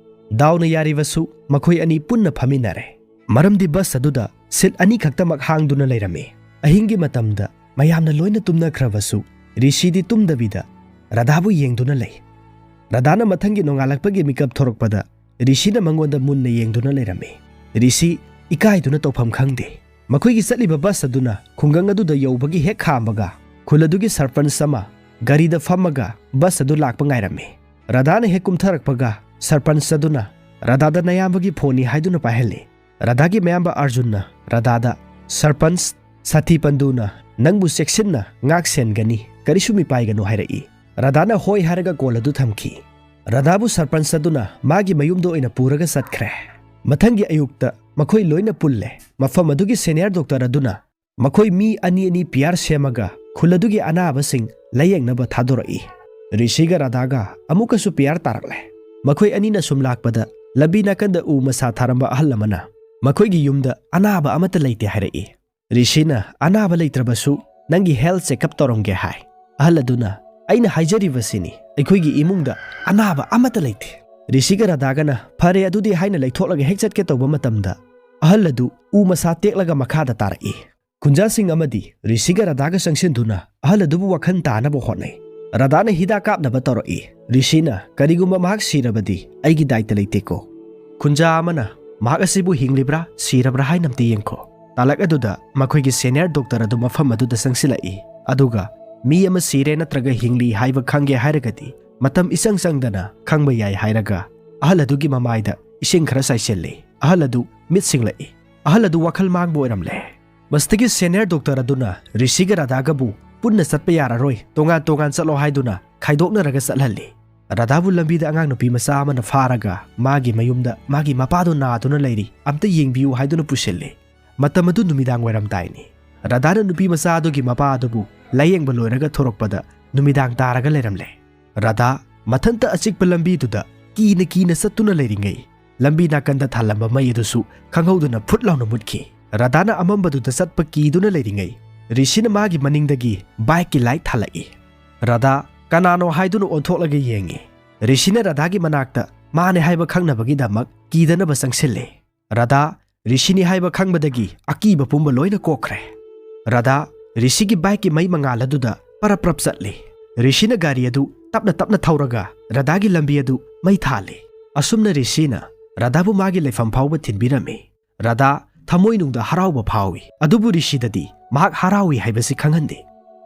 ꯗꯥꯎꯅ ꯌꯥꯔꯤꯕꯁꯨ ꯃꯈꯣꯏ ꯑꯅꯤ ꯄꯨꯟꯅ ꯐꯝꯃꯤꯟꯅꯔꯦ꯫ ꯃꯔꯝꯗꯤ ꯕꯁ ꯑꯗꯨꯗ ꯁꯤꯠ ꯑꯅꯤꯈꯛꯇꯃꯛ ꯍꯥꯡꯗꯨꯅ ꯂꯩꯔꯝꯃꯤ꯫ ꯑꯍꯤꯡꯒꯤ ꯃꯇꯝꯗ ꯃꯌꯥꯝꯅ ꯂꯣꯏꯅ ꯇꯨꯝꯅꯈ꯭ꯔꯕꯁꯨ ꯔꯤꯁꯤꯗꯤ ꯇꯨꯝꯗꯕꯤꯗ ꯔꯥꯙꯥꯕꯨ ꯌꯦꯡꯗꯨꯅ ꯂꯩ꯫ ꯔꯥꯙꯥꯅ ꯃꯊꯪꯒꯤ ꯅꯣꯡꯉꯥꯜꯂꯛꯄꯒꯤ ꯃꯤꯀꯞ ꯊꯣꯔꯛꯄꯗ ꯔꯤꯁꯤꯅ ꯃꯉꯣꯟꯗ ꯃꯨꯟꯅ ꯌꯦꯡꯗꯨꯅ ꯂꯩꯔꯝꯃꯤ꯫ ꯔꯤꯁꯤ ꯏꯀꯥꯏꯗꯨꯅ ꯇꯧꯐꯝ ꯈꯪꯗꯦ꯫ ꯃꯈꯣꯏꯒꯤ ꯆꯠꯂꯤꯕ ꯕꯁ ꯑꯗꯨꯅ ꯈꯨꯡꯒꯪ ꯑꯗꯨꯗ ꯌꯧꯕꯒꯤ ꯍꯦꯛ ꯈꯥꯝꯕꯒ ꯈꯨꯜ ꯑꯗꯨꯒꯤ ꯁꯔꯄꯟꯆ ꯑꯃ ꯒꯥꯔꯤꯗ ꯐꯝꯃꯒ ꯕꯁ ꯑꯗꯨ ꯂꯥꯛꯄ ꯉꯥꯏꯔꯝꯃꯤ꯫ ꯔꯥꯙꯥꯅ ꯍꯦꯛ ꯀꯨꯝꯊꯔꯛꯄꯒ ꯁꯔꯄꯟꯆ ꯑꯗꯨꯅ ꯔꯥꯙꯥꯗ ꯅꯌꯥꯝꯕꯒꯤ ꯐꯣꯟꯅꯤ ꯍꯥꯏꯗꯨꯅ ꯄꯥꯏꯍꯜꯂꯤ꯫ ꯔꯥꯙꯥꯒꯤ ꯃꯌꯥꯝꯕ ꯑꯥꯔꯖꯨꯟꯅ ꯔꯥꯙꯥꯗ, "ꯁꯔꯄꯟꯆ, ꯁꯥꯊꯤ ꯄꯟꯗꯨꯅ ꯅꯪꯕꯨ ꯆꯦꯛꯁꯤꯟꯅ ꯉꯥꯛ ꯁꯦꯟꯒꯅꯤ, ꯀꯔꯤꯁꯨ ꯃꯤꯄꯥꯏꯒꯅꯨ" ꯍꯥꯏꯔꯛꯏ꯫ ꯔꯥꯙꯥꯅ ꯍꯣꯏ ꯍꯥꯏꯔꯒ ꯀꯣꯜ ꯑꯗꯨ ꯊꯝꯈꯤ꯫ ꯔꯥꯙꯥꯕꯨ ꯁꯔꯄꯟꯆ ꯑꯗꯨꯅ ꯃꯥꯒꯤ ꯃꯌꯨꯝꯗ ꯑꯣꯏꯅ ꯄꯨꯔꯒ ꯆꯠꯈ꯭ꯔꯦ꯫ ꯃꯊꯪꯒꯤ ꯑꯌꯨꯛꯇ ꯃꯈꯣꯏ ꯂꯣꯏꯅ ꯄꯨꯜꯂꯦ꯫ ꯃꯐꯝ ꯑꯗꯨꯒꯤ ꯁꯦꯅꯤꯌꯔ ꯗꯣꯛꯇꯔ ꯑꯗꯨꯅ ꯃꯈꯣꯏ ꯃꯤ ꯑꯅꯤ ꯑꯅꯤ ꯄꯤꯌꯥꯔ ꯁꯦꯝꯃꯒ ꯈꯨꯜ ꯑꯗꯨꯒꯤ ꯑꯅꯥꯕꯁꯤꯡ ꯂꯥꯌꯦꯡꯅꯕ ꯊꯥꯗꯣꯔꯛꯏ꯫ ꯔꯤꯁꯤꯒ ꯔꯥꯙꯥꯒ ꯑꯃꯨꯛꯀꯁꯨ ꯄꯤꯌꯥꯔ ꯇꯥꯔꯛꯂꯦ꯫ ꯃꯈꯣꯏ ꯑꯅꯤꯅ ꯁꯨꯝ ꯂꯥꯛꯄꯗ ꯂꯝꯕꯤ ꯅꯥꯀꯟꯗ ꯎ ꯃꯁꯥ ꯊꯥꯔꯝꯕ ꯑꯍꯜ ꯑꯃꯅ ꯃꯈꯣꯏꯒꯤ ꯌꯨꯝꯗ ꯑꯅꯥꯕ ꯑꯃꯠꯇ ꯂꯩꯇꯦ ꯍꯥꯏꯔꯛꯏ꯫ ꯔꯤꯁꯤꯅ, "ꯑꯅꯥꯕ ꯂꯩꯇ꯭ꯔꯕꯁꯨ ꯅꯪꯒꯤ ꯍꯦꯜꯊ ꯆꯦꯛꯑꯞ ꯇꯧꯔꯝꯒꯦ" ꯍꯥꯏ꯫ ꯑꯍꯜ ꯑꯗꯨꯅ, "ꯑꯩꯅ ꯍꯥꯏꯖꯔꯤꯕꯁꯤꯅꯤ, ꯑꯩꯈꯣꯏꯒꯤ ꯏꯃꯨꯡꯗ ꯑꯅꯥꯕ ꯑꯃꯠꯇ ꯂꯩꯇꯦ"꯫ ꯔꯤꯁꯤꯒ ꯔꯥꯙꯥꯒꯅ "ꯐꯔꯦ ꯑꯗꯨꯗꯤ" ꯍꯥꯏꯅ ꯂꯩꯊꯣꯛꯂꯒ ꯍꯦꯛ ꯆꯠꯀꯦ ꯇꯧꯕ ꯃꯇꯝꯗ ꯑꯍꯜ ꯑꯗꯨ ꯎ ꯃꯁꯥ ꯇꯦꯛꯂꯒ ꯃꯈꯥꯗ ꯇꯥꯔꯛꯏ꯫ ꯈꯨꯟꯖꯥꯁꯤꯡ ꯑꯃꯗꯤ ꯔꯤꯁꯤꯒ ꯔꯥꯙꯥꯒ ꯆꯪꯁꯤꯟꯗꯨꯅ ꯑꯍꯜ ꯑꯗꯨꯕꯨ ꯋꯥꯈꯜ ꯇꯥꯅꯕ ꯍꯣꯠꯅꯩ꯫ ꯔꯥꯙꯥꯅ ꯍꯤꯗꯥꯛ ꯀꯥꯞꯅꯕ ꯇꯧꯔꯛꯏ꯫ ꯔꯤꯁꯤꯅ, "ꯀꯔꯤꯒꯨꯝꯕ ꯃꯍꯥꯛ ꯁꯤꯔꯕꯗꯤ ꯑꯩꯒꯤ ꯗꯥꯏꯇ ꯂꯩꯇꯦꯀꯣ"꯫ ꯈꯨꯟꯖꯥ ꯑꯃꯅ, "ꯃꯍꯥꯛ ꯑꯁꯤꯕꯨ ꯍꯤꯡꯂꯤꯕ꯭ꯔꯥ ꯁꯤꯔꯕ꯭ꯔꯥ ꯍꯥꯏꯅ ꯑꯝꯇ ꯌꯦꯡꯈꯣ"꯫ ꯇꯥꯂꯛ ꯑꯗꯨꯗ ꯃꯈꯣꯏꯒꯤ ꯁꯦꯅꯤꯌꯔ ꯗꯣꯛꯇꯔ ꯑꯗꯨ ꯃꯐꯝ ꯑꯗꯨꯗ ꯆꯪꯁꯤꯜꯂꯛꯏ꯫ ꯑꯗꯨꯒ ꯃꯤ ꯑꯃ ꯁꯤꯔꯦ ꯅꯠꯇ꯭ꯔꯒ ꯍꯤꯡꯂꯤ ꯍꯥꯏꯕ ꯈꯪꯒꯦ ꯍꯥꯏꯔꯒꯗꯤ ꯃꯇꯝ ꯏꯆꯪ ꯆꯪꯗꯅ ꯈꯪꯕ ꯌꯥꯏ" ꯍꯥꯏꯔꯒ ꯑꯍꯜ ꯑꯗꯨꯒꯤ ꯃꯃꯥꯏꯗ ꯏꯁꯤꯡ ꯈꯔ ꯆꯥꯏꯁꯤꯜꯂꯤ꯫ ꯑꯍꯜ ꯑꯗꯨ ꯃꯤꯠ ꯁꯤꯡꯂꯛꯏ꯫ ꯑꯍꯜ ꯑꯗꯨ ꯋꯥꯈꯜ ꯃꯥꯡꯕ ꯑꯣꯏꯔꯝꯂꯦ꯫ ꯃꯁꯤꯗꯒꯤ ꯁꯦꯅꯤꯌꯔ ꯗꯣꯛꯇꯔ ꯑꯗꯨꯅ ꯔꯤꯁꯤꯒ ꯔꯥꯙꯥꯒꯕꯨ "ꯄꯨꯟꯅ ꯆꯠꯄ ꯌꯥꯔꯔꯣꯏ, ꯇꯣꯉꯥꯟ ꯇꯣꯉꯥꯟ ꯆꯠꯂꯣ" ꯍꯥꯏꯗꯨꯅ ꯈꯥꯏꯗꯣꯛꯅꯔꯒ ꯆꯠꯍꯜꯂꯤ꯫ ꯔꯥꯙꯥꯕꯨ ꯂꯝꯕꯤꯗ ꯑꯉꯥꯡ ꯅꯨꯄꯤ ꯃꯆꯥ ꯑꯃꯅ ꯐꯥꯔꯒ ꯃꯥꯒꯤ ꯃꯌꯨꯝꯗ ꯃꯥꯒꯤ ꯃꯄꯥꯗꯨ ꯅꯥꯗꯨꯅ ꯂꯩꯔꯤ, ꯑꯝꯇ ꯌꯦꯡꯕꯤꯌꯨ ꯍꯥꯏꯗꯨꯅ ꯄꯨꯁꯤꯜꯂꯤ꯫ ꯃꯇꯝ ꯑꯗꯨ ꯅꯨꯃꯤꯗꯥꯡ ꯋꯥꯏꯔꯝ ꯇꯥꯏꯅꯤ꯫ ꯔꯥꯙꯥꯅ ꯅꯨꯄꯤ ꯃꯆꯥ ꯑꯗꯨꯒꯤ ꯃꯄꯥ ꯑꯗꯨꯕꯨ ꯂꯥꯌꯦꯡꯕ ꯂꯣꯏꯔꯒ ꯊꯣꯔꯛꯄꯗ ꯅꯨꯃꯤꯗꯥꯡ ꯇꯥꯔꯒ ꯂꯩꯔꯝꯂꯦ꯫ ꯔꯥꯙꯥ ꯃꯊꯟꯇ ꯑꯆꯤꯛꯄ ꯂꯝꯕꯤꯗꯨꯗ ꯀꯤꯅ ꯀꯤꯅ ꯆꯠꯇꯨꯅ ꯂꯩꯔꯤꯉꯩ, ꯂꯝꯕꯤ ꯅꯥꯀꯟꯗ ꯊꯥꯜꯂꯝꯕ ꯃꯩ ꯑꯗꯨꯁꯨ ꯈꯪꯍꯧꯗꯅ ꯐꯨꯠ ꯂꯥꯎꯅ ꯃꯨꯠꯈꯤ꯫ ꯔꯥꯙꯥꯅ ꯑꯃꯝꯕꯗꯨꯗ ꯆꯠꯄ ꯀꯤꯗꯨꯅ ꯂꯩꯔꯤꯉꯩ, ꯔꯤꯁꯤꯅ ꯃꯥꯒꯤ ꯃꯅꯤꯡꯗꯒꯤ ꯕꯥꯏꯛꯀꯤ ꯂꯥꯏꯠ ꯊꯥꯜꯂꯛꯏ꯫ ꯔꯥꯙꯥ ꯀꯅꯥꯅꯣ ꯍꯥꯏꯗꯨꯅ ꯑꯣꯟꯊꯣꯛꯂꯒ ꯌꯦꯡꯉꯤ꯫ ꯔꯤꯁꯤꯅ ꯔꯥꯙꯥꯒꯤ ꯃꯅꯥꯛꯇ ꯃꯥꯅꯦ ꯍꯥꯏꯕ ꯈꯪꯅꯕꯒꯤꯗꯃꯛ ꯀꯤꯗꯅꯕ ꯆꯪꯁꯤꯜꯂꯦ꯫ ꯔꯥꯙꯥ ꯔꯤꯁꯤꯅꯤ ꯍꯥꯏꯕ ꯈꯪꯕꯗꯒꯤ ꯑꯀꯤꯕ ꯄꯨꯝꯕ ꯂꯣꯏꯅ ꯀꯣꯛꯈ꯭ꯔꯦ꯫ ꯔꯥꯙꯥ ꯔꯤꯁꯤꯒꯤ ꯕꯥꯏꯛꯀꯤ ꯃꯩ ꯃꯉꯥꯜ ꯑꯗꯨꯗ ꯄꯔꯞ ꯄꯔꯞ ꯆꯠꯂꯤ꯫ ꯔꯤꯁꯤꯅ ꯒꯥꯔꯤ ꯑꯗꯨ ꯇꯞꯅ ꯇꯞꯅ ꯊꯧꯔꯒ ꯔꯥꯙꯥꯒꯤ ꯂꯝꯕꯤ ꯑꯗꯨ ꯃꯩ ꯊꯥꯜꯂꯤ꯫ ꯑꯁꯨꯝꯅ ꯔꯤꯁꯤꯅ ꯔꯥꯙꯥꯕꯨ ꯃꯥꯒꯤ ꯂꯩꯐꯝ ꯐꯥꯎꯕ ꯊꯤꯟꯕꯤꯔꯝꯃꯤ꯫ ꯔꯥꯙꯥ ꯊꯃꯣꯏꯅꯨꯡꯗ ꯍꯔꯥꯎꯕ ꯐꯥꯎꯏ, ꯑꯗꯨꯕꯨ ꯔꯤꯁꯤꯗꯗꯤ ꯃꯍꯥꯛ ꯍꯔꯥꯎꯏ ꯍꯥꯏꯕꯁꯤ ꯈꯪꯍꯟꯗꯦ꯫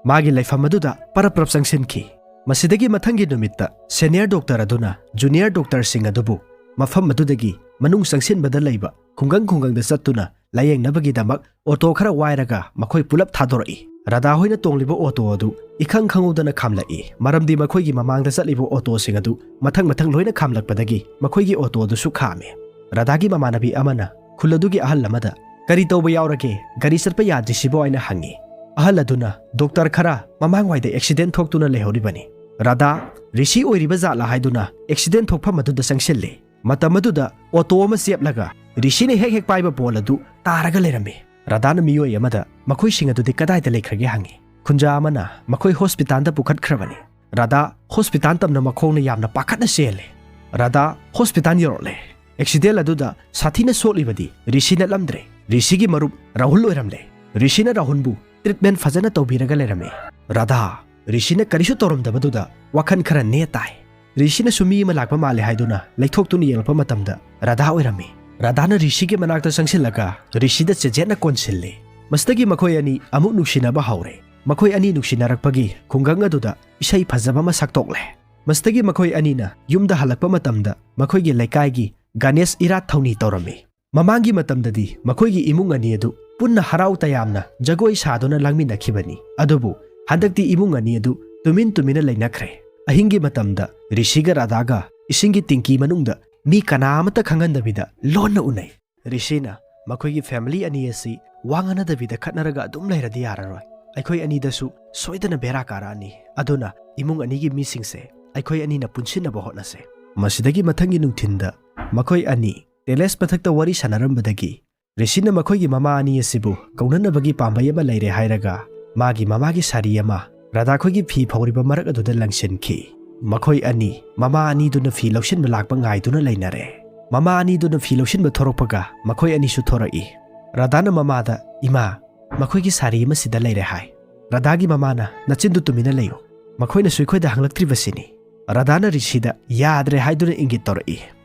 ꯃꯥꯒꯤ ꯂꯩꯐꯝ ꯑꯗꯨꯗ ꯄꯔꯞ ꯄꯔꯞ ꯆꯪꯁꯤꯟꯈꯤ꯫ ꯃꯁꯤꯗꯒꯤ ꯃꯊꯪꯒꯤ ꯅꯨꯃꯤꯠꯇ ꯁꯦꯅꯤꯌꯔ ꯗꯣꯛꯇꯔ ꯑꯗꯨꯅ ꯖꯨꯅꯤꯌꯔ ꯗꯣꯛꯇꯔꯁꯤꯡ ꯑꯗꯨꯕꯨ ꯃꯐꯝ ꯑꯗꯨꯗꯒꯤ ꯃꯅꯨꯡ ꯆꯪꯁꯤꯟꯕꯗ ꯂꯩꯕ ꯈꯨꯡꯒꯪ ꯈꯨꯡꯒꯪꯗ ꯆꯠꯇꯨꯅ ꯂꯥꯌꯦꯡꯅꯕꯒꯤꯗꯃꯛ ꯑꯣꯇꯣ ꯈꯔ ꯋꯥꯏꯔꯒ ꯃꯈꯣꯏ ꯄꯨꯂꯞ ꯊꯥꯗꯣꯔꯛꯏ꯫ ꯔꯥꯙꯥ ꯍꯣꯏꯅ ꯇꯣꯡꯂꯤꯕ ꯑꯣꯇꯣ ꯑꯗꯨ ꯏꯈꯪ ꯈꯪꯍꯧꯗꯅ ꯈꯥꯝꯂꯛꯏ, ꯃꯔꯝꯗꯤ ꯃꯈꯣꯏꯒꯤ ꯃꯃꯥꯡꯗ ꯆꯠꯂꯤꯕ ꯑꯣꯇꯣꯁꯤꯡ ꯑꯗꯨ ꯃꯊꯪ ꯃꯊꯪ ꯂꯣꯏꯅ ꯈꯥꯝꯂꯛꯄꯗꯒꯤ ꯃꯈꯣꯏꯒꯤ ꯑꯣꯇꯣ ꯑꯗꯨꯁꯨ ꯈꯥꯝꯃꯤ꯫ ꯔꯥꯙꯥꯒꯤ ꯃꯃꯥꯟꯅꯕꯤ ꯑꯃꯅ ꯈꯨꯜ ꯑꯗꯨꯒꯤ ꯑꯍꯜ ꯑꯃꯗ "ꯀꯔꯤ ꯇꯧꯕ ꯌꯥꯎꯔꯒꯦ? ꯒꯥꯔꯤ ꯆꯠꯄ ꯌꯥꯗ꯭ꯔꯤꯁꯤꯕꯣ?" ꯍꯥꯏꯅ ꯍꯪꯉꯤ꯫ ꯑꯍꯜ ꯑꯗꯨꯅ ꯗꯣꯛꯇꯔ ꯈꯔ ꯃꯃꯥꯡꯋꯥꯏꯗ ꯑꯦꯛꯁꯤꯗꯦꯟ ꯊꯣꯛꯇꯨꯅ ꯂꯩꯍꯧꯔꯤꯕꯅꯤ꯫ ꯔꯥꯙꯥ ꯔꯤꯁꯤ ꯑꯣꯏꯔꯤꯕ ꯖꯥꯠꯂꯥ ꯍꯥꯏꯗꯨꯅ ꯑꯦꯛꯁꯤꯗꯦꯟ ꯊꯣꯛꯐꯝ ꯑꯗꯨꯗ ꯆꯪꯁꯤꯜꯂꯤ꯫ ꯃꯇꯝ ꯑꯗꯨꯗ ꯑꯣꯇꯣ ꯑꯃ ꯆꯦꯞꯂꯒ ꯔꯤꯁꯤꯅ ꯍꯦꯛ ꯍꯦꯛ ꯄꯥꯏꯕ ꯄꯣꯜ ꯑꯗꯨ ꯇꯥꯔꯒ ꯂꯩꯔꯝꯃꯤ꯫ ꯔꯥꯙꯥꯅ ꯃꯤꯑꯣꯏ ꯑꯃꯗ "ꯃꯈꯣꯏꯁꯤꯡ ꯑꯗꯨꯗꯤ ꯀꯗꯥꯏꯗ ꯂꯩꯈ꯭ꯔꯒꯦ?" ꯍꯪꯉꯤ꯫ ꯈꯨꯟꯖꯥ ꯑꯃꯅ "ꯃꯈꯣꯏ ꯍꯣꯁꯄꯤꯇꯥꯜꯗ ꯄꯨꯈꯠꯈ꯭ꯔꯕꯅꯤ"꯫ ꯔꯥꯙꯥ ꯍꯣꯁꯄꯤꯇꯥꯜ ꯇꯝꯅ ꯃꯈꯣꯡꯅ ꯌꯥꯝꯅ ꯄꯥꯈꯠꯅ ꯆꯦꯜꯂꯦ꯫ ꯔꯥꯙꯥ ꯍꯣꯁꯄꯤꯇꯥꯜ ꯌꯧꯔꯛꯂꯦ꯫ ꯑꯦꯛꯁꯤꯗꯦꯟ ꯑꯗꯨꯗ ꯁꯥꯊꯤꯅ ꯁꯣꯛꯂꯤꯕꯗꯤ ꯔꯤꯁꯤ ꯅꯠꯂꯝꯗ꯭ꯔꯦ꯫ ꯔꯤꯁꯤꯒꯤ ꯃꯔꯨꯞ ꯔꯥꯍꯨꯜ ꯑꯣꯏꯔꯝꯂꯦ꯫ ꯔꯤꯁꯤꯅ ꯔꯥꯍꯨꯜꯕꯨ ꯇ꯭ꯔꯤꯠꯃꯦꯟ ꯐꯖꯅ ꯇꯧꯕꯤꯔꯒ ꯂꯩꯔꯝꯃꯤ꯫ ꯔꯥꯙꯥ ꯔꯤꯁꯤꯅ ꯀꯔꯤꯁꯨ ꯇꯧꯔꯝꯗꯕꯗꯨꯗ ꯋꯥꯈꯜ ꯈꯔ ꯅꯦ ꯇꯥꯏ꯫ ꯔꯤꯁꯤꯅꯁꯨ ꯃꯤ ꯑꯃ ꯂꯥꯛꯄ ꯃꯥꯜꯂꯦ ꯍꯥꯏꯗꯨꯅ ꯂꯩꯊꯣꯛꯇꯨꯅ ꯌꯦꯡꯂꯛꯄ ꯃꯇꯝꯗ ꯔꯥꯙꯥ ꯑꯣꯏꯔꯝꯃꯤ꯫ ꯔꯥꯙꯥꯅ ꯔꯤꯁꯤꯒꯤ ꯃꯅꯥꯛꯇ ꯆꯪꯁꯤꯜꯂꯒ ꯔꯤꯁꯤꯗ ꯆꯦꯠꯆꯦꯠꯅ ꯀꯣꯟꯁꯤꯜꯂꯤ꯫ ꯃꯁꯤꯗꯒꯤ ꯃꯈꯣꯏ ꯑꯅꯤ ꯑꯃꯨꯛ ꯅꯨꯡꯁꯤꯅꯕ ꯍꯧꯔꯦ꯫ ꯃꯈꯣꯏ ꯑꯅꯤ ꯅꯨꯡꯁꯤꯅꯔꯛꯄꯒꯤ ꯈꯨꯡꯒꯪ ꯑꯗꯨꯗ ꯏꯁꯩ ꯐꯖꯕ ꯑꯃ ꯁꯛꯇꯣꯛꯂꯦ꯫ ꯃꯁꯤꯗꯒꯤ ꯃꯈꯣꯏ ꯑꯅꯤꯅ ꯌꯨꯝꯗ ꯍꯜꯂꯛꯄ ꯃꯇꯝꯗ ꯃꯈꯣꯏꯒꯤ ꯂꯩꯀꯥꯏꯒꯤ ꯒꯅꯦꯁ ꯏꯔꯥꯠ ꯊꯧꯅꯤ ꯇꯧꯔꯝꯃꯤ꯫ ꯃꯃꯥꯡꯒꯤ ꯃꯇꯝꯗꯗꯤ ꯃꯈꯣꯏꯒꯤ ꯏꯃꯨꯡ ꯑꯅꯤ ꯑꯗꯨ ꯄꯨꯟꯅ ꯍꯔꯥꯎ ꯇꯌꯥꯝꯅ ꯖꯒꯣꯏ ꯁꯥꯗꯨꯅ ꯂꯥꯡꯃꯤꯟꯅꯈꯤꯕꯅꯤ꯫ ꯑꯗꯨꯕꯨ ꯍꯟꯗꯛꯇꯤ ꯏꯃꯨꯡ ꯑꯅꯤ ꯑꯗꯨ ꯇꯨꯃꯤꯟ ꯇꯨꯃꯤꯟꯅ ꯂꯩꯅꯈ꯭ꯔꯦ꯫ ꯑꯍꯤꯡꯒꯤ ꯃꯇꯝꯗ ꯔꯤꯁꯤꯒ ꯔꯥꯙꯥꯒ ꯏꯁꯤꯡꯒꯤ ꯇꯤꯡꯀꯤ ꯃꯅꯨꯡꯗ ꯃꯤ ꯀꯅꯥ ꯑꯃꯠꯇ ꯈꯪꯍꯟꯗꯕꯤꯗ ꯂꯣꯟꯅ ꯎꯅꯩ꯫ ꯔꯤꯁꯤꯅ ꯃꯈꯣꯏꯒꯤ ꯐꯦꯃꯤꯂꯤ ꯑꯅꯤ ꯑꯁꯤ ꯋꯥ ꯉꯥꯡꯅꯗꯕꯤꯗ ꯈꯠꯅꯔꯒ ꯑꯗꯨꯝ ꯂꯩꯔꯗꯤ ꯌꯥꯔꯔꯣꯏ꯫ ꯑꯩꯈꯣꯏ ꯑꯅꯤꯗꯁꯨ ꯁꯣꯏꯗꯅ ꯕꯦꯔꯥ ꯀꯥꯔꯛꯑꯅꯤ꯫ ꯑꯗꯨꯅ ꯏꯃꯨꯡ ꯑꯅꯤꯒꯤ ꯃꯤꯁꯤꯡꯁꯦ ꯑꯩꯈꯣꯏ ꯑꯅꯤꯅ ꯄꯨꯟꯁꯤꯟꯅꯕ ꯍꯣꯠꯅꯁꯦ꯫ ꯃꯁꯤꯗꯒꯤ ꯃꯊꯪꯒꯤ ꯅꯨꯡꯊꯤꯟꯗ ꯃꯈꯣꯏ ꯑꯅꯤ ꯇꯦꯔꯦꯁ ꯃꯊꯛꯇ ꯋꯥꯔꯤ ꯁꯥꯟꯅꯔꯝꯕꯗꯒꯤ ꯔꯤꯁꯤꯅ ꯃꯈꯣꯏꯒꯤ ꯃꯃꯥ ꯑꯅꯤ ꯑꯁꯤꯕꯨ ꯀꯧꯅꯅꯕꯒꯤ ꯄꯥꯝꯕꯩ ꯑꯃ ꯂꯩꯔꯦ ꯍꯥꯏꯔꯒ ꯃꯥꯒꯤ ꯃꯃꯥꯒꯤ ꯁꯥꯔꯤ ꯑꯃ ꯔꯥꯙꯥꯈꯣꯏꯒꯤ ꯐꯤ ꯐꯧꯔꯤꯕ ꯃꯔꯛ ꯑꯗꯨꯗ ꯂꯪꯁꯤꯟꯈꯤ꯫ ꯃꯈꯣꯏ ꯑꯅꯤ ꯃꯃꯥ ꯑꯅꯤꯗꯨꯅ ꯐꯤ ꯂꯧꯁꯤꯟꯕ ꯂꯥꯛꯄ ꯉꯥꯏꯗꯨꯅ ꯂꯩꯅꯔꯦ꯫ ꯃꯃꯥ ꯑꯅꯤꯗꯨꯅ ꯐꯤ ꯂꯧꯁꯤꯟꯕ ꯊꯣꯔꯛꯄꯒ ꯃꯈꯣꯏ ꯑꯅꯤꯁꯨ ꯊꯣꯔꯛꯏ꯫ ꯔꯥꯙꯥꯅ ꯃꯃꯥꯗ, "ꯏꯃꯥ, ꯃꯈꯣꯏꯒꯤ ꯁꯥꯔꯤ ꯑꯃ ꯁꯤꯗ ꯂꯩꯔꯦ" ꯍꯥꯏ꯫ ꯔꯥꯙꯥꯒꯤ ꯃꯃꯥꯅ, "ꯅꯆꯤꯟꯗꯨ ꯇꯨꯃꯤꯟꯅ ꯂꯩꯌꯨ꯫ ꯃꯈꯣꯏꯅꯁꯨ ꯑꯩꯈꯣꯏꯗ ꯍꯪꯂꯛꯇ꯭ꯔꯤꯕꯁꯤꯅꯤ"꯫ ꯔꯥꯙꯥꯅ ꯔꯤꯁꯤꯗ ꯌꯥꯗ꯭ꯔꯦ ꯍꯥꯏꯗꯨꯅ ꯏꯪꯒꯤꯠ ꯇꯧꯔꯛꯏ꯫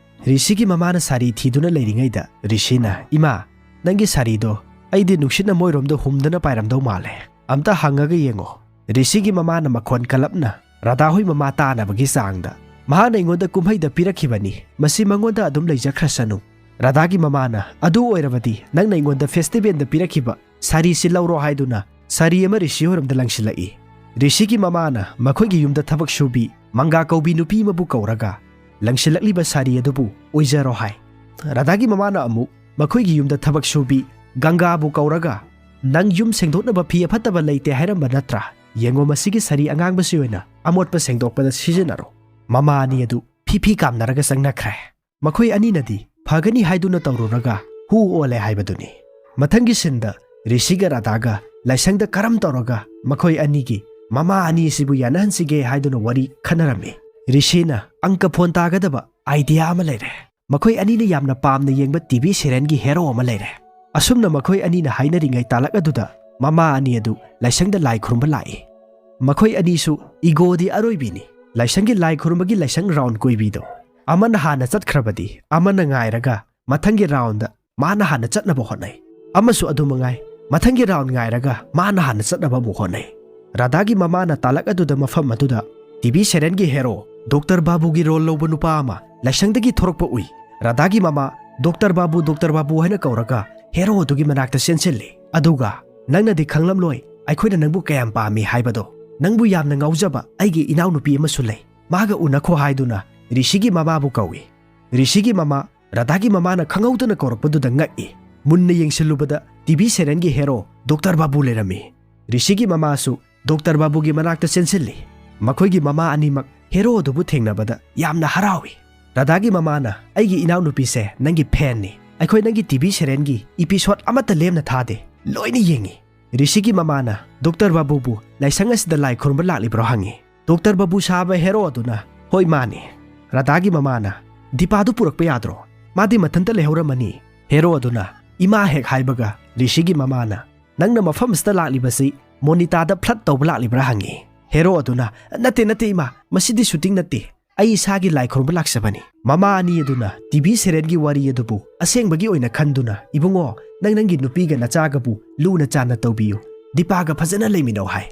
ꯔꯤꯁꯤꯒꯤ ꯃꯃꯥꯅ ꯁꯥꯔꯤ ꯊꯤꯗꯨꯅ ꯂꯩꯔꯤꯉꯩꯗ ꯔꯤꯁꯤꯅ, "ꯏꯃꯥ, ꯅꯪꯒꯤ ꯁꯥꯔꯤꯗꯣ ꯑꯩꯗꯤ ꯅꯨꯡꯁꯤꯠꯅ ꯃꯣꯏꯔꯣꯝꯗ ꯍꯨꯝꯗꯅ ꯄꯥꯏꯔꯝꯗꯧ ꯃꯥꯜꯂꯦ꯫ ꯑꯝꯇ ꯍꯪꯉꯒ ꯌꯦꯡꯉꯣ"꯫ ꯔꯤꯁꯤꯒꯤ ꯃꯃꯥꯅ ꯃꯈꯣꯟ ꯀꯜꯂꯞꯅ ꯔꯥꯙꯥꯍꯣꯏ ꯃꯃꯥ ꯇꯥꯅꯕꯒꯤ ꯆꯥꯡꯗ ꯃꯍꯥꯛꯅ ꯑꯩꯉꯣꯟꯗ ꯀꯨꯝꯍꯩꯗ ꯄꯤꯔꯛꯈꯤꯕꯅꯤ, ꯃꯁꯤ ꯃꯉꯣꯟꯗ ꯑꯗꯨꯝ ꯂꯩꯖꯈ꯭ꯔꯁꯅꯨ꯫ ꯔꯥꯙꯥꯒꯤ ꯃꯃꯥꯅ, "ꯑꯗꯨ ꯑꯣꯏꯔꯕꯗꯤ ꯅꯪꯅ ꯑꯩꯉꯣꯟꯗ ꯐꯦꯁꯇꯤꯚꯦꯜꯗ ꯄꯤꯔꯛꯈꯤꯕ ꯁꯥꯔꯤꯁꯤ ꯂꯧꯔꯣ" ꯍꯥꯏꯗꯨꯅ ꯁꯥꯔꯤ ꯑꯃ ꯔꯤꯁꯤ ꯍꯣꯏꯔꯣꯝꯗ ꯂꯪꯁꯤꯜꯂꯛꯏ꯫ ꯔꯤꯁꯤꯒꯤ ꯃꯃꯥꯅ ꯃꯈꯣꯏꯒꯤ ꯌꯨꯝꯗ ꯊꯕꯛ ꯁꯨꯕꯤ ꯃꯪꯒꯥ ꯀꯧꯕꯤ ꯅꯨꯄꯤ ꯑꯃꯕꯨ ꯀꯧꯔꯒ, "ꯂꯪꯁꯤꯜꯂꯛꯂꯤꯕ ꯁꯥꯔꯤ ꯑꯗꯨꯕꯨ ꯑꯣꯏꯖꯔꯣ" ꯍꯥꯏ꯫ ꯔꯥꯙꯥꯒꯤ ꯃꯃꯥꯅ ꯑꯃꯨꯛ ꯃꯈꯣꯏꯒꯤ ꯌꯨꯝꯗ ꯊꯕꯛ ꯁꯨꯕꯤ ꯒꯪꯒꯥꯕꯨ ꯀꯧꯔꯒ, "ꯅꯪ ꯌꯨꯝ ꯁꯦꯡꯗꯣꯛꯅꯕ ꯐꯤ ꯑꯐꯠꯇꯕ ꯂꯩꯇꯦ ꯍꯥꯏꯔꯝꯕ ꯅꯠꯇ꯭ꯔꯥ? ꯌꯦꯡꯉꯣ, ꯃꯁꯤꯒꯤ ꯁꯥꯔꯤ ꯑꯉꯥꯡꯕꯁꯤ ꯑꯣꯏꯅ ꯑꯃꯣꯠꯄ ꯁꯦꯡꯗꯣꯛꯄꯗ ꯁꯤꯖꯤꯟꯅꯔꯣ"꯫ ꯃꯃꯥ ꯑꯅꯤ ꯑꯗꯨ ꯐꯤ ꯐꯤ ꯀꯥꯝꯅꯔꯒ ꯆꯪꯅꯈ꯭ꯔꯦ꯫ ꯃꯈꯣꯏ ꯑꯅꯤꯅꯗꯤ ꯐꯒꯅꯤ ꯍꯥꯏꯗꯨꯅ ꯇꯧꯔꯨꯔꯒ ꯍꯨ ꯑꯣꯜꯂꯦ ꯍꯥꯏꯕꯗꯨꯅꯤ꯫ ꯃꯊꯪꯒꯤ ꯁꯤꯟꯗ ꯔꯤꯁꯤꯒ ꯔꯥꯙꯥꯒ ꯂꯥꯏꯁꯪꯗ ꯀꯔꯝ ꯇꯧꯔꯒ ꯃꯈꯣꯏ ꯑꯅꯤꯒꯤ ꯃꯃꯥ ꯑꯅꯤ ꯑꯁꯤꯕꯨ ꯌꯥꯅꯍꯟꯁꯤꯒꯦ ꯍꯥꯏꯗꯨꯅ ꯋꯥꯔꯤ ꯈꯟꯅꯔꯝꯃꯤ꯫ ꯔꯤꯁꯤꯅ ꯑꯪꯀ ꯐꯣꯟ ꯇꯥꯒꯗꯕ ꯑꯥꯏꯗꯤꯌꯥ ꯑꯃ ꯂꯩꯔꯦ꯫ ꯃꯈꯣꯏ ꯑꯅꯤꯅ ꯌꯥꯝꯅ ꯄꯥꯝꯅ ꯌꯦꯡꯕ ꯇꯤ ꯚꯤ ꯁꯤꯔꯦꯟꯒꯤ ꯍꯦꯔꯣ ꯑꯃ ꯂꯩꯔꯦ꯫ ꯑꯁꯨꯝꯅ ꯃꯈꯣꯏ ꯑꯅꯤꯅ ꯍꯥꯏꯅꯔꯤꯉꯩ ꯇꯥꯂꯛ ꯑꯗꯨꯗ ꯃꯃꯥ ꯑꯅꯤ ꯑꯗꯨ ꯂꯥꯏꯁꯪꯗ ꯂꯥꯏ ꯈꯨꯔꯨꯝꯕ ꯂꯥꯛꯏ꯫ ꯃꯈꯣꯏ ꯑꯅꯤꯁꯨ ꯏꯒꯣꯗꯤ ꯑꯔꯣꯏꯕꯤꯅꯤ꯫ ꯂꯥꯏꯁꯪꯒꯤ ꯂꯥꯏ ꯈꯨꯔꯨꯝꯕꯒꯤ ꯂꯥꯏꯁꯪ ꯔꯥꯎꯟ ꯀꯣꯏꯕꯤꯗꯣ ꯑꯃꯅ ꯍꯥꯟꯅ ꯆꯠꯈ꯭ꯔꯕꯗꯤ ꯑꯃꯅ ꯉꯥꯏꯔꯒ ꯃꯊꯪꯒꯤ ꯔꯥꯎꯟꯗ ꯃꯥꯅ ꯍꯥꯟꯅ ꯆꯠꯅꯕ ꯍꯣꯠꯅꯩ꯫ ꯑꯃꯁꯨ ꯑꯗꯨ ꯃꯉꯥꯏ, ꯃꯊꯪꯒꯤ ꯔꯥꯎꯟ ꯉꯥꯏꯔꯒ ꯃꯥꯅ ꯍꯥꯟꯅ ꯆꯠꯅꯕ ꯑꯃꯨꯛ ꯍꯣꯠꯅꯩ꯫ ꯔꯥꯙꯥꯒꯤ ꯃꯃꯥꯅ ꯇꯥꯂꯛ ꯑꯗꯨꯗ ꯃꯐꯝ ꯑꯗꯨꯗ ꯇꯤꯚꯤ ꯁꯦꯔꯦꯟꯒꯤ ꯍꯦꯔꯣ ꯗꯣꯛꯇꯔ ꯕꯥꯕꯨꯒꯤ ꯔꯣꯜ ꯂꯧꯕ ꯅꯨꯄꯥ ꯑꯃ ꯂꯥꯏꯁꯪꯗꯒꯤ ꯊꯣꯔꯛꯄ ꯎꯏ꯫ ꯔꯥꯙꯥꯒꯤ ꯃꯃꯥ ꯗꯣꯛꯇꯔ ꯕꯥꯕꯨ, ꯗꯣꯛꯇꯔ ꯕꯥꯕꯨ ꯍꯥꯏꯅ ꯀꯧꯔꯒ ꯍꯦꯔꯣ ꯑꯗꯨꯒꯤ ꯃꯅꯥꯛꯇ ꯆꯦꯟꯁꯤꯜꯂꯤ꯫ ꯑꯗꯨꯒ, "ꯅꯪꯅꯗꯤ ꯈꯪꯂꯝꯂꯣꯏ ꯑꯩꯈꯣꯏꯅ ꯅꯪꯕꯨ ꯀꯌꯥꯝ ꯄꯥꯝꯃꯤ ꯍꯥꯏꯕꯗꯣ꯫ ꯅꯪꯕꯨ ꯌꯥꯝꯅ ꯉꯥꯎꯖꯕ ꯑꯩꯒꯤ ꯏꯅꯥꯎꯅꯨꯄꯤ ꯑꯃꯁꯨ ꯂꯩ꯫ ꯃꯥꯒ ꯎꯅꯈꯣ" ꯍꯥꯏꯗꯨꯅ ꯔꯤꯁꯤꯒꯤ ꯃꯃꯥꯕꯨ ꯀꯧꯏ꯫ ꯔꯤꯁꯤꯒꯤ ꯃꯃꯥ ꯔꯥꯙꯥꯒꯤ ꯃꯃꯥꯅ ꯈꯪꯍꯧꯗꯅ ꯀꯧꯔꯛꯄꯗꯨꯗ ꯉꯛꯏ꯫ ꯃꯨꯟꯅ ꯌꯦꯡꯁꯤꯜꯂꯨꯕꯗ ꯇꯤꯚꯤ ꯁꯦꯔꯦꯟꯒꯤ ꯍꯦꯔꯣ ꯗꯣꯛꯇꯔ ꯕꯥꯕꯨ ꯂꯩꯔꯝꯃꯤ꯫ ꯔꯤꯁꯤꯒꯤ ꯃꯃꯥꯁꯨ ꯗꯣꯛꯇꯔ ꯕꯥꯕꯨꯒꯤ ꯃꯅꯥꯛꯇ ꯆꯦꯟꯁꯤꯜꯂꯤ꯫ ꯃꯈꯣꯏꯒꯤ ꯃꯃꯥ ꯑꯅꯤꯃꯛ ꯍꯦꯔꯣ ꯑꯗꯨꯕꯨ ꯊꯦꯡꯅꯕꯗ ꯌꯥꯝꯅ ꯍꯔꯥꯎꯏ꯫ ꯔꯥꯙꯥꯒꯤ ꯃꯃꯥꯅ, "ꯑꯩꯒꯤ ꯏꯅꯥꯎꯅꯨꯄꯤꯁꯦ ꯅꯪꯒꯤ ꯐꯦꯟꯅꯤ꯫ ꯑꯩꯈꯣꯏ ꯅꯪꯒꯤ ꯇꯤꯚꯤ ꯁꯦꯔꯦꯟꯒꯤ ꯏꯄꯤꯁꯣꯗ ꯑꯃꯠꯇ ꯂꯦꯝꯅ ꯊꯥꯗꯦ꯫ ꯂꯣꯏꯅ ꯌꯦꯡꯉꯤ"꯫ ꯔꯤꯁꯤꯒꯤ ꯃꯃꯥꯅ ꯗꯣꯛꯇꯔ ꯕꯥꯕꯨꯕꯨ ꯂꯥꯏꯁꯪ ꯑꯁꯤꯗ ꯂꯥꯏ ꯈꯨꯔꯨꯝꯕ ꯂꯥꯛꯂꯤꯕ꯭ꯔꯣ ꯍꯪꯉꯤ꯫ ꯗꯣꯛꯇꯔ ꯕꯥꯕꯨ ꯁꯥꯕ ꯍꯦꯔꯣ ꯑꯗꯨꯅ, "ꯍꯣꯏ, ꯃꯥꯅꯤ"꯫ ꯔꯥꯙꯥꯒꯤ ꯃꯃꯥꯅ, "ꯗꯤꯄꯥꯗꯨ ꯄꯨꯔꯛꯄ ꯌꯥꯗ꯭ꯔꯣ? ꯃꯥꯗꯤ ꯃꯊꯟꯇ ꯂꯩꯍꯧꯔꯝꯃꯅꯤ"꯫ ꯍꯦꯔꯣ ꯑꯗꯨꯅ ꯏꯃꯥ ꯍꯦꯛ ꯍꯥꯏꯕꯒ ꯔꯤꯁꯤꯒꯤ ꯃꯃꯥꯅ, "ꯅꯪꯅ ꯃꯐꯝ ꯑꯁꯤꯗ ꯂꯥꯛꯂꯤꯕꯁꯤ ꯃꯣꯅꯤꯇꯥꯗ ꯐ꯭ꯂꯠ ꯇꯧꯕ ꯂꯥꯛꯂꯤꯕ꯭ꯔꯥ?" ꯍꯪꯉꯤ꯫ ꯍꯦꯔꯣ ꯑꯗꯨꯅ, "ꯅꯠꯇꯦ, ꯅꯠꯇꯦ ꯏꯃꯥ, ꯃꯁꯤꯗꯤ ꯁꯨꯇꯤꯡ ꯅꯠꯇꯦ꯫ ꯑꯩ ꯏꯁꯥꯒꯤ ꯂꯥꯏ ꯈꯨꯔꯨꯝꯕ ꯂꯥꯛꯆꯕꯅꯤ"꯫ ꯃꯃꯥ ꯑꯅꯤ ꯑꯗꯨꯅ ꯇꯤꯚꯤ ꯁꯦꯔꯦꯟꯒꯤ ꯋꯥꯔꯤ ꯑꯗꯨꯕꯨ ꯑꯁꯦꯡꯕꯒꯤ ꯑꯣꯏꯅ ꯈꯟꯗꯨꯅ, "ꯏꯕꯨꯡꯉꯣ, ꯅꯪ ꯅꯪꯒꯤ ꯅꯨꯄꯤꯒ ꯅꯆꯥꯒꯕꯨ ꯂꯨꯅ ꯆꯥꯟꯅ ꯇꯧꯕꯤꯌꯨ꯫ ꯗꯤꯄꯥꯒ ꯐꯖꯅ ꯂꯩꯃꯤꯟꯅꯧ" ꯍꯥꯏ꯫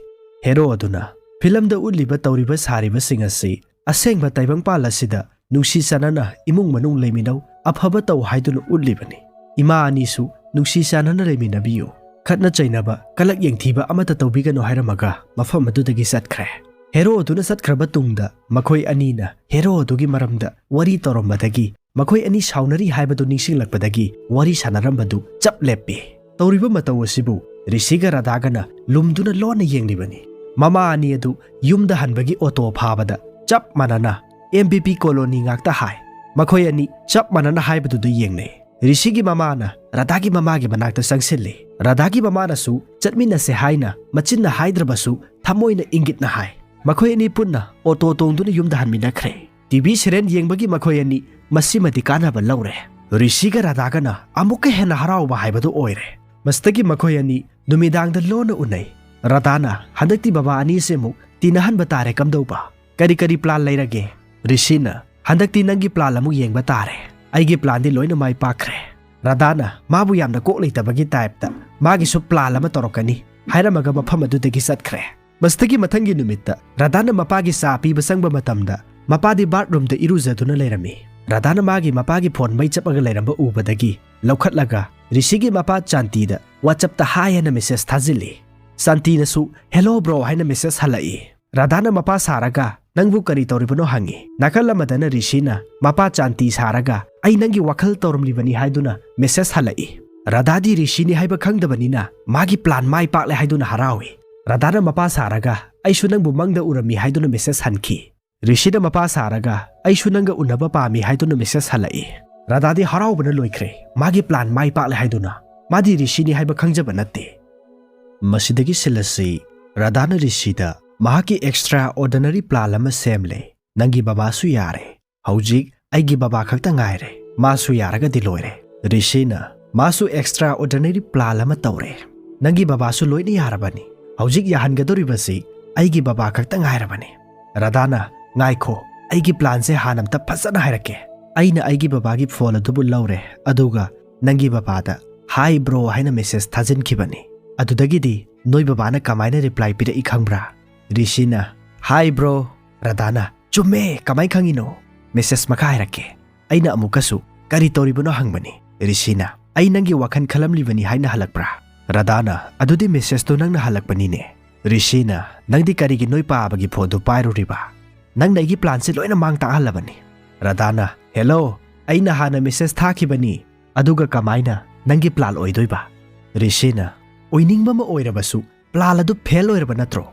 ꯍꯦꯔꯣ ꯑꯗꯨꯅ, "ꯐꯤꯂꯝꯗ ꯎꯠꯂꯤꯕ ꯇꯧꯔꯤꯕ ꯁꯥꯔꯤꯕꯁꯤꯡ ꯑꯁꯤ ꯑꯁꯦꯡꯕ ꯇꯥꯏꯕꯪꯄꯥꯜ ꯑꯁꯤꯗ ꯅꯨꯡꯁꯤ ꯆꯥꯟꯅꯅ ꯏꯃꯨꯡ ꯃꯅꯨꯡ ꯂꯩꯃꯤꯟꯅꯧ, ꯑꯐꯕ ꯇꯧ" ꯍꯥꯏꯗꯨꯅ ꯎꯠꯂꯤꯕꯅꯤ꯫ ꯏꯃꯥ ꯑꯅꯤꯁꯨ ꯅꯨꯡꯁꯤ ꯆꯥꯟꯅꯅ ꯂꯩꯃꯤꯟꯅꯕꯤꯌꯨ꯫ ꯈꯠꯅ ꯆꯩꯅꯕ, ꯀꯂꯛ ꯌꯦꯡꯊꯤꯕ ꯑꯃꯠꯇ ꯇꯧꯕꯤꯒꯅꯨ ꯍꯥꯏꯔꯝꯃꯒ ꯃꯐꯝ ꯑꯗꯨꯗꯒꯤ ꯆꯠꯈ꯭ꯔꯦ꯫ ꯍꯦꯔꯣ ꯑꯗꯨꯅ ꯆꯠꯈ꯭ꯔꯕ ꯇꯨꯡꯗ ꯃꯈꯣꯏ ꯑꯅꯤꯅ ꯍꯦꯔꯣ ꯑꯗꯨꯒꯤ ꯃꯔꯝꯗ ꯋꯥꯔꯤ ꯇꯧꯔꯝꯕꯗꯒꯤ ꯃꯈꯣꯏ ꯑꯅꯤ ꯁꯥꯎꯅꯔꯤ ꯍꯥꯏꯕꯗꯨ ꯅꯤꯡꯁꯤꯡꯂꯛꯄꯗꯒꯤ ꯋꯥꯔꯤ ꯁꯥꯟꯅꯔꯝꯕꯗꯨ ꯆꯞ ꯂꯦꯞꯄꯤ꯫ ꯇꯧꯔꯤꯕ ꯃꯇꯧ ꯑꯁꯤꯕꯨ ꯔꯤꯁꯤꯒ ꯔꯥꯙꯥꯒꯅ ꯂꯨꯝꯗꯨꯅ ꯂꯣꯟꯅ ꯌꯦꯡꯂꯤꯕꯅꯤ꯫ ꯃꯃꯥ ꯑꯅꯤ ꯑꯗꯨ ꯌꯨꯝꯗ ꯍꯟꯕꯒꯤ ꯑꯣꯇꯣ ꯐꯥꯕꯗ ꯆꯞ ꯃꯥꯟꯅꯅ "ꯑꯦꯝ ꯕꯤ ꯄꯤ ꯀꯣꯂꯣꯅꯤ" ꯉꯥꯛꯇ ꯍꯥꯏ꯫ ꯃꯈꯣꯏ ꯑꯅꯤ ꯆꯞ ꯃꯥꯟꯅꯅ ꯍꯥꯏꯕꯗꯨꯗ ꯌꯦꯡꯅꯩ꯫ ꯔꯤꯁꯤꯒꯤ ꯃꯃꯥꯅ ꯔꯥꯙꯥꯒꯤ ꯃꯃꯥꯒꯤ ꯃꯅꯥꯛꯇ ꯆꯪꯁꯤꯜꯂꯤ꯫ ꯔꯥꯙꯥꯒꯤ ꯃꯃꯥꯅꯁꯨ ꯆꯠꯃꯤꯟꯅꯁꯦ ꯍꯥꯏꯅ ꯃꯆꯤꯟꯅ ꯍꯥꯏꯗ꯭ꯔꯕꯁꯨ ꯊꯃꯣꯏꯅ ꯏꯪꯒꯤꯠꯅ ꯍꯥꯏ꯫ ꯃꯈꯣꯏ ꯑꯅꯤ ꯄꯨꯟꯅ ꯑꯣꯇꯣ ꯇꯣꯡꯗꯨꯅ ꯌꯨꯝꯗ ꯍꯟꯃꯤꯟꯅꯈ꯭ꯔꯦ꯫ ꯇꯤꯚꯤ ꯁꯦꯔꯦꯟ ꯌꯦꯡꯕꯒꯤ ꯃꯈꯣꯏ ꯑꯅꯤ ꯃꯁꯤꯃꯗꯤ ꯀꯥꯟꯅꯕ ꯂꯧꯔꯦ꯫ ꯔꯤꯁꯤꯒ ꯔꯥꯙꯥꯒꯅ ꯑꯃꯨꯛꯀ ꯍꯦꯟꯅ ꯍꯔꯥꯎꯕ ꯍꯥꯏꯕꯗꯨ ꯑꯣꯏꯔꯦ꯫ ꯃꯁꯤꯗꯒꯤ ꯃꯈꯣꯏ ꯑꯅꯤ ꯅꯨꯃꯤꯗꯥꯡꯗ ꯂꯣꯟꯅ ꯎꯅꯩ꯫ ꯔꯥꯙꯥꯅ, "ꯍꯟꯗꯛꯇꯤ ꯕꯕꯥ ꯑꯅꯤꯁꯦ ꯑꯃꯨꯛ ꯇꯤꯟꯅꯍꯟꯕ ꯇꯥꯔꯦ, ꯀꯝꯗꯧꯕ? ꯀꯔꯤ ꯀꯔꯤ ꯄ꯭ꯂꯥꯟ ꯂꯩꯔꯒꯦ?" ꯔꯤꯁꯤꯅ, "ꯍꯟꯗꯛꯇꯤ ꯅꯪꯒꯤ ꯄ꯭ꯂꯥꯟ ꯑꯃꯨꯛ ꯌꯦꯡꯕ ꯇꯥꯔꯦ꯫ ꯑꯩꯒꯤ ꯄ꯭ꯂꯥꯟꯗꯤ ꯂꯣꯏꯅ ꯃꯥꯏ ꯄꯥꯛꯈ꯭ꯔꯦ"꯫ ꯔꯥꯙꯥꯅ ꯃꯥꯕꯨ ꯌꯥꯝꯅ ꯀꯣꯛ ꯂꯩꯇꯕꯒꯤ ꯇꯥꯏꯞꯇ, ꯃꯥꯒꯤꯁꯨ ꯄ꯭ꯂꯥꯟ ꯑꯃ ꯇꯧꯔꯛꯀꯅꯤ" ꯍꯥꯏꯔꯝꯃꯒ ꯃꯐꯝ ꯑꯗꯨꯗꯒꯤ ꯆꯠꯈ꯭ꯔꯦ꯫ ꯃꯁꯤꯗꯒꯤ ꯃꯊꯪꯒꯤ ꯅꯨꯃꯤꯠꯇ ꯔꯥꯙꯥꯅ ꯃꯄꯥꯒꯤ ꯆꯥ ꯄꯤꯕ ꯆꯪꯕ ꯃꯇꯝꯗ, ꯃꯄꯥꯗꯤ ꯕꯥꯠꯔꯨꯝꯗ ꯏꯔꯨꯖꯗꯨꯅ ꯂꯩꯔꯝꯃꯤ꯫ ꯔꯥꯙꯥꯅ ꯃꯥꯒꯤ ꯃꯄꯥꯒꯤ ꯐꯣꯟ ꯃꯩ ꯆꯞꯄꯒ ꯂꯩꯔꯝꯕ ꯎꯕꯗꯒꯤ ꯂꯧꯈꯠꯂꯒ ꯔꯤꯁꯤꯒꯤ ꯃꯄꯥ ꯆꯥꯟꯇꯤꯗ WhatsApp-ꯇ "ꯍꯥꯏ" ꯍꯥꯏꯅ ꯃꯦꯁꯦꯖ ꯊꯥꯖꯤꯜꯂꯤ꯫ ꯆꯥꯟꯇꯤꯅꯁꯨ "ꯍꯦꯜꯂꯣ ꯕ꯭ꯔꯣ" ꯍꯥꯏꯅ ꯃꯦꯁꯦꯖ ꯍꯜꯂꯛꯏ꯫ ꯔꯥꯙꯥꯅ ꯃꯄꯥ ꯁꯥꯔꯒ "ꯅꯪꯕꯨ ꯀꯔꯤ ꯇꯧꯔꯤꯕꯅꯣ?" ꯍꯪꯉꯤ꯫ ꯅꯥꯀꯜ ꯑꯃꯗꯅ ꯔꯤꯁꯤꯅ ꯃꯄꯥ ꯆꯥꯟꯇꯤ ꯁꯥꯔꯒ "ꯑꯩ ꯅꯪꯒꯤ ꯋꯥꯈꯜ ꯇꯧꯔꯝꯂꯤꯕꯅꯤ" ꯍꯥꯏꯗꯨꯅ ꯃꯦꯁꯦꯖ ꯍꯜꯂꯛꯏ꯫ ꯔꯥꯙꯥꯗꯤ ꯔꯤꯁꯤꯅꯤ ꯍꯥꯏꯕ ꯈꯪꯗꯕꯅꯤꯅ ꯃꯥꯒꯤ ꯄ꯭ꯂꯥꯟ ꯃꯥꯏ ꯄꯥꯛꯂꯦ ꯍꯥꯏꯗꯨꯅ ꯍꯔꯥꯎꯏ꯫ ꯔꯥꯙꯥꯅ ꯃꯄꯥ ꯁꯥꯔꯒ "ꯑꯩꯁꯨ ꯅꯪꯕꯨ ꯃꯪꯗ ꯎꯔꯝꯃꯤ" ꯍꯥꯏꯗꯨꯅ ꯃꯦꯁꯦꯖ ꯍꯟꯈꯤ꯫ ꯔꯤꯁꯤꯅ ꯃꯄꯥ ꯁꯥꯔꯒ "ꯑꯩꯁꯨ ꯅꯪꯒ ꯎꯅꯕ ꯄꯥꯝꯃꯤ" ꯍꯥꯏꯗꯨꯅ ꯃꯦꯁꯦꯖ ꯍꯜꯂꯛꯏ꯫ ꯔꯥꯙꯥꯗꯤ ꯍꯔꯥꯎꯕꯅ ꯂꯣꯏꯈ꯭ꯔꯦ, ꯃꯥꯒꯤ ꯄ꯭ꯂꯥꯟ ꯃꯥꯏ ꯄꯥꯛꯂꯦ ꯍꯥꯏꯗꯨꯅ꯫ ꯃꯥꯗꯤ ꯔꯤꯁꯤꯅꯤ ꯍꯥꯏꯕ ꯈꯪꯖꯕ ꯅꯠꯇꯦ꯫ ꯃꯁꯤꯗꯒꯤ ꯁꯤꯜ ꯑꯁꯤ ꯔꯥꯙꯥꯅ ꯔꯤꯁꯤꯗ ꯃꯍꯥꯛꯀꯤ ꯑꯦꯛꯁꯇ꯭ꯔꯥ ꯑꯣꯔꯗꯤꯅꯔꯤ ꯄ꯭ꯂꯥꯟ ꯑꯃ ꯁꯦꯝꯂꯦ꯫ "ꯅꯪꯒꯤ ꯕꯕꯥꯁꯨ ꯌꯥꯔꯦ꯫ ꯍꯧꯖꯤꯛ ꯑꯩꯒꯤ ꯕꯕꯥ ꯈꯛꯇ ꯉꯥꯏꯔꯦ꯫ ꯃꯥꯁꯨ ꯌꯥꯔꯒꯗꯤ ꯂꯣꯏꯔꯦ꯫" ꯔꯤꯁꯤꯅ ꯃꯥꯁꯨ ꯑꯦꯛꯁꯇ꯭ꯔꯥ ꯑꯣꯔꯗꯤꯅꯔꯤ ꯄ꯭ꯂꯥꯟ ꯑꯃ ꯇꯧꯔꯦ꯫ "ꯅꯪꯒꯤ ꯕꯕꯥꯁꯨ ꯂꯣꯏꯅ ꯌꯥꯔꯕꯅꯤ꯫ ꯍꯧꯖꯤꯛ ꯌꯥꯍꯟꯒꯗꯧꯔꯤꯕꯁꯤ ꯑꯩꯒꯤ ꯕꯕꯥ ꯈꯛꯇ ꯉꯥꯏꯔꯕꯅꯤ꯫" ꯔꯥꯙꯥꯅ "ꯉꯥꯏꯈꯣ, ꯑꯩꯒꯤ ꯄ꯭ꯂꯥꯟꯁꯦ ꯍꯥꯟꯅ ꯑꯝꯇ ꯐꯖꯅ ꯍꯥꯏꯔꯛꯀꯦ꯫ ꯑꯩꯅ ꯑꯩꯒꯤ ꯕꯕꯥꯒꯤ ꯐꯣꯟ ꯑꯗꯨꯕꯨ ꯂꯧꯔꯦ, ꯑꯗꯨꯒ ꯅꯪꯒꯤ ꯕꯕꯥꯗ 'ꯍꯥꯏ ꯕ꯭ꯔꯣ' ꯍꯥꯏꯅ ꯃꯦꯁꯦꯖ ꯊꯥꯖꯤꯟꯈꯤꯕꯅꯤ꯫ ꯑꯗꯨꯗꯒꯤꯗꯤ ꯅꯣꯏ ꯕꯕꯥꯅ ꯀꯃꯥꯏꯅ ꯔꯤꯄ꯭ꯂꯥꯏ ꯄꯤꯔꯛꯏ ꯈꯪꯕ꯭ꯔꯥ?" ꯔꯤꯁꯤꯅ "ꯍꯥꯏ ꯕ꯭ꯔꯣ꯫" ꯔꯥꯙꯥꯅ "ꯆꯨꯝꯃꯦ, ꯀꯃꯥꯏ ꯈꯪꯉꯤꯅꯣ?" "ꯃꯦꯁꯦꯖ ꯃꯈꯥ ꯍꯥꯏꯔꯛꯀꯦ꯫" ꯑꯩꯅ ꯑꯃꯨꯛꯀꯁꯨ "ꯀꯔꯤ ꯇꯧꯔꯤꯕꯅꯣ?" ꯍꯪꯕꯅꯤ꯫ ꯔꯤꯁꯤꯅ "ꯑꯩ ꯅꯪꯒꯤ ꯋꯥꯈꯜ ꯈꯜꯂꯝꯂꯤꯕꯅꯤ" ꯍꯥꯏꯅ ꯍꯜꯂꯛꯄ꯭ꯔꯥ? ꯔꯥꯙꯥꯅ "ꯑꯗꯨꯗꯤ ꯃꯦꯁꯦꯖꯇꯣ ꯅꯪꯅ ꯍꯜꯂꯛꯄꯅꯤꯅꯦ꯫" ꯔꯤꯁꯤꯅ "ꯅꯪꯗꯤ ꯀꯔꯤꯒꯤ ꯅꯣꯏ ꯄꯥꯕꯒꯤ ꯐꯣꯟꯗꯨ ꯄꯥꯏꯔꯨꯔꯤꯕ? ꯅꯪꯅ ꯑꯩꯒꯤ ꯄ꯭ꯂꯥꯟꯁꯦ ꯂꯣꯏꯅ ꯃꯥꯡ ꯇꯥꯛꯍꯜꯂꯕꯅꯤ꯫" ꯔꯥꯙꯥꯅ "ꯍꯦꯜꯂꯣ, ꯑꯩꯅ ꯍꯥꯟꯅ ꯃꯦꯁꯦꯖ ꯊꯥꯈꯤꯕꯅꯤ, ꯑꯗꯨꯒ ꯀꯃꯥꯏꯅ ꯅꯪꯒꯤ ꯄ꯭ꯂꯥꯟ ꯑꯣꯏꯗꯣꯏꯕ?" ꯔꯤꯁꯤꯅ "ꯑꯣꯏꯅꯤꯡꯕ ꯑꯃ ꯑꯣꯏꯔꯕꯁꯨ ꯄ꯭ꯂꯥꯟ ꯑꯗꯨ ꯐꯦꯜ ꯑꯣꯏꯔꯕ ꯅꯠꯇ꯭ꯔꯣ?"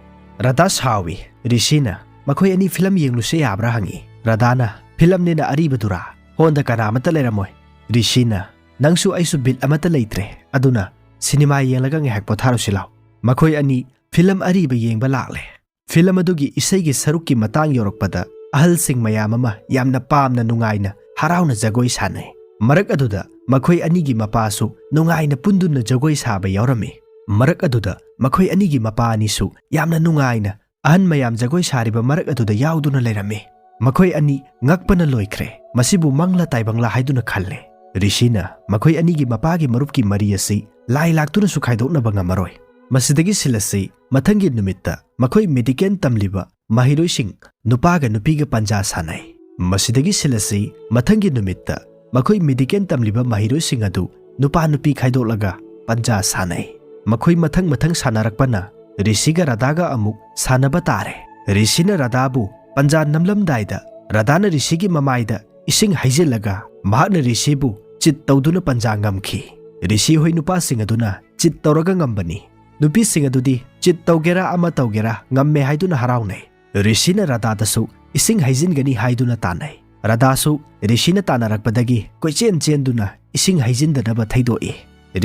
ꯔꯥꯙꯥ ꯁꯥꯎꯏ꯫ ꯔꯤꯁꯤꯅ "ꯃꯈꯣꯏ ꯑꯅꯤ ꯐꯤꯂꯝ ꯌꯦꯡꯂꯨꯁꯦ ꯌꯥꯕ꯭ꯔꯥ?" ꯍꯪꯉꯤ꯫ ꯔꯥꯙꯥꯅ "ꯐꯤꯂꯝꯅꯤꯅ ꯑꯔꯤꯕꯗꯨꯔꯥ? ꯍꯣꯟꯗ ꯀꯅꯥ ꯑꯃꯠꯇ ꯂꯩꯔꯝꯃꯣꯏ꯫" ꯔꯤꯁꯤꯅ "ꯅꯪꯁꯨ ꯑꯩꯁꯨ ꯕꯤꯠ ꯑꯃꯠꯇ ꯂꯩꯇ꯭ꯔꯦ, ꯑꯗꯨꯅ ꯁꯤꯅꯦꯃꯥ ꯌꯦꯡꯂꯒ ꯉꯥꯏꯍꯥꯛ ꯄꯣꯊꯥꯔꯨꯁꯤ ꯂꯥꯎ꯫" ꯃꯈꯣꯏ ꯑꯅꯤ ꯐꯤꯂꯝ ꯑꯔꯤꯕ ꯌꯦꯡꯕ ꯂꯥꯛꯂꯦ꯫ ꯐꯤꯂꯝ ꯑꯗꯨꯒꯤ ꯏꯁꯩꯒꯤ ꯁꯔꯨꯛꯀꯤ ꯃꯇꯥꯡ ꯌꯧꯔꯛꯄꯗ ꯑꯍꯜꯁꯤꯡ ꯃꯌꯥꯝ ꯑꯃ ꯌꯥꯝꯅ ꯄꯥꯝꯅ, ꯅꯨꯡꯉꯥꯏꯅ, ꯍꯔꯥꯎꯅ ꯖꯒꯣꯏ ꯁꯥꯅꯩ꯫ ꯃꯔꯛ ꯑꯗꯨꯗ ꯃꯈꯣꯏ ꯑꯅꯤꯒꯤ ꯃꯄꯥꯁꯨ ꯅꯨꯡꯉꯥꯏꯅ ꯄꯨꯟꯗꯨꯅ ꯖꯒꯣꯏ ꯁꯥꯕ ꯌꯥꯎꯔꯝꯃꯤ꯫ ꯃꯔꯛ ꯑꯗꯨꯗ ꯃꯈꯣꯏ ꯑꯅꯤꯒꯤ ꯃꯄꯥ ꯑꯅꯤꯁꯨ ꯌꯥꯝꯅ ꯅꯨꯡꯉꯥꯏꯅ ꯑꯍꯟ ꯃꯌꯥꯝ ꯖꯒꯣꯏ ꯁꯥꯔꯤꯕ ꯃꯔꯛ ꯑꯗꯨꯗ ꯌꯥꯎꯗꯨꯅ ꯂꯩꯔꯝꯃꯤ꯫ ꯃꯈꯣꯏ ꯑꯅꯤ ꯉꯛꯄꯅ ꯂꯣꯏꯈ꯭ꯔꯦ꯫ ꯃꯁꯤꯕꯨ ꯃꯪꯂꯥ ꯇꯥꯏꯕꯪꯂꯥ ꯍꯥꯏꯗꯨꯅ ꯈꯜꯂꯦ꯫ ꯔꯤꯁꯤꯅ ꯃꯈꯣꯏ ꯑꯅꯤꯒꯤ ꯃꯄꯥꯒꯤ ꯃꯔꯨꯞꯀꯤ ꯃꯔꯤ ꯑꯁꯤ ꯂꯥꯏ ꯂꯥꯛꯇꯨꯅꯁꯨ ꯈꯥꯏꯗꯣꯛꯅꯕ ꯉꯝꯃꯔꯣꯏ꯫ ꯃꯁꯤꯗꯒꯤ ꯁꯤꯜ ꯑꯁꯤ ꯃꯊꯪꯒꯤ ꯅꯨꯃꯤꯠꯇ ꯃꯈꯣꯏ ꯃꯦꯗꯤꯀꯦꯟ ꯇꯝꯂꯤꯕ ꯃꯍꯩꯔꯣꯏꯁꯤꯡ ꯅꯨꯄꯥꯒ ꯅꯨꯄꯤꯒ ꯄꯟꯖꯥ ꯁꯥꯟꯅꯩ꯫ ꯃꯁꯤꯗꯒꯤ ꯁꯤꯜ ꯑꯁꯤ ꯃꯊꯪꯒꯤ ꯅꯨꯃꯤꯠꯇ ꯃꯈꯣꯏ ꯃꯦꯗꯤꯀꯦꯟ ꯇꯝꯂꯤꯕ ꯃꯍꯩꯔꯣꯏꯁꯤꯡ ꯑꯗꯨ ꯅꯨꯄꯥ ꯅꯨꯄꯤ ꯈꯥꯏꯗꯣꯛꯂꯒ ꯄꯟꯖꯥ ꯁꯥꯟꯅꯩ꯫ ꯃꯈꯣꯏ ꯃꯊꯪ ꯃꯊꯪ ꯁꯥꯟꯅꯔꯛꯄꯅ ꯔꯤꯁꯤꯒ ꯔꯥꯙꯥꯒ ꯑꯃꯨꯛ ꯁꯥꯟꯅꯕ ꯇꯥꯔꯦ꯫ ꯔꯤꯁꯤꯅ ꯔꯥꯙꯥꯕꯨ ꯄꯟꯖꯥ ꯅꯝꯂꯝꯗꯥꯏꯗ ꯔꯥꯙꯥꯅ ꯔꯤꯁꯤꯒꯤ ꯃꯃꯥꯏꯗ ꯏꯁꯤꯡ ꯍꯩꯖꯤꯜꯂꯒ ꯃꯍꯥꯛꯅ ꯔꯤꯁꯤꯕꯨ ꯆꯤꯠ ꯇꯧꯗꯨꯅ ꯄꯟꯖꯥ ꯉꯝꯈꯤ꯫ ꯔꯤꯁꯤ ꯍꯣꯏ ꯅꯨꯄꯥꯁꯤꯡ ꯑꯗꯨꯅ ꯆꯤꯠ ꯇꯧꯔꯒ ꯉꯝꯕꯅꯤ꯫ ꯅꯨꯄꯤꯁꯤꯡ ꯑꯗꯨꯗꯤ ꯆꯤꯠ ꯇꯧꯒꯦꯔꯥ ꯑꯃ ꯇꯧꯒꯦꯔꯥ ꯉꯝꯃꯦ ꯍꯥꯏꯗꯨꯅ ꯍꯔꯥꯎꯅꯩ꯫ ꯔꯤꯁꯤꯅ ꯔꯥꯙꯥꯗꯁꯨ ꯏꯁꯤꯡ ꯍꯩꯖꯤꯟꯒꯅꯤ ꯍꯥꯏꯗꯨꯅ ꯇꯥꯟꯅꯩ꯫ ꯔꯥꯙꯥꯁꯨ ꯔꯤꯁꯤꯅ ꯇꯥꯟꯅꯔꯛꯄꯗꯒꯤ ꯀꯣꯏꯆꯦꯟ ꯆꯦꯟꯗꯨꯅ ꯏꯁꯤꯡ ꯍꯩꯖꯤꯟꯗꯅꯕ ꯊꯩꯗꯣꯛꯏ꯫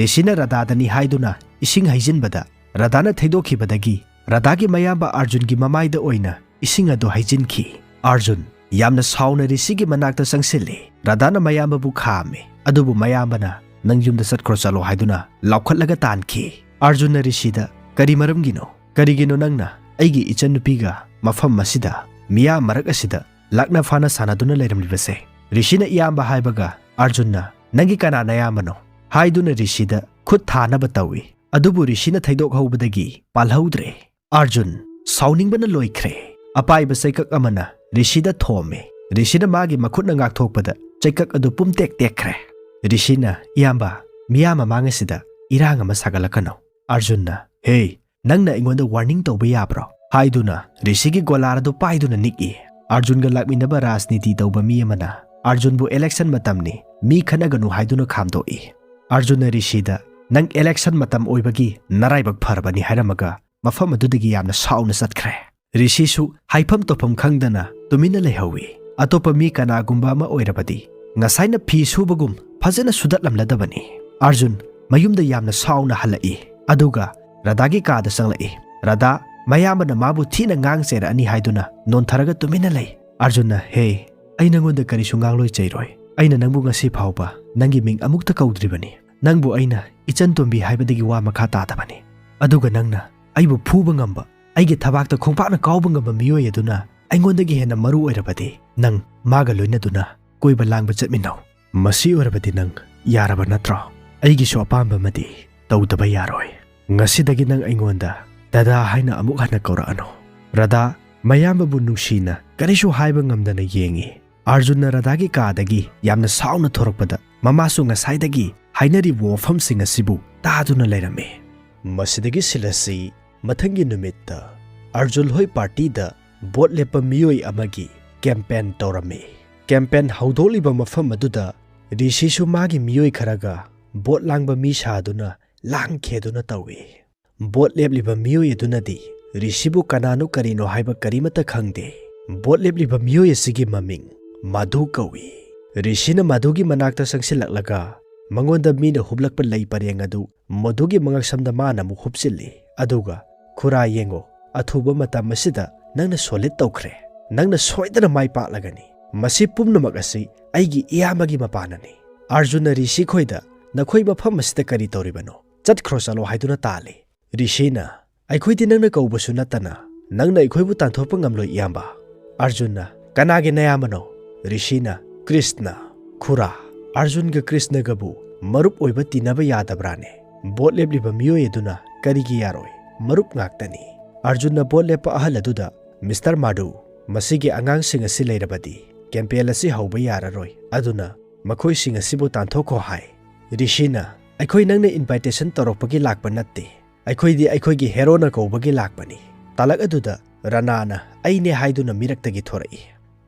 ꯔꯤꯁꯤꯅ ꯔꯥꯙꯥꯗꯅꯤ ꯍꯥꯏꯗꯨꯅ ꯏꯁꯤꯡ ꯍꯩꯖꯤꯟꯕꯗ ꯔꯥꯙꯥꯅ ꯊꯩꯗꯣꯛꯈꯤꯕꯗꯒꯤ ꯔꯥꯙꯥꯒꯤ ꯃꯌꯥꯝꯕ ꯑꯥꯔꯖꯨꯟꯒꯤ ꯃꯃꯥꯏꯗ ꯑꯣꯏꯅ ꯏꯁꯤꯡ ꯑꯗꯨ ꯍꯩꯖꯤꯟꯈꯤ꯫ ꯑꯥꯔꯖꯨꯟ ꯌꯥꯝꯅ ꯁꯥꯎꯅ ꯔꯤꯁꯤꯒꯤ ꯃꯅꯥꯛꯇ ꯆꯪꯁꯤꯜꯂꯤ꯫ ꯔꯥꯙꯥꯅ ꯃꯌꯥꯝꯕꯕꯨ ꯈꯥꯝꯃꯤ, ꯑꯗꯨꯕꯨ ꯃꯌꯥꯝꯕꯅ "ꯅꯪ ꯌꯨꯝꯗ ꯆꯠꯈ꯭ꯔꯣ ꯆꯠꯂꯣ" ꯍꯥꯏꯗꯨꯅ ꯂꯥꯎꯈꯠꯂꯒ ꯇꯥꯟꯈꯤ꯫ ꯑꯥꯔꯖꯨꯟꯅ ꯔꯤꯁꯤꯗ, "ꯀꯔꯤ ꯃꯔꯝꯒꯤꯅꯣ? ꯀꯔꯤꯒꯤꯅꯣ ꯅꯪꯅ ꯑꯩꯒꯤ ꯏꯆꯟꯅꯨꯄꯤꯒ ꯃꯐꯝ ꯑꯁꯤꯗ, ꯃꯤꯌꯥꯝ ꯃꯔꯛ ꯑꯁꯤꯗ ꯂꯥꯛꯅ ꯐꯥꯅ ꯁꯥꯟꯅꯗꯨꯅ ꯂꯩꯔꯝꯂꯤꯕꯁꯦ?" ꯔꯤꯁꯤꯅ ꯏꯌꯥꯝꯕ ꯍꯥꯏꯕꯒ ꯑꯥꯔꯖꯨꯟꯅ, "ꯅꯪꯒꯤ ꯀꯅꯥ ꯅꯌꯥꯝꯕꯅꯣ?" ꯍꯥꯏꯗꯨꯅ ꯔꯤꯁꯤꯗ ꯈꯨꯠ ꯊꯥꯅꯕ ꯇꯧꯏ꯫ ꯑꯗꯨꯕꯨ ꯔꯤꯁꯤꯅ ꯊꯩꯗꯣꯛꯍꯧꯕꯗꯒꯤ ꯄꯥꯜꯍꯧꯗ꯭ꯔꯦ꯫ ꯑꯥꯔꯖꯨꯟ ꯁꯥꯎꯅꯤꯡꯕꯅ ꯂꯣꯏꯈ꯭ꯔꯦ꯫ ꯑꯄꯥꯏꯕ ꯆꯩꯀꯛ ꯑꯃꯅ ꯔꯤꯁꯤꯗ ꯊꯣꯝꯃꯦ꯫ ꯔꯤꯁꯤꯅ ꯃꯥꯒꯤ ꯃꯈꯨꯠꯅ ꯉꯥꯛꯊꯣꯛꯄꯗ ꯆꯩꯀꯛ ꯑꯗꯨ ꯄꯨꯝꯇꯦꯛ ꯇꯦꯛꯈ꯭ꯔꯦ꯫ ꯔꯤꯁꯤꯅ, "ꯏꯌꯥꯝꯕ, ꯃꯤꯌꯥꯝ ꯃꯃꯥꯡ ꯑꯁꯤꯗ ꯏꯔꯥꯡ ꯑꯃ ꯁꯥꯒꯠꯂꯛꯀꯅꯨ"꯫ ꯑꯥꯔꯖꯨꯟꯅ, "ꯍꯦ, ꯅꯪꯅ ꯑꯩꯉꯣꯟꯗ ꯋꯥꯔꯅꯤꯡ ꯇꯧꯕ ꯌꯥꯕ꯭ꯔꯣ?" ꯍꯥꯏꯗꯨꯅ ꯔꯤꯁꯤꯒꯤ ꯒꯣꯂꯥꯔ ꯑꯗꯨ ꯄꯥꯏꯗꯨꯅ ꯅꯤꯛꯏ꯫ ꯑꯥꯔꯖꯨꯟꯒ ꯂꯥꯛꯃꯤꯟꯅꯕ ꯔꯥꯖꯅꯤꯇꯤ ꯇꯧꯕ ꯃꯤ ꯑꯃꯅ ꯑꯥꯔꯖꯨꯟꯕꯨ ꯏꯂꯦꯛꯁꯟ ꯃꯇꯝꯅꯤ, ꯃꯤ ꯈꯠꯅꯒꯅꯨ ꯍꯥꯏꯗꯨꯅ ꯈꯥꯝꯗꯣꯛꯏ꯫ ꯑꯥꯔꯖꯨꯟꯅ ꯔꯤꯁꯤꯗ, "ꯅꯪ ꯏꯂꯦꯛꯁꯟ ꯃꯇꯝ ꯑꯣꯏꯕꯒꯤ ꯅꯔꯥꯏꯕꯛ ꯐꯔꯕꯅꯤ" ꯍꯥꯏꯔꯝꯃꯒ ꯃꯐꯝ ꯑꯗꯨꯗꯒꯤ ꯌꯥꯝꯅ ꯁꯥꯎꯅ ꯆꯠꯈ꯭ꯔꯦ꯫ ꯔꯤꯁꯤꯁꯨ ꯍꯥꯏꯐꯝ ꯇꯧꯐꯝ ꯈꯪꯗꯅ ꯇꯨꯃꯤꯟꯅ ꯂꯩꯍꯧꯏ꯫ ꯑꯇꯣꯞꯄ ꯃꯤ ꯀꯅꯥꯒꯨꯝꯕ ꯑꯃ ꯑꯣꯏꯔꯕꯗꯤ ꯉꯁꯥꯏꯅ ꯐꯤ ꯁꯨꯕꯒꯨꯝ ꯐꯖꯅ ꯁꯨꯗꯠꯂꯝꯂꯗꯕꯅꯤ꯫ ꯑꯥꯔꯖꯨꯟ ꯃꯌꯨꯝꯗ ꯌꯥꯝꯅ ꯁꯥꯎꯅ ꯍꯜꯂꯛꯏ, ꯑꯗꯨꯒ ꯔꯥꯙꯥꯒꯤ ꯀꯥꯗ ꯆꯪꯂꯛꯏ꯫ ꯔꯥꯙꯥ ꯃꯌꯥꯝꯕꯅ ꯃꯥꯕꯨ ꯊꯤꯅ ꯉꯥꯡ ꯆꯩꯔꯛꯑꯅꯤ ꯍꯥꯏꯗꯨꯅ ꯅꯣꯟꯊꯔꯒ ꯇꯨꯃꯤꯟꯅ ꯂꯩ꯫ ꯑꯥꯔꯖꯨꯟꯅ, "ꯍꯦ, ꯑꯩ ꯅꯉꯣꯟꯗ ꯀꯔꯤꯁꯨ ꯉꯥꯡꯂꯣꯏ ꯆꯩꯔꯣꯏ꯫ ꯑꯩꯅ ꯅꯪꯕꯨ ꯉꯁꯤ ꯐꯥꯎꯕ ꯅꯪꯒꯤ ꯃꯤꯡ ꯑꯃꯨꯛꯇ ꯀꯧꯗ꯭ꯔꯤꯕꯅꯤ꯫ ꯅꯪꯕꯨ ꯑꯩꯅ ꯏꯆꯟ ꯇꯣꯝꯕꯤ ꯍꯥꯏꯕꯗꯒꯤ ꯋꯥ ꯃꯈꯥ ꯇꯥꯗꯕꯅꯤ꯫ ꯑꯗꯨꯒ ꯅꯪꯅ ꯑꯩꯕꯨ ꯐꯨꯕ ꯉꯝꯕ, ꯑꯩꯒꯤ ꯊꯕꯥꯛꯇ ꯈꯣꯡꯄꯥꯛꯅ ꯀꯥꯎꯕ ꯉꯝꯕ ꯃꯤꯑꯣꯏ ꯑꯗꯨꯅ ꯑꯩꯉꯣꯟꯗꯒꯤ ꯍꯦꯟꯅ ꯃꯔꯨ ꯑꯣꯏꯔꯕꯗꯤ ꯅꯪ ꯃꯥꯒ ꯂꯣꯏꯅꯗꯨꯅ ꯀꯣꯏꯕ ꯂꯥꯡꯕ ꯆꯠꯃꯤꯟꯅꯧ꯫ ꯃꯁꯤ ꯑꯣꯏꯔꯕꯗꯤ ꯅꯪ ꯌꯥꯔꯕ ꯅꯠꯇ꯭ꯔꯣ? ꯑꯩꯒꯤꯁꯨ ꯑꯄꯥꯝꯕ ꯑꯃꯗꯤ ꯇꯧꯗꯕ ꯌꯥꯔꯣꯏ꯫ ꯉꯁꯤꯗꯒꯤ ꯅꯪ ꯑꯩꯉꯣꯟꯗ ꯗꯗꯥ ꯍꯥꯏꯅ ꯑꯃꯨꯛ ꯍꯟꯅ ꯀꯧꯔꯛꯑꯅꯨ꯫ ꯔꯥꯙꯥ ꯃꯌꯥꯝꯕꯕꯨ ꯅꯨꯡꯁꯤꯅ ꯀꯔꯤꯁꯨ ꯍꯥꯏꯕ ꯉꯝꯗꯅ ꯌꯦꯡꯏ꯫ ꯑꯥꯔꯖꯨꯟꯅ ꯔꯥꯙꯥꯒꯤ ꯀꯥꯗꯒꯤ ꯌꯥꯝꯅ ꯁꯥꯎꯅ ꯊꯣꯔꯛꯄꯗ ꯃꯃꯥꯁꯨ ꯉꯁꯥꯏꯗꯒꯤ ꯍꯥꯏꯅꯔꯤꯕ ꯋꯥꯐꯝꯁꯤꯡ ꯑꯁꯤꯕꯨ ꯇꯥꯗꯨꯅ ꯂꯩꯔꯝꯃꯤ꯫ ꯃꯁꯤꯗꯒꯤ ꯁꯤꯜ ꯑꯁꯤ ꯃꯊꯪꯒꯤ ꯅꯨꯃꯤꯠꯇ ꯑꯥꯔꯖꯨꯟ ꯍꯣꯏ ꯄꯥꯔꯇꯤꯗ ꯚꯣꯠ ꯂꯦꯞꯄ ꯃꯤꯑꯣꯏ ꯑꯃꯒꯤ ꯀꯦꯝꯄꯦꯟ ꯇꯧꯔꯝꯃꯤ꯫ ꯀꯦꯝꯄꯦꯟ ꯍꯧꯗꯣꯛꯂꯤꯕ ꯃꯐꯝ ꯑꯗꯨꯗ ꯔꯤꯁꯤꯁꯨ ꯃꯥꯒꯤ ꯃꯤꯑꯣꯏ ꯈꯔꯒ ꯚꯣꯠ ꯂꯥꯡꯕ ꯃꯤ ꯁꯥꯗꯨꯅ ꯂꯥꯡꯈꯦꯗꯨꯅ ꯇꯧꯏ꯫ ꯚꯣꯠ ꯂꯦꯞꯂꯤꯕ ꯃꯤꯑꯣꯏ ꯑꯗꯨꯅꯗꯤ ꯔꯤꯁꯤꯕꯨ ꯀꯅꯥꯅꯣ ꯀꯔꯤꯅꯣ ꯍꯥꯏꯕ ꯀꯔꯤꯃꯠꯇ ꯈꯪꯗꯦ꯫ ꯚꯣꯠ ꯂꯦꯞꯂꯤꯕ ꯃꯤꯑꯣꯏ ꯑꯁꯤꯒꯤ ꯃꯃꯤꯡ ꯃꯥꯙꯨ ꯀꯧꯏ꯫ ꯔꯤꯁꯤꯅ ꯃꯥꯙꯨꯒꯤ ꯃꯅꯥꯛꯇ ꯆꯪꯁꯤꯜꯂꯛꯂꯒ ꯃꯉꯣꯟꯗ ꯃꯤꯅ ꯍꯨꯞꯂꯛꯄ ꯂꯩ ꯄꯔꯦꯡ ꯑꯗꯨ ꯃꯥꯙꯨꯒꯤ ꯃꯉꯛꯁꯝꯗ ꯃꯥꯅ ꯑꯃꯨꯛ ꯍꯨꯞꯆꯤꯜꯂꯤ꯫ ꯑꯗꯨꯒ, "ꯈꯨꯔꯥ ꯌꯦꯡꯉꯣ, ꯑꯊꯨꯕ ꯃꯇꯝ ꯑꯁꯤꯗ ꯅꯪꯅ ꯁꯣꯂꯤꯠ ꯇꯧꯈ꯭ꯔꯦ꯫ ꯅꯪꯅ ꯁꯣꯏꯗꯅ ꯃꯥꯏ ꯄꯥꯛꯂꯒꯅꯤ꯫ ꯃꯁꯤ ꯄꯨꯝꯅꯃꯛ ꯑꯁꯤ ꯑꯩꯒꯤ ꯏꯌꯥꯝꯕꯒꯤ ꯃꯄꯥꯅꯅꯤ꯫" ꯑꯥꯔꯖꯨꯟꯅ ꯔꯤꯁꯤ ꯈꯣꯏꯗ, "ꯅꯈꯣꯏ ꯃꯐꯝ ꯑꯁꯤꯗ ꯀꯔꯤ ꯇꯧꯔꯤꯕꯅꯣ? ꯆꯠꯈ꯭ꯔꯣ ꯆꯠꯂꯣ" ꯍꯥꯏꯗꯨꯅ ꯇꯥꯜꯂꯤ꯫ ꯔꯤꯁꯤꯅ, "ꯑꯩꯈꯣꯏꯗꯤ ꯅꯪꯅ ꯀꯧꯕꯁꯨ ꯅꯠꯇꯅ ꯅꯪꯅ ꯑꯩꯈꯣꯏꯕꯨ ꯇꯥꯟꯊꯣꯛꯄ ꯉꯝꯂꯣꯏ, ꯏꯌꯥꯝꯕ꯫" ꯑꯥꯔꯖꯨꯟꯅ, "ꯀꯅꯥꯒꯤ ꯅꯌꯥꯝꯕꯅꯣ?" ꯔꯤꯁꯤꯅ, "ꯀ꯭ꯔꯤꯁꯅ꯫" "ꯈꯨꯔꯥ, ꯑꯥꯔꯖꯨꯟꯒ ꯀ꯭ꯔꯤꯁꯅꯒꯕꯨ ꯃꯔꯨꯞ ꯑꯣꯏꯕ ꯇꯤꯟꯅꯕ ꯌꯥꯗꯕ꯭ꯔꯥꯅꯦ? ꯚꯣꯠ ꯂꯦꯞꯂꯤꯕ ꯃꯤꯑꯣꯏ ꯑꯗꯨꯅ ꯀꯔꯤꯒꯤ ꯌꯥꯔꯣꯏ? ꯃꯔꯨꯞ ꯉꯥꯛꯇꯅꯤ꯫" ꯑꯥꯔꯖꯨꯟꯅ ꯚꯣꯠ ꯂꯦꯞꯄ ꯑꯍꯜ ꯑꯗꯨꯗ, "ꯃꯤꯁꯇꯔ ꯃꯥꯙꯨ, ꯃꯁꯤꯒꯤ ꯑꯉꯥꯡꯁꯤꯡ ꯑꯁꯤ ꯂꯩꯔꯕꯗꯤ ꯀꯦꯝꯄꯦꯟ ꯑꯁꯤ ꯍꯧꯕ ꯌꯥꯔꯔꯣꯏ꯫ ꯑꯗꯨꯅ ꯃꯈꯣꯏꯁꯤꯡ ꯑꯁꯤꯕꯨ ꯇꯥꯟꯊꯣꯛꯈꯣ" ꯍꯥꯏ꯫ ꯔꯤꯁꯤꯅ, "ꯑꯩꯈꯣꯏ ꯅꯪꯅ ꯏꯟꯚꯥꯏꯇꯦꯁꯟ ꯇꯧꯔꯛꯄꯒꯤ ꯂꯥꯛꯄ ꯅꯠꯇꯦ꯫ ꯑꯩꯈꯣꯏꯗꯤ ꯑꯩꯈꯣꯏꯒꯤ ꯍꯦꯔꯣꯅ ꯀꯧꯕꯒꯤ ꯂꯥꯛꯄꯅꯤ꯫" ꯇꯥꯂꯛ ꯑꯗꯨꯗ ꯔꯅꯥꯅ "ꯑꯩꯅꯦ" ꯍꯥꯏꯗꯨꯅ ꯃꯤꯔꯛꯇꯒꯤ ꯊꯣꯔꯛꯏ꯫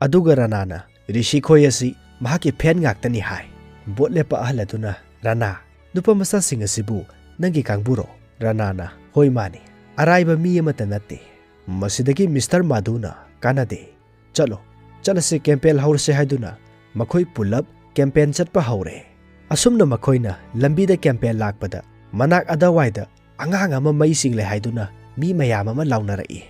ꯑꯗꯨꯒ ꯔꯅꯥꯅ, "ꯔꯤꯁꯤ ꯈꯣꯏ ꯑꯁꯤ ꯃꯍꯥꯛꯀꯤ ꯐꯦꯟ ꯉꯥꯛꯇꯅꯤ" ꯍꯥꯏ꯫ ꯚꯣꯠ ꯂꯦꯞꯄ ꯑꯍꯜ ꯑꯗꯨꯅ, "ꯔꯅꯥ, ꯅꯨꯄꯥ ꯃꯆꯥꯁꯤꯡ ꯑꯁꯤꯕꯨ ꯅꯪꯒꯤ ꯀꯥꯡꯕꯨꯔꯣ?" ꯔꯅꯥꯅ, "ꯍꯣꯏ, ꯃꯥꯅꯤ꯫ ꯑꯔꯥꯏꯕ ꯃꯤ ꯑꯃꯠꯇ ꯅꯠꯇꯦ꯫" ꯃꯁꯤꯗꯒꯤ ꯃꯤꯁꯇꯔ ꯃꯥꯙꯨꯅ, "ꯀꯥꯟꯅꯗꯦ꯫ ꯆꯠꯂꯣ, ꯆꯠꯂꯁꯤ, ꯀꯦꯝꯄꯦꯟ ꯍꯧꯔꯁꯤ" ꯍꯥꯏꯗꯨꯅ ꯃꯈꯣꯏ ꯄꯨꯂꯞ ꯀꯦꯝꯄꯦꯟ ꯆꯠꯄ ꯍꯧꯔꯦ꯫ ꯑꯁꯨꯝꯅ ꯃꯈꯣꯏꯅ ꯂꯝꯕꯤꯗ ꯀꯦꯝꯄꯦꯟ ꯂꯥꯛꯄꯗ ꯃꯅꯥꯛ ꯑꯗꯋꯥꯏꯗ ꯑꯉꯥꯡ ꯑꯃ ꯃꯩ ꯆꯤꯡꯂꯦ ꯍꯥꯏꯗꯨꯅ ꯃꯤ ꯃꯌꯥꯝ ꯑꯃ ꯂꯥꯎꯅꯔꯛꯏ꯫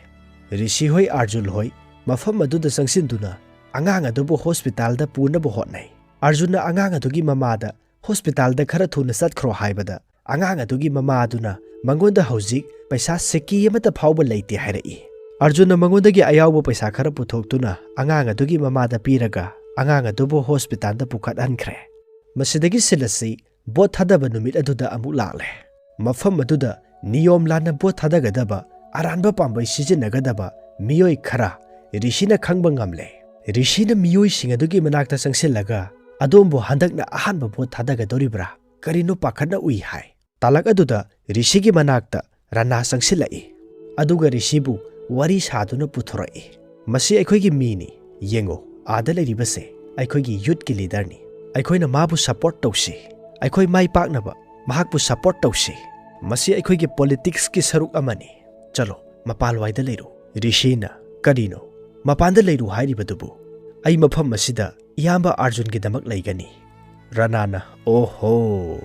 ꯔꯤꯁꯤ ꯍꯣꯏ, ꯑꯥꯔꯖꯨꯟ ꯍꯣꯏ ꯃꯐꯝ ꯑꯗꯨꯗ ꯆꯪꯁꯤꯟꯗꯨꯅ ꯑꯉꯥꯡ ꯑꯗꯨꯕꯨ ꯍꯣꯁꯄꯤꯇꯥꯜꯗ ꯄꯨꯅꯕ ꯍꯣꯠꯅꯩ꯫ ꯑꯥꯔꯖꯨꯟꯅ ꯑꯉꯥꯡ ꯑꯗꯨꯒꯤ ꯃꯃꯥꯗ ꯍꯣꯁꯄꯤꯇꯥꯜꯗ ꯈꯔ ꯊꯨꯅ ꯆꯠꯈ꯭ꯔꯣ ꯍꯥꯏꯕꯗ, ꯑꯉꯥꯡ ꯑꯗꯨꯒꯤ ꯃꯃꯥ ꯑꯗꯨꯅ ꯃꯉꯣꯟꯗ ꯍꯧꯖꯤꯛ ꯄꯩꯁꯥ ꯁꯤꯀꯤ ꯑꯃꯠꯇ ꯐꯥꯎꯕ ꯂꯩꯇꯦ ꯍꯥꯏꯔꯛꯏ꯫ ꯑꯥꯔꯖꯨꯟꯅ ꯃꯉꯣꯟꯗꯒꯤ ꯑꯌꯥꯎꯕ ꯄꯩꯁꯥ ꯈꯔ ꯄꯨꯊꯣꯛꯇꯨꯅ ꯑꯉꯥꯡ ꯑꯗꯨꯒꯤ ꯃꯃꯥꯗ ꯄꯤꯔꯒ ꯑꯉꯥꯡ ꯑꯗꯨꯕꯨ ꯍꯣꯁꯄꯤꯇꯥꯜꯗ ꯄꯨꯈꯠꯍꯟꯈ꯭ꯔꯦ꯫ ꯃꯁꯤꯗꯒꯤ ꯁꯤꯜ ꯑꯁꯤ ꯚꯣꯠ ꯊꯥꯗꯕ ꯅꯨꯃꯤꯠ ꯑꯗꯨꯗ ꯑꯃꯨꯛ ꯂꯥꯛꯂꯦ꯫ ꯃꯐꯝ ꯑꯗꯨꯗ ꯅꯤꯌꯣꯝ ꯂꯥꯟꯅ ꯚꯣꯠ ꯊꯥꯗꯒꯗꯕ, ꯑꯔꯥꯟꯕ ꯄꯥꯝꯕꯩ ꯁꯤꯖꯤꯟꯅꯒꯗꯕ ꯃꯤꯑꯣꯏ ꯈꯔ ꯔꯤꯁꯤꯅ ꯈꯪꯕ ꯉꯝꯂꯦ꯫ ꯔꯤꯁꯤꯅ ꯃꯤꯑꯣꯏꯁꯤꯡ ꯑꯗꯨꯒꯤ ꯃꯅꯥꯛꯇ ꯆꯪꯁꯤꯜꯂꯒ, "ꯑꯗꯣꯝꯕꯨ ꯍꯟꯗꯛꯅ ꯑꯍꯥꯟꯕ ꯚꯣꯠ ꯊꯥꯗꯒꯗꯧꯔꯤꯕ꯭ꯔꯥ? ꯀꯔꯤꯅꯣ ꯄꯥꯈꯠꯅ ꯎꯏ?" ꯍꯥꯏ꯫ ꯇꯥꯂꯛ ꯑꯗꯨꯗ ꯔꯤꯁꯤꯒꯤ ꯃꯅꯥꯛꯇ ꯔꯅꯥ ꯆꯪꯁꯤꯜꯂꯛꯏ, ꯑꯗꯨꯒ ꯔꯤꯁꯤꯕꯨ ꯋꯥꯔꯤ ꯁꯥꯗꯨꯅ ꯄꯨꯊꯣꯔꯛꯏ꯫ "ꯃꯁꯤ ꯑꯩꯈꯣꯏꯒꯤ ꯃꯤꯅꯤ, ꯌꯦꯡꯉꯨ, ꯑꯥꯗ ꯂꯩꯔꯤꯕꯁꯦ ꯑꯩꯈꯣꯏꯒꯤ ꯌꯨꯠꯀꯤ ꯂꯤꯗꯔꯅꯤ꯫ ꯑꯩꯈꯣꯏꯅ ꯃꯥꯕꯨ ꯁꯄꯣꯔꯠ ꯇꯧꯁꯤ, ꯑꯩꯈꯣꯏ ꯃꯥꯏ ꯄꯥꯛꯅꯕ ꯃꯍꯥꯛꯄꯨ ꯁꯄꯣꯔꯠ ꯇꯧꯁꯤ꯫ ꯃꯁꯤ ꯑꯩꯈꯣꯏꯒꯤ ꯄꯣꯂꯤꯇꯤꯛꯁꯀꯤ ꯁꯔꯨꯛ ꯑꯃꯅꯤ꯫ ꯆꯠꯂꯣ, ꯃꯄꯥꯟꯋꯥꯏꯗ ꯂꯩꯔꯨ꯫" ꯔꯤꯁꯤꯅ, "ꯀꯔꯤꯅꯣ ꯃꯄꯥꯟꯗ ꯂꯩꯔꯨ ꯍꯥꯏꯔꯤꯕꯗꯨꯕꯨ? ꯑꯩ ꯃꯐꯝ ꯑꯁꯤꯗ ꯏꯌꯥꯝꯕ ꯑꯥꯔꯖꯨꯟꯒꯤꯗꯃꯛ ꯂꯩꯒꯅꯤ꯫" ꯔꯅꯥꯅ, "ꯑꯣꯍꯣ,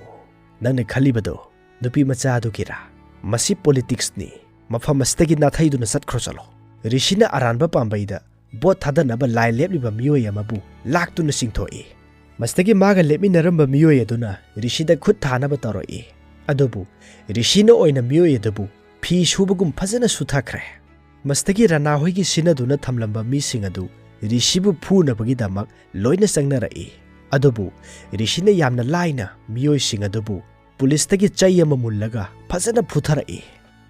ꯅꯪꯅ ꯈꯜꯂꯤꯕꯗꯣ ꯅꯨꯄꯤ ꯃꯆꯥ ꯑꯗꯨꯒꯤꯔꯥ? ꯃꯁꯤ ꯄꯣꯂꯤꯇꯤꯛꯁꯅꯤ꯫ ꯃꯐꯝ ꯑꯁꯤꯗꯒꯤ ꯅꯥꯊꯩꯗꯨꯅ ꯆꯠꯈ꯭ꯔꯣ, ꯆꯠꯂꯣ꯫" ꯔꯤꯁꯤꯅ ꯑꯔꯥꯟꯕ ꯄꯥꯝꯕꯩꯗ ꯚꯣꯠ ꯊꯥꯗꯅꯕ ꯂꯥꯏ ꯂꯦꯞꯂꯤꯕ ꯃꯤꯑꯣꯏ ꯑꯃꯕꯨ ꯂꯥꯛꯇꯨꯅ ꯆꯤꯡꯊꯣꯛꯏ꯫ ꯃꯁꯤꯗꯒꯤ ꯃꯥꯒ ꯂꯦꯞꯃꯤꯟꯅꯔꯝꯕ ꯃꯤꯑꯣꯏ ꯑꯗꯨꯅ ꯔꯤꯁꯤꯗ ꯈꯨꯠ ꯊꯥꯅꯕ ꯇꯧꯔꯛꯏ꯫ ꯑꯗꯨꯕꯨ ꯔꯤꯁꯤꯅ ꯑꯣꯏꯅ ꯃꯤꯑꯣꯏ ꯑꯗꯨꯕꯨ ꯐꯤ ꯁꯨꯕꯒꯨꯝ ꯐꯖꯅ ꯁꯨꯊꯈ꯭ꯔꯦ꯫ ꯃꯁꯤꯗꯒꯤ ꯔꯅꯥ ꯍꯣꯏꯒꯤ ꯁꯤꯟꯅꯗꯨꯅ ꯊꯝꯂꯝꯕ ꯃꯤꯁꯤꯡ ꯑꯗꯨ ꯔꯤꯁꯤꯕꯨ ꯐꯨꯅꯕꯒꯤꯗꯃꯛ ꯂꯣꯏꯅ ꯆꯪꯅꯔꯛꯏ꯫ ꯑꯗꯨꯕꯨ ꯔꯤꯁꯤꯅ ꯌꯥꯝꯅ ꯂꯥꯏꯅ ꯃꯤꯑꯣꯏꯁꯤꯡ ꯑꯗꯨꯕꯨ ꯄꯨꯂꯤꯁꯇꯒꯤ ꯆꯩ ꯑꯃ ꯃꯨꯜꯂꯒ ꯐꯖꯅ ꯐꯨꯊꯔꯛꯏ꯫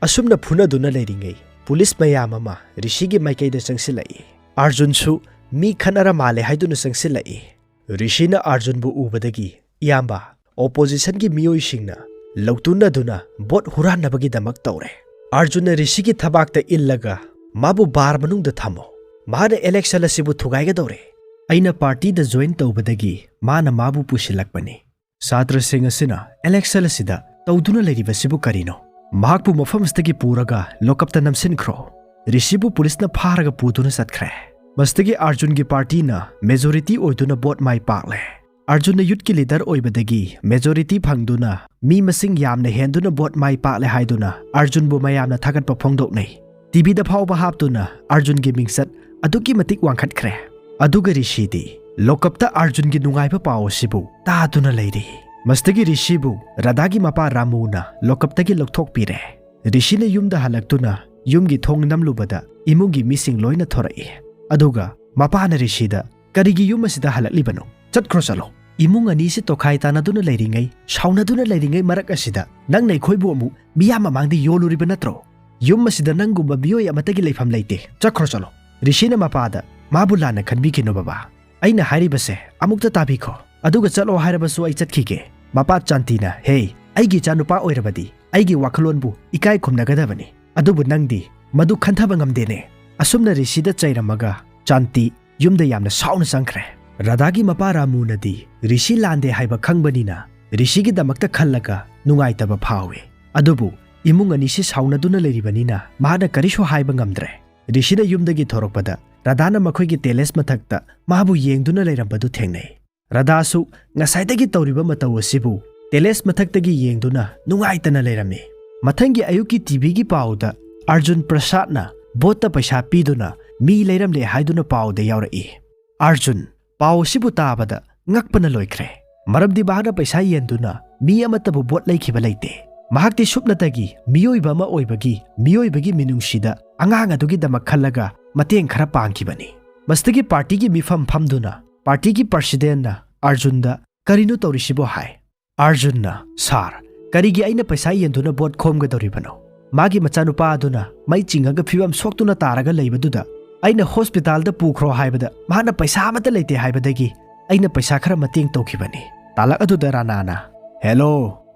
ꯑꯁꯨꯝꯅ ꯐꯨꯅꯗꯨꯅ ꯂꯩꯔꯤꯉꯩ, ꯄꯨꯂꯤꯁ ꯃꯌꯥꯝ ꯑꯃ ꯔꯤꯁꯤꯒꯤ ꯃꯥꯏꯀꯩꯗ ꯆꯪꯁꯤꯜꯂꯛꯏ꯫ ꯑꯥꯔꯖꯨꯟꯁꯨ ꯃꯤ ꯈꯠꯅꯔ ꯃꯥꯜꯂꯦ ꯍꯥꯏꯗꯨꯅ ꯆꯪꯁꯤꯜꯂꯛꯏ꯫ ꯔꯤꯁꯤꯅ ꯑꯥꯔꯖꯨꯟꯕꯨ ꯎꯕꯗꯒꯤ, "ꯏꯌꯥꯝꯕ, ꯑꯣꯄꯣꯖꯤꯁꯟꯒꯤ ꯃꯤꯑꯣꯏꯁꯤꯡꯅ ꯂꯧꯇꯨꯅꯗꯨꯅ ꯚꯣꯠ ꯍꯨꯔꯥꯟꯅꯕꯒꯤꯗꯃꯛ ꯇꯧꯔꯦ꯫ ꯑꯥꯔꯖꯨꯟꯅ ꯔꯤꯁꯤꯒꯤ ꯊꯕꯥꯛꯇ ꯏꯜꯂꯒ ꯃꯥꯕꯨ ꯕꯥꯔ ꯃꯅꯨꯡꯗ ꯊꯝꯃꯣ꯫ ꯃꯍꯥꯛꯅ ꯏꯂꯦꯛꯁꯟ ꯑꯁꯤꯕꯨ ꯊꯨꯒꯥꯏꯒꯗꯧꯔꯦ꯫ ꯑꯩꯅ ꯄꯥꯔꯇꯤꯗ ꯖꯣꯏꯟ ꯇꯧꯕꯗꯒꯤ ꯃꯥꯅ ꯃꯥꯕꯨ ꯄꯨꯁꯤꯜꯂꯛꯄꯅꯤ꯫ ꯁꯥꯇ꯭ꯔꯁꯤꯡ ꯑꯁꯤꯅ ꯏꯂꯦꯛꯁꯟ ꯑꯁꯤꯗ ꯇꯧꯗꯨꯅ ꯂꯩꯔꯤꯕꯁꯤꯕꯨ ꯀꯔꯤꯅꯣ? ꯃꯍꯥꯛꯄꯨ ꯃꯐꯝ ꯑꯁꯤꯗꯒꯤ ꯄꯨꯔꯒ ꯂꯣꯀꯞꯇ ꯅꯝꯁꯤꯟꯈ꯭ꯔꯣ꯫" ꯔꯤꯁꯤꯕꯨ ꯄꯨꯂꯤꯁꯅ ꯐꯥꯔꯒ ꯄꯨꯗꯨꯅ ꯆꯠꯈ꯭ꯔꯦ꯫ ꯃꯁꯤꯗꯒꯤ ꯑꯥꯔꯖꯨꯟꯒꯤ ꯄꯥꯔꯇꯤꯅ ꯃꯦꯖꯣꯔꯤꯇꯤ ꯑꯣꯏꯗꯨꯅ ꯚꯣꯠ ꯃꯥꯏ ꯄꯥꯛꯂꯦ꯫ ꯑꯥꯔꯖꯨꯟꯅ ꯌꯨꯠꯀꯤ ꯂꯤꯗꯔ ꯑꯣꯏꯕꯗꯒꯤ ꯃꯦꯖꯣꯔꯤꯇꯤ ꯐꯪꯗꯨꯅ ꯃꯤ ꯃꯁꯤꯡ ꯌꯥꯝꯅ ꯍꯦꯟꯗꯨꯅ ꯚꯣꯠ ꯃꯥꯏ ꯄꯥꯛꯂꯦ ꯍꯥꯏꯗꯨꯅ ꯑꯥꯔꯖꯨꯟꯕꯨ ꯃꯌꯥꯝꯅ ꯊꯥꯒꯠꯄ ꯐꯣꯡꯗꯣꯛꯅꯩ꯫ ꯇꯤꯚꯤꯗ ꯐꯥꯎꯕ ꯍꯥꯞꯇꯨꯅ ꯑꯥꯔꯖꯨꯟꯒꯤ ꯃꯤꯡꯆꯠ ꯑꯗꯨꯛꯀꯤ ꯃꯇꯤꯛ ꯋꯥꯡꯈꯠꯈ꯭ꯔꯦ꯫ ꯑꯗꯨꯒ ꯔꯤꯁꯤꯗꯤ ꯂꯣꯀꯞꯇ ꯑꯥꯔꯖꯨꯟꯒꯤ ꯅꯨꯡꯉꯥꯏꯕ ꯄꯥꯎ ꯑꯁꯤꯕꯨ ꯇꯥꯗꯨꯅ ꯂꯩꯔꯤ꯫ ꯃꯁꯤꯗꯒꯤ ꯔꯤꯁꯤꯕꯨ ꯔꯥꯙꯥꯒꯤ ꯃꯄꯥ ꯔꯥꯃꯨꯅ ꯂꯣꯀꯞꯇꯒꯤ ꯂꯧꯊꯣꯛꯄꯤꯔꯦ꯫ ꯔꯤꯁꯤꯅ ꯌꯨꯝꯗ ꯍꯜꯂꯛꯇꯨꯅ ꯌꯨꯝꯒꯤ ꯊꯣꯡ ꯅꯝꯂꯨꯕꯗ ꯏꯃꯨꯡꯒꯤ ꯃꯤꯁꯤꯡ ꯂꯣꯏꯅ ꯊꯣꯔꯛꯏ꯫ ꯑꯗꯨꯒ ꯃꯄꯥꯅ ꯔꯤꯁꯤꯗ, "ꯀꯔꯤꯒꯤ ꯌꯨꯝ ꯑꯁꯤꯗ ꯍꯜꯂꯛꯂꯤꯕꯅꯣ? ꯆꯠꯈ꯭ꯔꯣ, ꯆꯠꯂꯣ꯫ "ꯏꯃꯨꯡ ꯑꯅꯤꯁꯤ ꯇꯣꯈꯥꯏ ꯇꯥꯅꯗꯨꯅ ꯂꯩꯔꯤꯉꯩ, ꯁꯥꯎꯅꯗꯨꯅ ꯂꯩꯔꯤꯉꯩ ꯃꯔꯛ ꯑꯁꯤꯗ ꯅꯪꯅ ꯑꯩꯈꯣꯏꯕꯨ ꯑꯃꯨꯛ ꯃꯤꯌꯥꯝ ꯃꯃꯥꯡꯗ ꯌꯣꯜꯂꯨꯔꯤꯕ ꯅꯠꯇ꯭ꯔꯣ? ꯌꯨꯝ ꯑꯁꯤꯗ ꯅꯪꯒꯨꯝꯕ ꯃꯤꯑꯣꯏ ꯑꯃꯠꯇꯒꯤ ꯂꯩꯐꯝ ꯂꯩꯇꯦ꯫ ꯆꯠꯈ꯭ꯔꯣ ꯆꯠꯂꯣ꯫" ꯔꯤꯁꯤꯅ ꯃꯄꯥꯗ, "ꯃꯥꯕꯨ ꯂꯥꯟꯅ ꯈꯟꯕꯤꯈꯤꯅꯨ ꯕꯕꯥ꯫ ꯑꯩꯅ ꯍꯥꯏꯔꯤꯕꯁꯦ ꯑꯃꯨꯛꯇ ꯇꯥꯕꯤꯈꯣ꯫ ꯑꯗꯨꯒ ꯆꯠꯂꯣ ꯍꯥꯏꯔꯕꯁꯨ ꯑꯩ ꯆꯠꯈꯤꯒꯦ꯫" ꯃꯄꯥ ꯆꯥꯟꯇꯤꯅ, "ꯍꯦ, ꯑꯩꯒꯤ ꯏꯆꯥꯅꯨꯄꯥ ꯑꯣꯏꯔꯕꯗꯤ ꯑꯩꯒꯤ ꯋꯥꯈꯜꯂꯣꯟꯕꯨ ꯏꯀꯥꯏ ꯈꯨꯝꯅꯒꯗꯕꯅꯤ꯫ ꯑꯗꯨꯕꯨ ꯅꯪꯗꯤ ꯃꯗꯨ ꯈꯟꯊꯕ ꯉꯝꯗꯦꯅꯦ꯫" ꯑꯁꯨꯝꯅ ꯔꯤꯁꯤꯗ ꯆꯩꯔꯝꯃꯒ ꯆꯥꯟꯇꯤ ꯌꯨꯝꯗ ꯌꯥꯝꯅ ꯁꯥꯎꯅ ꯆꯪꯈ꯭ꯔꯦ꯫ ꯔꯥꯙꯥꯒꯤ ꯃꯄꯥ ꯔꯥꯃꯨꯅꯗꯤ ꯔꯤꯁꯤ ꯂꯥꯟꯗꯦ ꯍꯥꯏꯕ ꯈꯪꯕꯅꯤꯅ ꯔꯤꯁꯤꯒꯤꯗꯃꯛꯇ ꯈꯜꯂꯒ ꯅꯨꯡꯉꯥꯏꯇꯕ ꯐꯥꯎꯏ꯫ ꯑꯗꯨꯕꯨ ꯏꯃꯨꯡ ꯑꯅꯤꯁꯤ ꯁꯥꯎꯅꯗꯨꯅ ꯂꯩꯔꯤꯕꯅꯤꯅ ꯃꯍꯥꯛꯅ ꯀꯔꯤꯁꯨ ꯍꯥꯏꯕ ꯉꯝꯗ꯭ꯔꯦ꯫ ꯔꯤꯁꯤꯅ ꯌꯨꯝꯗꯒꯤ ꯊꯣꯔꯛꯄꯗ ꯔꯥꯙꯥꯅ ꯃꯈꯣꯏꯒꯤ ꯇꯦꯂꯦꯁ ꯃꯊꯛꯇ ꯃꯥꯕꯨ ꯌꯦꯡꯗꯨꯅ ꯂꯩꯔꯝꯕꯗꯨ ꯊꯦꯡꯅꯩ꯫ ꯔꯥꯙꯥꯁꯨ ꯉꯁꯥꯏꯗꯒꯤ ꯇꯧꯔꯤꯕ ꯃꯇꯧ ꯑꯁꯤꯕꯨ ꯇꯦꯂꯦꯁ ꯃꯊꯛꯇꯒꯤ ꯌꯦꯡꯗꯨꯅ ꯅꯨꯡꯉꯥꯏꯇꯅ ꯂꯩꯔꯝꯃꯤ꯫ ꯃꯊꯪꯒꯤ ꯑꯌꯨꯛꯀꯤ ꯇꯤꯚꯤꯒꯤ ꯄꯥꯎꯗ ꯑꯔꯖꯨꯟ ꯄ꯭ꯔꯁꯥꯗꯅ ꯚꯣꯠꯇ ꯄꯩꯁꯥ ꯄꯤꯗꯨꯅ ꯃꯤ ꯂꯩꯔꯝꯂꯦ ꯍꯥꯏꯗꯨꯅ ꯄꯥꯎꯗ ꯌꯥꯎꯔꯛꯏ꯫ ꯑꯔꯖꯨꯟ ꯄꯥꯎ ꯑꯁꯤꯕꯨ ꯇꯥꯕꯗ ꯉꯛꯄꯅ ꯂꯣꯏꯈ꯭ꯔꯦ꯫ ꯃꯔꯝꯗꯤ ꯃꯍꯥꯛꯅ ꯄꯩꯁꯥ ꯌꯦꯟꯗꯨꯅ ꯃꯤ ꯑꯃꯠꯇꯕꯨ ꯚꯣꯠ ꯂꯩꯈꯤꯕ ꯂꯩꯇꯦ꯫ ꯃꯍꯥꯛꯇꯤ ꯁꯨꯞꯅꯇꯒꯤ ꯃꯤꯑꯣꯏꯕ ꯑꯃ ꯑꯣꯏꯕꯒꯤ, ꯃꯤꯑꯣꯏꯕꯒꯤ ꯃꯤꯅꯨꯡꯁꯤꯗ ꯑꯉꯥꯡ ꯑꯗꯨꯒꯤꯗꯃꯛ ꯈꯜꯂꯒ ꯃꯇꯦꯡ ꯈꯔ ꯄꯥꯡꯈꯤꯕꯅꯤ꯫ ꯃꯁꯤꯗꯒꯤ ꯄꯥꯔꯇꯤꯒꯤ ꯃꯤꯐꯝ ꯐꯝꯗꯨꯅ ꯄꯥꯔꯇꯤꯒꯤ ꯄ꯭ꯔꯁꯤꯗꯦꯟꯅ ꯑꯔꯖꯨꯟꯗ "ꯀꯔꯤꯅꯣ ꯇꯧꯔꯤꯁꯤꯕꯣ?" ꯍꯥꯏ꯫ ꯑꯔꯖꯨꯟꯅ, "ꯁꯥꯔ, ꯀꯔꯤꯒꯤ ꯑꯩꯅ ꯄꯩꯁꯥ ꯌꯦꯟꯗꯨꯅ ꯚꯣꯠ ꯈꯣꯝꯒꯗꯧꯔꯤꯕꯅꯣ? ꯃꯥꯒꯤ ꯃꯆꯥꯅꯨꯄꯥ ꯑꯗꯨꯅ ꯃꯩ ꯆꯤꯡꯉꯒ ꯐꯤꯕꯝ ꯁꯣꯛꯇꯨꯅ ꯇꯥꯔꯒ ꯂꯩꯕꯗꯨꯗ ꯑꯩꯅ ꯍꯣꯁꯄꯤꯇꯥꯜꯗ ꯄꯨꯈ꯭ꯔꯣ ꯍꯥꯏꯕꯗ ꯃꯍꯥꯛꯅ ꯄꯩꯁꯥ ꯑꯃꯠꯇ ꯂꯩꯇꯦ ꯍꯥꯏꯕꯗꯒꯤ ꯑꯩꯅ ꯄꯩꯁꯥ ꯈꯔ ꯃꯇꯦꯡ ꯇꯧꯈꯤꯕꯅꯤ꯫" ꯇꯥꯂꯛ ꯑꯗꯨꯗ ꯔꯥꯅꯥꯅ, "ꯍꯦꯂꯣ,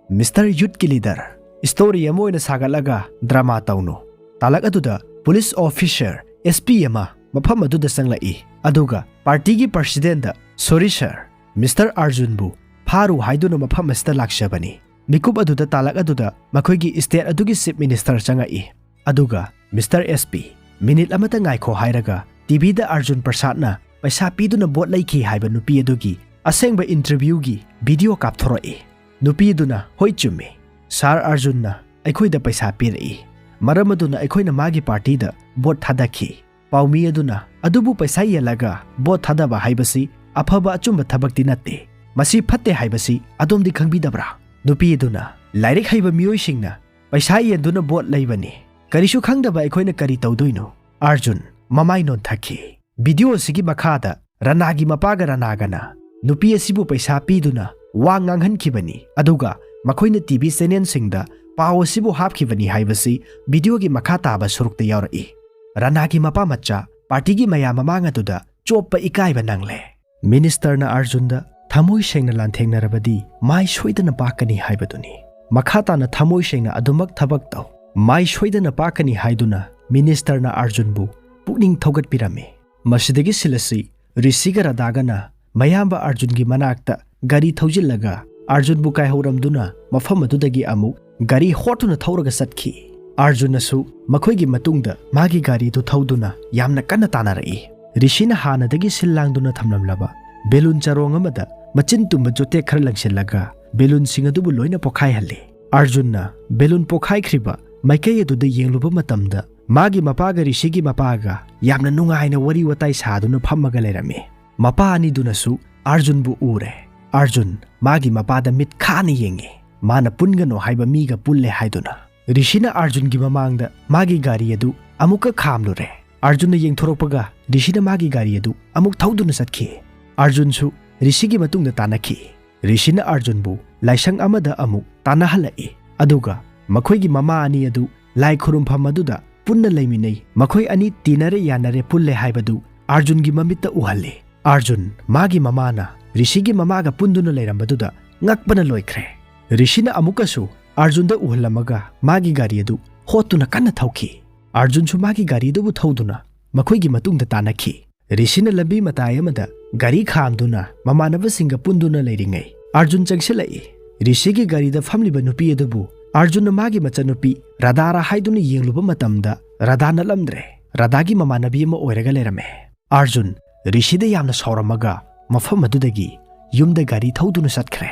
ꯃꯤꯁꯇꯔ ꯌꯨꯠꯀꯤ ꯂꯤꯗꯔ, ꯁ꯭ꯇꯣꯔꯤ ꯑꯃ ꯑꯣꯏꯅ ꯁꯥꯒꯠꯂꯒ ꯗ꯭ꯔꯃꯥ ꯇꯧꯅꯨ꯫" ꯇꯥꯂꯛ ꯑꯗꯨꯗ ꯄꯨꯂꯤꯁ ꯑꯣꯐꯤꯁꯔ, ꯑꯦꯁ ꯄꯤ ꯑꯃ ꯃꯐꯝ ꯑꯗꯨꯗ ꯆꯪꯂꯛꯏ꯫ ꯑꯗꯨꯒ ꯄꯥꯔꯇꯤꯒꯤ ꯄ꯭ꯔꯁꯤꯗꯦꯟꯗ, "ꯁꯣꯔꯤ ꯁꯥꯔ, ꯃꯤꯁꯇꯔ ꯑꯔꯖꯨꯟꯕꯨ ꯐꯥꯔꯨ ꯍꯥꯏꯗꯨꯅ ꯃꯐꯝ ꯑꯁꯤꯗ ꯂꯥꯛꯆꯕꯅꯤ꯫" ꯃꯤꯀꯨꯞ ꯑꯗꯨꯗ ꯇꯥꯂꯛ ꯑꯗꯨꯗ ꯃꯈꯣꯏꯒꯤ ꯁ꯭ꯇꯦꯠ ꯑꯗꯨꯒꯤ ꯆꯤꯐ ꯃꯤꯅꯤꯁꯇꯔ ꯆꯪꯉꯛꯏ꯫ ꯑꯗꯨꯒ, "ꯃꯤꯁꯇꯔ ꯑꯦꯁ ꯄꯤ, ꯃꯤꯅꯤꯠ ꯑꯃꯇ ꯉꯥꯏꯈꯣ" ꯍꯥꯏꯔꯒ ꯇꯤꯚꯤꯗ ꯑꯔꯖꯨꯟ ꯄ꯭ꯔꯁꯥꯗꯅ ꯄꯩꯁꯥ ꯄꯤꯗꯨꯅ ꯚꯣꯠ ꯂꯩꯈꯤ ꯍꯥꯏꯕ ꯅꯨꯄꯤ ꯑꯗꯨꯒꯤ ꯑꯁꯦꯡꯕ ꯏꯟꯇꯔꯚ꯭ꯌꯨꯒꯤ ꯚꯤꯗꯤꯑꯣ ꯀꯥꯞꯊꯣꯔꯛꯏ꯫ ꯅꯨꯄꯤ ꯑꯗꯨꯅ, "ꯍꯣꯏ, ꯆꯨꯝꯃꯤ꯫ ꯁꯥꯔ ꯑꯔꯖꯨꯟꯅ ꯑꯩꯈꯣꯏꯗ ꯄꯩꯁꯥ ꯄꯤꯔꯛꯏ꯫ ꯃꯔꯝ ꯑꯗꯨꯅ ꯑꯩꯈꯣꯏꯅ ꯃꯥꯒꯤ ꯄꯥꯔꯇꯤꯗ ꯚꯣꯠ ꯊꯥꯗꯈꯤ꯫" ꯄꯥꯎꯃꯤ ꯑꯗꯨꯅ, "ꯑꯗꯨꯕꯨ ꯄꯩꯁꯥ ꯌꯦꯜꯂꯒ ꯚꯣꯠ ꯊꯥꯗꯕ ꯍꯥꯏꯕꯁꯤ ꯑꯐꯕ ꯑꯆꯨꯝꯕ ꯊꯕꯛꯇꯤ ꯅꯠꯇꯦ꯫ ꯃꯁꯤ ꯐꯠꯇꯦ ꯍꯥꯏꯕꯁꯤ ꯑꯗꯣꯝꯗꯤ ꯈꯪꯕꯤꯗꯕ꯭ꯔꯥ?" ꯅꯨꯄꯤ ꯑꯗꯨꯅ, "ꯂꯥꯏꯔꯤꯛ ꯍꯩꯕ ꯃꯤꯑꯣꯏꯁꯤꯡꯅ ꯄꯩꯁꯥ ꯌꯦꯟꯗꯨꯅ ꯚꯣꯠ ꯂꯩꯕꯅꯤ꯫ ꯀꯔꯤꯁꯨ ꯈꯪꯗꯕ ꯑꯩꯈꯣꯏꯅ ꯀꯔꯤ ꯇꯧꯗꯣꯏꯅꯣ?" ꯑꯔꯖꯨꯟ ꯃꯃꯥꯏ ꯅꯣꯟꯊꯈꯤ꯫ ꯚꯤꯗꯤꯑꯣ ꯑꯁꯤꯒꯤ ꯃꯈꯥꯗ ꯔꯅꯥꯒꯤ ꯃꯄꯥꯒ ꯔꯅꯥꯒꯅ ꯅꯨꯄꯤ ꯑꯁꯤꯕꯨ ꯄꯩꯁꯥ ꯄꯤꯗꯨꯅ ꯋꯥ ꯉꯥꯡꯍꯟꯈꯤꯕꯅꯤ, ꯑꯗꯨꯒ ꯃꯈꯣꯏꯅ ꯇꯤ ꯚꯤ ꯆꯦꯅꯦꯜꯁꯤꯡꯗ ꯄꯥꯎ ꯑꯁꯤꯕꯨ ꯍꯥꯞꯈꯤꯕꯅꯤ ꯍꯥꯏꯕꯁꯤ ꯚꯤꯗꯤꯑꯣꯒꯤ ꯃꯈꯥ ꯇꯥꯕ ꯁꯔꯨꯛꯇ ꯌꯥꯎꯔꯛꯏ꯫ ꯔꯥꯅꯥꯒꯤ ꯃꯄꯥ ꯃꯆꯥ ꯄꯥꯔꯇꯤꯒꯤ ꯃꯌꯥꯝ ꯃꯃꯥꯡ ꯑꯗꯨꯗ ꯆꯣꯞꯄ ꯏꯀꯥꯏꯕ ꯅꯪꯂꯦ꯫ ꯃꯤꯅꯤꯁꯇꯔꯅ ꯑꯥꯔꯖꯨꯟꯗ ꯊꯃꯣꯏ ꯁꯦꯡꯅ ꯂꯥꯟꯊꯦꯡꯅꯔꯕꯗꯤ ꯃꯥꯏ ꯁꯣꯏꯗꯅ ꯄꯥꯛꯀꯅꯤ ꯍꯥꯏꯕꯗꯨꯅꯤ꯫ ꯃꯈꯥ ꯇꯥꯅ ꯊꯃꯣꯏ ꯁꯦꯡꯅ ꯑꯗꯨꯃꯛ ꯊꯕꯛ ꯇꯧ, ꯃꯥꯏ ꯁꯣꯏꯗꯅ ꯄꯥꯛꯀꯅꯤ ꯍꯥꯏꯗꯨꯅ ꯃꯤꯅꯤꯁꯇꯔꯅ ꯑꯥꯔꯖꯨꯟꯕꯨ ꯄꯨꯛꯅꯤꯡ ꯊꯧꯒꯠꯄꯤꯔꯝꯃꯤ꯫ ꯃꯁꯤꯗꯒꯤ ꯁꯤꯜ ꯑꯁꯤ ꯔꯤꯁꯤꯒ ꯔꯥꯙꯥꯒꯅ ꯃꯌꯥꯝꯕ ꯑꯥꯔꯖꯨꯟꯒꯤ ꯃꯅꯥꯛꯇ ꯒꯥꯔꯤ ꯊꯧꯖꯤꯜꯂꯒ ꯑꯥꯔꯖꯨꯟꯕꯨ ꯀꯥꯏꯍꯧꯔꯝꯗꯨꯅ ꯃꯐꯝ ꯑꯗꯨꯗꯒꯤ ꯑꯃꯨꯛ ꯒꯥꯔꯤ ꯍꯣꯠꯇꯨꯅ ꯊꯧꯔꯒ ꯆꯠꯈꯤ꯫ ꯑꯥꯔꯖꯨꯟꯅꯁꯨ ꯃꯈꯣꯏꯒꯤ ꯃꯇꯨꯡꯗ ꯃꯥꯒꯤ ꯒꯥꯔꯤꯗꯨ ꯊꯧꯗꯨꯅ ꯌꯥꯝꯅ ꯀꯟꯅ ꯇꯥꯟꯅꯔꯛꯏ꯫ ꯔꯤꯁꯤꯅ ꯍꯥꯟꯅꯗꯒꯤ ꯁꯤꯜ ꯂꯥꯡꯗꯨꯅ ꯊꯝꯂꯝꯂꯕ ꯕꯦꯂꯨꯟ ꯆꯔꯣꯡ ꯑꯃꯗ ꯃꯆꯤꯟ ꯇꯨꯝꯕ ꯖꯣꯇꯦꯛ ꯈꯔ ꯂꯪꯁꯤꯜꯂꯒ ꯕꯦꯂꯨꯟꯁꯤꯡ ꯑꯗꯨꯕꯨ ꯂꯣꯏꯅ ꯄꯣꯈꯥꯏꯍꯜꯂꯤ꯫ ꯑꯥꯔꯖꯨꯟꯅ ꯕꯦꯂꯨꯟ ꯄꯣꯈꯥꯏꯈ꯭ꯔꯤꯕ ꯃꯥꯏꯀꯩ ꯑꯗꯨꯗ ꯌꯦꯡꯂꯨꯕ ꯃꯇꯝꯗ ꯃꯥꯒꯤ ꯃꯄꯥꯒ ꯔꯤꯁꯤꯒꯤ ꯃꯄꯥꯒ ꯌꯥꯝꯅ ꯅꯨꯡꯉꯥꯏꯅ ꯋꯥꯔꯤ ꯋꯥꯇꯥꯏ ꯁꯥꯗꯨꯅ ꯐꯝꯃꯒ ꯂꯩꯔꯝꯃꯤ꯫ ꯃꯄꯥ ꯑꯅꯤꯗꯨꯅꯁꯨ ꯑꯥꯔꯖꯨꯟꯕꯨ ꯎꯔꯦ꯫ ꯑꯥꯔꯖꯨꯟ ꯃꯥꯒꯤ ꯃꯄꯥꯗ ꯃꯤꯠ ꯈꯥꯅ ꯌꯦꯡꯉꯤ꯫ ꯃꯥꯅ ꯄꯨꯟꯒꯅꯨ ꯍꯥꯏꯕ ꯃꯤꯒ ꯄꯨꯜꯂꯦ ꯍꯥꯏꯗꯨꯅ꯫ ꯔꯤꯁꯤꯅ ꯑꯥꯔꯖꯨꯟꯒꯤ ꯃꯃꯥꯡꯗ ꯃꯥꯒꯤ ꯒꯥꯔꯤ ꯑꯗꯨ ꯑꯃꯨꯛꯀ ꯈꯥꯝꯂꯨꯔꯦ꯫ ꯑꯥꯔꯖꯨꯟꯅ ꯌꯦꯡꯊꯣꯔꯛꯄꯒ ꯔꯤꯁꯤꯅ ꯃꯥꯒꯤ ꯒꯥꯔꯤ ꯑꯗꯨ ꯑꯃꯨꯛ ꯊꯧꯗꯨꯅ ꯆꯠꯈꯤ꯫ ꯑꯥꯔꯖꯨꯟꯁꯨ ꯔꯤꯁꯤꯒꯤ ꯃꯇꯨꯡꯗ ꯇꯥꯟꯅꯈꯤ꯫ ꯔꯤꯁꯤꯅ ꯑꯥꯔꯖꯨꯟꯕꯨ ꯂꯥꯏꯁꯪ ꯑꯃꯗ ꯑꯃꯨꯛ ꯇꯥꯟꯅꯍꯜꯂꯛꯏ, ꯑꯗꯨꯒ ꯃꯈꯣꯏꯒꯤ ꯃꯃꯥ ꯑꯅꯤ ꯑꯗꯨ ꯂꯥꯏ ꯈꯨꯔꯨꯝꯐꯝ ꯑꯗꯨꯗ ꯄꯨꯟꯅ ꯂꯩꯃꯤꯟꯅꯩ, ꯃꯈꯣꯏ ꯑꯅꯤ ꯇꯤꯟꯅꯔꯦ ꯌꯥꯅꯔꯦ ꯄꯨꯜꯂꯦ ꯍꯥꯏꯕꯗꯨ ꯑꯥꯔꯖꯨꯟꯒꯤ ꯃꯃꯤꯠꯇ ꯎꯍꯜꯂꯤ꯫ ꯑꯥꯔꯖꯨꯟ ꯃꯥꯒꯤ ꯃꯃꯥꯅ ꯔꯤꯁꯤꯒꯤ ꯃꯃꯥꯒ ꯄꯨꯟꯗꯨꯅ ꯂꯩꯔꯝꯕꯗꯨꯗ ꯉꯛꯄꯅ ꯂꯣꯏꯈ꯭ꯔꯦ꯫ ꯔꯤꯁꯤꯅ ꯑꯃꯨꯛꯀꯁꯨ ꯑꯥꯔꯖꯨꯟꯗ ꯎꯍꯜꯂꯝꯃꯒ ꯃꯥꯒꯤ ꯒꯥꯔꯤ ꯑꯗꯨ ꯍꯣꯠꯇꯨꯅ ꯀꯟꯅ ꯊꯧꯈꯤ꯫ ꯑꯥꯔꯖꯨꯟꯁꯨ ꯃꯥꯒꯤ ꯒꯥꯔꯤ ꯑꯗꯨꯕꯨ ꯊꯧꯗꯨꯅ ꯃꯈꯣꯏꯒꯤ ꯃꯇꯨꯡꯗ ꯇꯥꯟꯅꯈꯤ꯫ ꯔꯤꯁꯤꯅ ꯂꯝꯕꯤ ꯃꯇꯥꯏ ꯑꯃꯗ ꯒꯥꯔꯤ ꯈꯥꯝꯗꯨꯅ ꯃꯃꯥꯟꯅꯕꯁꯤꯡꯒ ꯄꯨꯟꯗꯨꯅ ꯂꯩꯔꯤꯉꯩ ꯑꯥꯔꯖꯨꯟ ꯆꯪꯁꯤꯜꯂꯛꯏ꯫ ꯔꯤꯁꯤꯒꯤ ꯒꯥꯔꯤꯗ ꯐꯝꯂꯤꯕ ꯅꯨꯄꯤ ꯑꯗꯨꯕꯨ ꯑꯥꯔꯖꯨꯟꯅ ꯃꯥꯒꯤ ꯃꯆꯟꯅꯨꯄꯤ ꯔꯥꯙꯥꯔꯥ ꯍꯥꯏꯗꯨꯅ ꯌꯦꯡꯂꯨꯕ ꯃꯇꯝꯗ ꯔꯥꯙꯥ ꯅꯠꯂꯝꯗ꯭ꯔꯦ꯫ ꯔꯥꯙꯥꯒꯤ ꯃꯃꯥꯟꯅꯕꯤ ꯑꯃ ꯑꯣꯏꯔꯒ ꯂꯩꯔꯝꯃꯦ꯫ ꯑꯥꯔꯖꯨꯟ ꯔꯤꯁꯤꯗ ꯌꯥꯝꯅ ꯁꯥꯎꯔꯝꯃꯒ ꯃꯐꯝ ꯑꯗꯨꯗꯒꯤ ꯌꯨꯝꯗ ꯒꯥꯔꯤ ꯊꯧꯗꯨꯅ ꯆꯠꯈ꯭ꯔꯦ꯫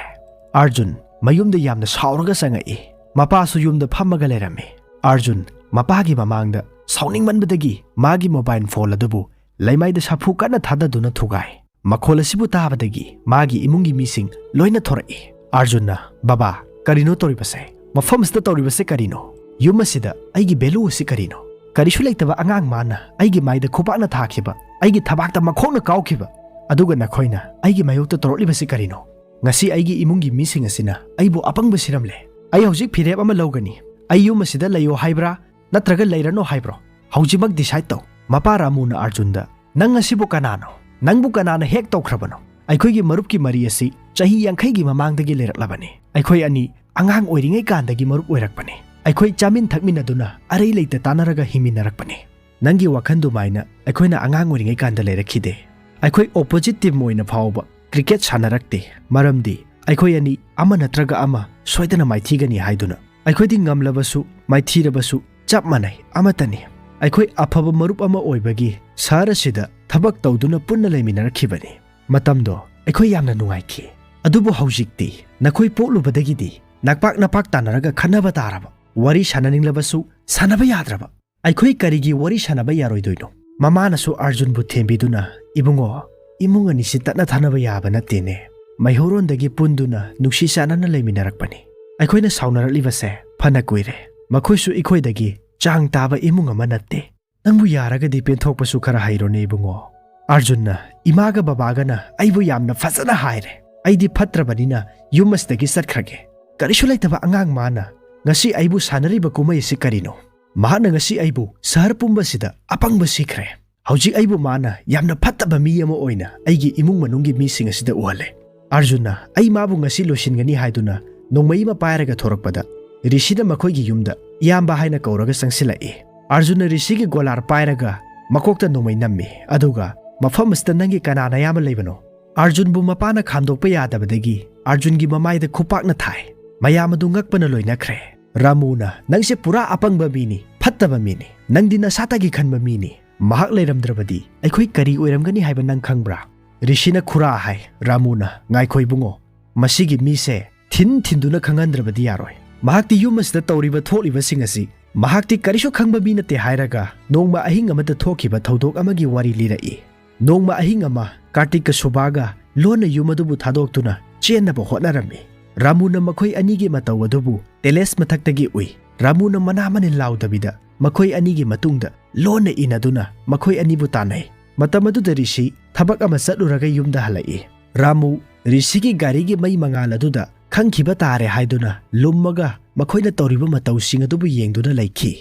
ꯑꯥꯔꯖꯨꯟ ꯃꯌꯨꯝꯗ ꯌꯥꯝꯅ ꯁꯥꯎꯔꯒ ꯆꯪꯉꯛꯏ꯫ ꯃꯄꯥꯁꯨ ꯌꯨꯝꯗ ꯐꯝꯃꯒ ꯂꯩꯔꯝꯃꯤ꯫ ꯑꯥꯔꯖꯨꯟ ꯃꯄꯥꯒꯤ ꯃꯃꯥꯡꯗ ꯁꯥꯎꯅꯤꯡꯃꯟꯕꯗꯒꯤ ꯃꯥꯒꯤ ꯃꯣꯕꯥꯏꯜ ꯐꯣꯟ ꯑꯗꯨꯕꯨ ꯂꯩꯃꯥꯏꯗ ꯁꯥꯐꯨ ꯀꯟꯅ ꯊꯥꯗꯗꯨꯅ ꯊꯨꯒꯥꯏ꯫ ꯃꯈꯣꯜ ꯑꯁꯤꯕꯨ ꯇꯥꯕꯗꯒꯤ ꯃꯥꯒꯤ ꯏꯃꯨꯡꯒꯤ ꯃꯤꯁꯤꯡ ꯂꯣꯏꯅ ꯊꯣꯔꯛꯏ꯫ ꯑꯥꯔꯖꯨꯟꯅ, "ꯕꯕꯥ, ꯀꯔꯤꯅꯣ ꯇꯧꯔꯤꯕꯁꯦ? ꯃꯐꯝ ꯑꯁꯤꯗ ꯇꯧꯔꯤꯕꯁꯦ ꯀꯔꯤꯅꯣ? ꯌꯨꯝ ꯑꯁꯤꯗ ꯑꯩꯒꯤ ꯚꯦꯂꯨ ꯑꯁꯤ ꯀꯔꯤꯅꯣ? ꯀꯔꯤꯁꯨ ꯂꯩꯇꯕ ꯑꯉꯥꯡ ꯃꯥꯅ ꯑꯩꯒꯤ ꯃꯥꯏꯗ ꯈꯨꯄꯥꯛꯅ ꯊꯥꯈꯤꯕ, ꯑꯩꯒꯤ ꯊꯕꯥꯛꯇ ꯃꯈꯣꯡꯅ ꯀꯥꯎꯈꯤꯕ, ꯑꯗꯨꯒ ꯅꯈꯣꯏꯅ ꯑꯩꯒꯤ ꯃꯥꯌꯣꯛꯇ ꯇꯧꯔꯛꯂꯤꯕꯁꯤ ꯀꯔꯤꯅꯣ? ꯉꯁꯤ ꯑꯩꯒꯤ ꯏꯃꯨꯡꯒꯤ ꯃꯤꯁꯤꯡ ꯑꯁꯤꯅ ꯑꯩꯕꯨ ꯑꯄꯪꯕ ꯁꯤꯔꯝꯂꯦ꯫ ꯑꯩ ꯍꯧꯖꯤꯛ ꯐꯤꯔꯦꯞ ꯑꯃ ꯂꯧꯒꯅꯤ꯫ ꯑꯩ ꯌꯨꯝ ꯑꯁꯤꯗ ꯂꯩꯌꯣ ꯍꯥꯏꯕ꯭ꯔꯥ, ꯅꯠꯇ꯭ꯔꯒ ꯂꯩꯔꯅꯣ ꯍꯥꯏꯕ꯭ꯔꯣ? ꯍꯧꯖꯤꯛꯃꯛ decide ꯇꯧ꯫" ꯃꯄꯥ ꯔꯥꯃꯨꯅ ꯑꯥꯔꯖꯨꯟꯗ, "ꯅꯪ ꯑꯁꯤꯕꯨ ꯀꯅꯥꯅꯣ? ꯅꯪꯕꯨ ꯀꯅꯥꯅ hack ꯇꯧꯈ꯭ꯔꯕꯅꯣ? ꯑꯩꯈꯣꯏꯒꯤ ꯃꯔꯨꯞꯀꯤ ꯃꯔꯤ ꯑꯁꯤ ꯆꯍꯤ ꯌꯥꯡꯈꯩꯒꯤ ꯃꯃꯥꯡꯗꯒꯤ ꯂꯩꯔꯛꯂꯕꯅꯤ꯫ ꯑꯩꯈꯣꯏ ꯑꯅꯤ ꯑꯉꯥꯡ ꯑꯣꯏꯔꯤꯉꯩ ꯀꯥꯟꯗꯒꯤ ꯃꯔꯨꯞ ꯑꯣꯏꯔꯛꯄꯅꯤ꯫ ꯑꯩꯈꯣꯏ ꯆꯥꯃꯤꯟ ꯊꯛꯃꯤꯟꯅꯗꯨꯅ ꯑꯔꯩ ꯂꯩꯇ ꯇꯥꯟꯅꯔꯒ ꯍꯤꯡꯃꯤꯟꯅꯔꯛꯄꯅꯤ꯫ ꯅꯪꯒꯤ ꯋꯥꯈꯜ ꯑꯗꯨꯃꯥꯏꯅ ꯑꯩꯈꯣꯏꯅ ꯑꯉꯥꯡ ꯑꯣꯏꯔꯤꯉꯩ ꯀꯥꯟꯗ ꯂꯩꯔꯛꯈꯤꯗꯦ꯫ ꯑꯩꯈꯣꯏ opposite team ꯑꯣꯏꯅ ꯐꯥꯎꯕ cricket ꯁꯥꯟꯅꯔꯛꯇꯦ, ꯃꯔꯝꯗꯤ ꯑꯩꯈꯣꯏ ꯑꯅꯤ ꯑꯃ ꯅꯠꯇ꯭ꯔꯒ ꯑꯃ ꯁꯣꯏꯗꯅ ꯃꯥꯏꯊꯤꯒꯅꯤ ꯍꯥꯏꯗꯨꯅ꯫ ꯑꯩꯈꯣꯏꯗꯤ ꯉꯝꯂꯕꯁꯨ ꯃꯥꯏꯊꯤꯔꯕꯁꯨ ꯆꯞ ꯃꯥꯟꯅꯩ, ꯑꯃꯠꯇꯅꯤ꯫ ꯑꯩꯈꯣꯏ ꯑꯐꯕ ꯃꯔꯨꯞ ꯑꯃ ꯑꯣꯏꯕꯒꯤ ꯁꯍꯔ ꯑꯁꯤꯗ ꯊꯕꯛ ꯇꯧꯗꯨꯅ ꯄꯨꯟꯅ ꯂꯩꯃꯤꯟꯅꯔꯛꯈꯤꯕꯅꯤ꯫ ꯃꯇꯝꯗꯣ ꯑꯩꯈꯣꯏ ꯌꯥꯝꯅ ꯅꯨꯡꯉꯥꯏꯈꯤ꯫ ꯑꯗꯨꯕꯨ ꯍꯧꯖꯤꯛꯇꯤ ꯅꯈꯣꯏ ꯄꯣꯛꯂꯨꯕꯗꯒꯤꯗꯤ ꯅꯄꯥꯛ ꯅꯄꯥꯛ ꯇꯥꯟꯅꯔꯒ ꯈꯠꯅꯕ ꯇꯥꯔꯕ꯫ ꯋꯥꯔꯤ ꯁꯥꯟꯅꯅꯤꯡꯂꯕꯁꯨ ꯁꯥꯟꯅꯕ ꯌꯥꯗ꯭ꯔꯕ꯫ ꯑꯩꯈꯣꯏ ꯀꯔꯤꯒꯤ ꯋꯥꯔꯤ ꯁꯥꯟꯅꯕ ꯌꯥꯔꯣꯏꯗꯣꯏꯅꯣ?" ꯃꯃꯥꯅꯁꯨ ꯑꯥꯔꯖꯨꯟꯕꯨ ꯊꯦꯝꯕꯤꯗꯨꯅ, "ꯏꯕꯨꯡꯉꯣ, ꯏꯃꯨꯡ ꯑꯅꯤꯁꯤ ꯇꯠꯅ ꯊꯥꯅꯕ ꯌꯥꯕ ꯅꯠꯇꯦꯅꯦ꯫ ꯃꯩꯍꯧꯔꯣꯟꯗꯒꯤ ꯄꯨꯟꯗꯨꯅ ꯅꯨꯡꯁꯤ ꯆꯥꯟꯅꯅ ꯂꯩꯃꯤꯟꯅꯔꯛꯄꯅꯤ꯫ ꯑꯩꯈꯣꯏꯅ ꯁꯥꯎꯅꯔꯛꯂꯤꯕꯁꯦ ꯐꯅ ꯀꯨꯏꯔꯦ꯫ ꯃꯈꯣꯏꯁꯨ ꯑꯩꯈꯣꯏꯗꯒꯤ ꯆꯥꯡ ꯇꯥꯕ ꯏꯃꯨꯡ ꯑꯃ ꯅꯠꯇꯦ꯫ ꯅꯪꯕꯨ ꯌꯥꯔꯒꯗꯤ ꯄꯦꯟꯊꯣꯛꯄꯁꯨ ꯈꯔ ꯍꯩꯔꯣꯅꯦ ꯏꯕꯨꯡꯉꯣ꯫" ꯑꯥꯔꯖꯨꯟꯅ, "ꯏꯃꯥꯒ ꯕꯕꯥꯒꯅ ꯑꯩꯕꯨ ꯌꯥꯝꯅ ꯐꯖꯅ ꯍꯥꯏꯔꯦ꯫ ꯑꯩꯗꯤ ꯐꯠꯇ꯭ꯔꯕꯅꯤꯅ ꯌꯨꯝ ꯑꯁꯤꯗꯒꯤ ꯆꯠꯈ꯭ꯔꯒꯦ꯫ ꯀꯔꯤꯁꯨ ꯂꯩꯇꯕ ꯑꯉꯥꯡ ꯃꯥꯅ ꯉꯁꯤ ꯑꯩꯕꯨ ꯁꯥꯟꯅꯔꯤꯕ ꯀꯨꯝꯍꯩ ꯑꯁꯤ ꯀꯔꯤꯅꯣ? ꯃꯍꯥꯛꯅ ꯉꯁꯤ ꯑꯩꯕꯨ ꯁꯍꯔ ꯄꯨꯝꯕꯁꯤꯗ ꯑꯄꯪꯕ ꯁꯤꯈ꯭ꯔꯦ꯫ ꯍꯧꯖꯤꯛ ꯑꯩꯕꯨ ꯃꯥꯅ ꯌꯥꯝꯅ ꯐꯠꯇꯕ ꯃꯤ ꯑꯃ ꯑꯣꯏꯅ ꯑꯩꯒꯤ ꯏꯃꯨꯡ ꯃꯅꯨꯡꯒꯤ ꯃꯤꯁꯤꯡ ꯑꯁꯤꯗ ꯎꯍꯜꯂꯦ꯫" ꯑꯥꯔꯖꯨꯟꯅ, "ꯑꯩ ꯃꯥꯕꯨ ꯉꯁꯤ ꯂꯣꯏꯁꯤꯟꯒꯅꯤ" ꯍꯥꯏꯗꯨꯅ ꯅꯣꯡꯃꯩ ꯑꯃ ꯄꯥꯏꯔꯒ ꯊꯣꯔꯛꯄꯗ, ꯔꯤꯁꯤꯅ ꯃꯈꯣꯏꯒꯤ ꯌꯨꯝꯗ ꯏꯌꯥꯝꯕ ꯍꯥꯏꯅ ꯀꯧꯔꯒ ꯆꯪꯁꯤꯜꯂꯛꯏ꯫ ꯑꯥꯔꯖꯨꯟꯅ ꯔꯤꯁꯤꯒꯤ ꯒꯣꯂꯥꯔ ꯄꯥꯏꯔꯒ ꯃꯀꯣꯛꯇ ꯅꯣꯡꯃꯩ ꯅꯝꯃꯤ, ꯑꯗꯨꯒ, "ꯃꯐꯝ ꯑꯁꯤꯗ ꯅꯪꯒꯤ ꯀꯅꯥ ꯅꯌꯥꯝꯕ ꯂꯩꯕꯅꯣ?" ꯑꯥꯔꯖꯨꯟꯕꯨ ꯃꯄꯥꯅ ꯈꯥꯝꯗꯣꯛꯄ ꯌꯥꯗꯕꯗꯒꯤ ꯑꯥꯔꯖꯨꯟꯒꯤ ꯃꯃꯥꯏꯗ ꯈꯨꯄꯥꯛꯅ ꯊꯥꯏ꯫ ꯃꯌꯥꯝ ꯑꯗꯨ ꯉꯛꯄꯅ ꯂꯣꯏꯅꯈ꯭ꯔꯦ꯫ ꯔꯥꯃꯨꯅ, "ꯅꯪꯁꯦ ꯄꯨꯔꯥ ꯑꯄꯪꯕ ꯃꯤꯅꯤ, ꯐꯠꯇꯕ ꯃꯤꯅꯤ꯫ ꯅꯪꯗꯤ ꯅꯁꯥꯇꯒꯤ ꯈꯟꯕ ꯃꯤꯅꯤ꯫ ꯃꯍꯥꯛ ꯂꯩꯔꯝꯗ꯭ꯔꯕꯗꯤ ꯑꯩꯈꯣꯏ ꯀꯔꯤ ꯑꯣꯏꯔꯝꯒꯅꯤ ꯍꯥꯏꯕ ꯅꯪ ꯈꯪꯕ꯭ꯔꯥ?" ꯔꯤꯁꯤꯅ ꯈꯨꯔꯥ ꯍꯥꯏ꯫ ꯔꯥꯃꯨꯅ, "ꯉꯥꯏꯈꯣ ꯏꯕꯨꯡꯉꯣ, ꯃꯁꯤꯒꯤ ꯃꯤꯁꯦ ꯊꯤꯟ ꯊꯤꯟꯗꯨꯅ ꯈꯪꯍꯟꯗ꯭ꯔꯕꯗꯤ ꯌꯥꯔꯣꯏ꯫ ꯃꯍꯥꯛꯇꯤ ꯌꯨꯝ ꯑꯁꯤꯗ ꯇꯧꯔꯤꯕ ꯊꯣꯛꯂꯤꯕꯁꯤꯡ ꯑꯁꯤ ꯃꯍꯥꯛꯇꯤ ꯀꯔꯤꯁꯨ ꯈꯪꯕ ꯃꯤ ꯅꯠꯇꯦ" ꯍꯥꯏꯔꯒ ꯅꯣꯡꯃ ꯑꯍꯤꯡ ꯑꯃꯗ ꯊꯣꯛꯈꯤꯕ ꯊꯧꯗꯣꯛ ꯑꯃꯒꯤ ꯋꯥꯔꯤ ꯂꯤꯔꯛꯏ꯫ ꯅꯣꯡꯃ ꯑꯍꯤꯡ ꯑꯃ ꯀꯥꯔꯇꯤꯛꯀ ꯁꯨꯕꯥꯒ ꯂꯣꯟꯅ ꯌꯨꯝ ꯑꯗꯨꯕꯨ ꯊꯥꯗꯣꯛꯇꯨꯅ ꯆꯦꯟꯅꯕ ꯍꯣꯠꯅꯔꯝꯃꯤ꯫ ꯔꯥꯃꯨꯅ ꯃꯈꯣꯏ ꯑꯅꯤꯒꯤ ꯃꯇꯧ ꯑꯗꯨꯕꯨ ꯇꯦꯂꯦꯁ ꯃꯊꯛꯇꯒꯤ ꯎꯏ꯫ ꯔꯥꯃꯨꯅ ꯃꯅꯥ ꯃꯅꯤꯜ ꯂꯥꯎꯗꯕꯤꯗ ꯃꯈꯣꯏ ꯑꯅꯤꯒꯤ ꯃꯇꯨꯡꯗ ꯂꯣꯟꯅ ꯏꯟꯅꯗꯨꯅ ꯃꯈꯣꯏ ꯑꯅꯤꯕꯨ ꯇꯥꯟꯅꯩ꯫ ꯃꯇꯝ ꯑꯗꯨꯗ ꯔꯤꯁꯤ ꯊꯕꯛ ꯑꯃ ꯆꯠꯂꯨꯔꯒ ꯌꯨꯝꯗ ꯍꯜꯂꯛꯏ꯫ ꯔꯥꯃꯨ ꯔꯤꯁꯤꯒꯤ ꯒꯥꯔꯤꯒꯤ ꯃꯩ ꯃꯉꯥꯜ ꯑꯗꯨꯗ ꯈꯪꯈꯤꯕ ꯇꯥꯔꯦ ꯍꯥꯏꯗꯨꯅ ꯂꯨꯝꯃꯒ ꯃꯈꯣꯏꯅ ꯇꯧꯔꯤꯕ ꯃꯇꯧꯁꯤꯡ ꯑꯗꯨꯕꯨ ꯌꯦꯡꯗꯨꯅ ꯂꯩꯈꯤ꯫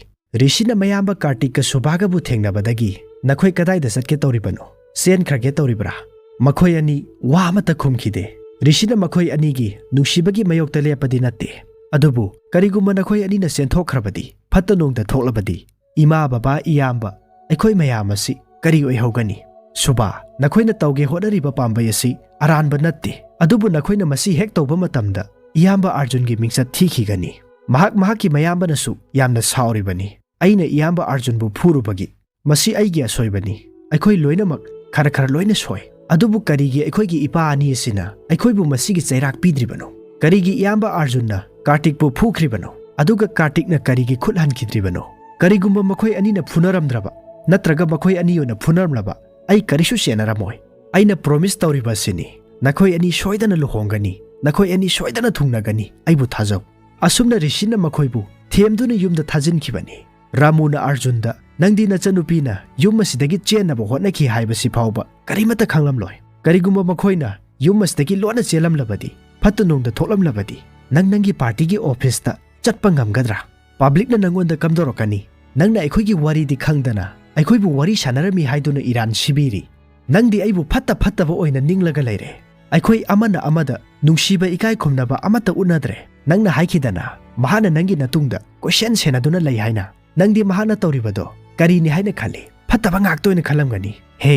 ꯔꯤꯁꯤꯅ ꯃꯌꯥꯝꯕ ꯀꯥꯔꯇꯤꯛꯀ ꯁꯨꯕꯥꯒꯕꯨ ꯊꯦꯡꯅꯕꯗꯒꯤ, "ꯅꯈꯣꯏ ꯀꯗꯥꯏꯗ ꯆꯠꯀꯦ ꯇꯧꯔꯤꯕꯅꯣ? ꯆꯦꯟꯈ꯭ꯔꯒꯦ ꯇꯧꯔꯤꯕ꯭ꯔꯥ?" ꯃꯈꯣꯏ ꯑꯅꯤ ꯋꯥ ꯑꯃꯠꯇ ꯈꯨꯝꯈꯤꯗꯦ꯫ ꯔꯤꯁꯤꯅ ꯃꯈꯣꯏ ꯑꯅꯤꯒꯤ ꯅꯨꯡꯁꯤꯕꯒꯤ ꯃꯥꯌꯣꯛꯇ ꯂꯦꯞꯄꯗꯤ ꯅꯠꯇꯦ, ꯑꯗꯨꯕꯨ ꯀꯔꯤꯒꯨꯝꯕ ꯅꯈꯣꯏ ꯑꯅꯤꯅ ꯆꯦꯟꯊꯣꯛꯈ꯭ꯔꯕꯗꯤ, ꯐꯠꯇ ꯅꯨꯡꯗ ꯊꯣꯛꯂꯕꯗꯤ, ꯏꯃꯥ, ꯕꯕꯥ, ꯏꯌꯥꯝꯕ, ꯑꯩꯈꯣꯏ ꯃꯌꯥꯝ ꯑꯁꯤ ꯀꯔꯤ ꯑꯣꯏꯍꯧꯒꯅꯤ? ꯁꯨꯕꯥ, ꯅꯈꯣꯏꯅ ꯇꯧꯒꯦ ꯍꯣꯠꯅꯔꯤꯕ ꯄꯥꯝꯕꯩ ꯑꯁꯤ ꯑꯔꯥꯟꯕ ꯅꯠꯇꯦ, ꯑꯗꯨꯕꯨ ꯅꯈꯣꯏꯅ ꯃꯁꯤ ꯍꯦꯛ ꯇꯧꯕ ꯃꯇꯝꯗ ꯏꯌꯥꯝꯕ ꯑꯥꯔꯖꯨꯟꯒꯤ ꯃꯤꯡꯆꯠ ꯊꯤꯈꯤꯒꯅꯤ꯫ ꯃꯍꯥꯛ ꯃꯍꯥꯛꯀꯤ ꯃꯌꯥꯝꯕꯅꯁꯨ ꯌꯥꯝꯅ ꯁꯥꯎꯔꯤꯕꯅꯤ꯫ ꯑꯩꯅ ꯏꯌꯥꯝꯕ ꯑꯥꯔꯖꯨꯟꯕꯨ ꯐꯨꯔꯨꯕꯒꯤ꯫ ꯃꯁꯤ ꯑꯩꯒꯤ ꯑꯁꯣꯏꯕꯅꯤ꯫ ꯑꯩꯈꯣꯏ ꯂꯣꯏꯅꯃꯛ ꯈꯔ ꯈꯔ ꯂꯣꯏꯅ ꯁꯣꯏ꯫ ꯑꯗꯨꯕꯨ ꯀꯔꯤꯒꯤ ꯑꯩꯈꯣꯏꯒꯤ ꯏꯄꯥ ꯑꯅꯤ ꯑꯁꯤꯅ ꯑꯩꯈꯣꯏꯕꯨ ꯃꯁꯤꯒꯤ ꯆꯩꯔꯥꯛ ꯄꯤꯗ꯭ꯔꯤꯕꯅꯣ? ꯀꯔꯤꯒꯤ ꯏꯌꯥꯝꯕ ꯑꯥꯔꯖꯨꯟꯅ ꯀꯥꯔꯇꯤꯛꯄꯨ ꯐꯨꯈ꯭ꯔꯤꯕꯅꯣ? ꯑꯗꯨꯒ ꯀꯥꯔꯇꯤꯛꯅ ꯀꯔꯤꯒꯤ ꯈꯨꯠ ꯍꯟꯈꯤꯗ꯭ꯔꯤꯕꯅꯣ? ꯀꯔꯤꯒꯨꯝꯕ ꯃꯈꯣꯏ ꯑꯅꯤꯅ ꯐꯨꯅꯔꯝꯗ꯭ꯔꯕ, ꯅꯠꯇ꯭ꯔꯒ ꯃꯈꯣꯏ ꯑꯅꯤ ꯑꯣꯏꯅ ꯐꯨꯅꯔꯝꯂꯕ, ꯑꯩ ꯀꯔꯤꯁꯨ ꯆꯦꯟꯅꯔꯝꯃꯣꯏ꯫ ꯑꯩꯅ ꯄ꯭ꯔꯣꯃꯤꯁ ꯇꯧꯔꯤꯕ ꯑꯁꯤꯅꯤ, ꯅꯈꯣꯏ ꯑꯅꯤ ꯁꯣꯏꯗꯅ ꯂꯨꯍꯣꯡꯒꯅꯤ, ꯅꯈꯣꯏ ꯑꯅꯤ ꯁꯣꯏꯗꯅ ꯊꯨꯡꯅꯒꯅꯤ, ꯑꯩꯕꯨ ꯊꯥꯖꯧ꯫ ꯑꯁꯨꯝꯅ ꯔꯤꯁꯤꯅ ꯃꯈꯣꯏꯕꯨ ꯊꯦꯝꯗꯨꯅ ꯌꯨꯝꯗ ꯊꯥꯖꯤꯟꯈꯤꯕꯅꯤ꯫ ꯔꯥꯃꯨꯅ ꯑꯥꯔꯖꯨꯟꯗ, "ꯅꯪꯗꯤ ꯅꯆꯟꯅꯨꯄꯤꯅ ꯌꯨꯝ ꯑꯁꯤꯗꯒꯤ ꯆꯦꯟꯅꯕ ꯍꯣꯠꯅꯈꯤ ꯍꯥꯏꯕꯁꯤ ꯐꯥꯎꯕ ꯀꯔꯤꯃꯠꯇ ꯈꯪꯂꯝꯂꯣꯏ꯫ ꯀꯔꯤꯒꯨꯝꯕ ꯃꯈꯣꯏꯅ ꯌꯨꯝ ꯑꯁꯤꯗꯒꯤ ꯂꯣꯟꯅ ꯆꯦꯜꯂꯝꯂꯕꯗꯤ, ꯐꯠꯇ ꯅꯨꯡꯗ ꯊꯣꯛꯂꯝꯂꯕꯗꯤ, ꯅꯪ ꯅꯪꯒꯤ ꯄꯥꯔꯇꯤꯒꯤ ꯑꯣꯐꯤꯁꯇ ꯆꯠꯄ ꯉꯝꯒꯗ꯭ꯔꯥ? ꯄꯕ꯭ꯂꯤꯛꯅ ꯅꯪꯉꯣꯟꯗ ꯀꯝꯗꯧꯔꯛꯀꯅꯤ? ꯅꯪꯅ ꯑꯩꯈꯣꯏꯒꯤ ꯋꯥꯔꯤꯗꯤ ꯈꯪꯗꯅ ꯑꯩꯈꯣꯏꯕꯨ ꯋꯥꯔꯤ ꯁꯥꯟꯅꯔꯝꯃꯤ ꯍꯥꯏꯗꯨꯅ ꯏꯔꯥꯟ ꯁꯤꯕꯤꯔꯤ꯫ ꯅꯪꯗꯤ ꯑꯩꯕꯨ ꯐꯠꯇ ꯐꯠꯇꯕ ꯑꯣꯏꯅ ꯅꯤꯡꯂꯒ ꯂꯩꯔꯦ꯫ ꯑꯩꯈꯣꯏ ꯑꯃꯅ ꯑꯃꯗ ꯅꯨꯡꯁꯤꯕ ꯏꯀꯥꯏ ꯈꯨꯝꯅꯕ ꯑꯃꯠꯇ ꯎꯠꯅꯗ꯭ꯔꯦ꯫ ꯅꯪꯅ ꯍꯥꯏꯈꯤꯗꯅ ꯃꯍꯥꯛꯅ ꯅꯪꯒꯤ ꯅꯇꯨꯡꯗ ꯀꯣꯏꯁꯦꯟ ꯁꯦꯟꯅꯗꯨꯅ ꯂꯩ ꯍꯥꯏꯅ꯫ ꯅꯪꯗꯤ ꯃꯍꯥꯛꯅ ꯇꯧꯔꯤꯕꯗꯣ ꯀꯔꯤꯅꯤ ꯍꯥꯏꯅ ꯈꯜꯂꯤ? ꯐꯠꯇꯕ ꯉꯥꯛꯇ ꯑꯣꯏꯅ ꯈꯜꯂꯝꯒꯅꯤ꯫ ꯍꯦ,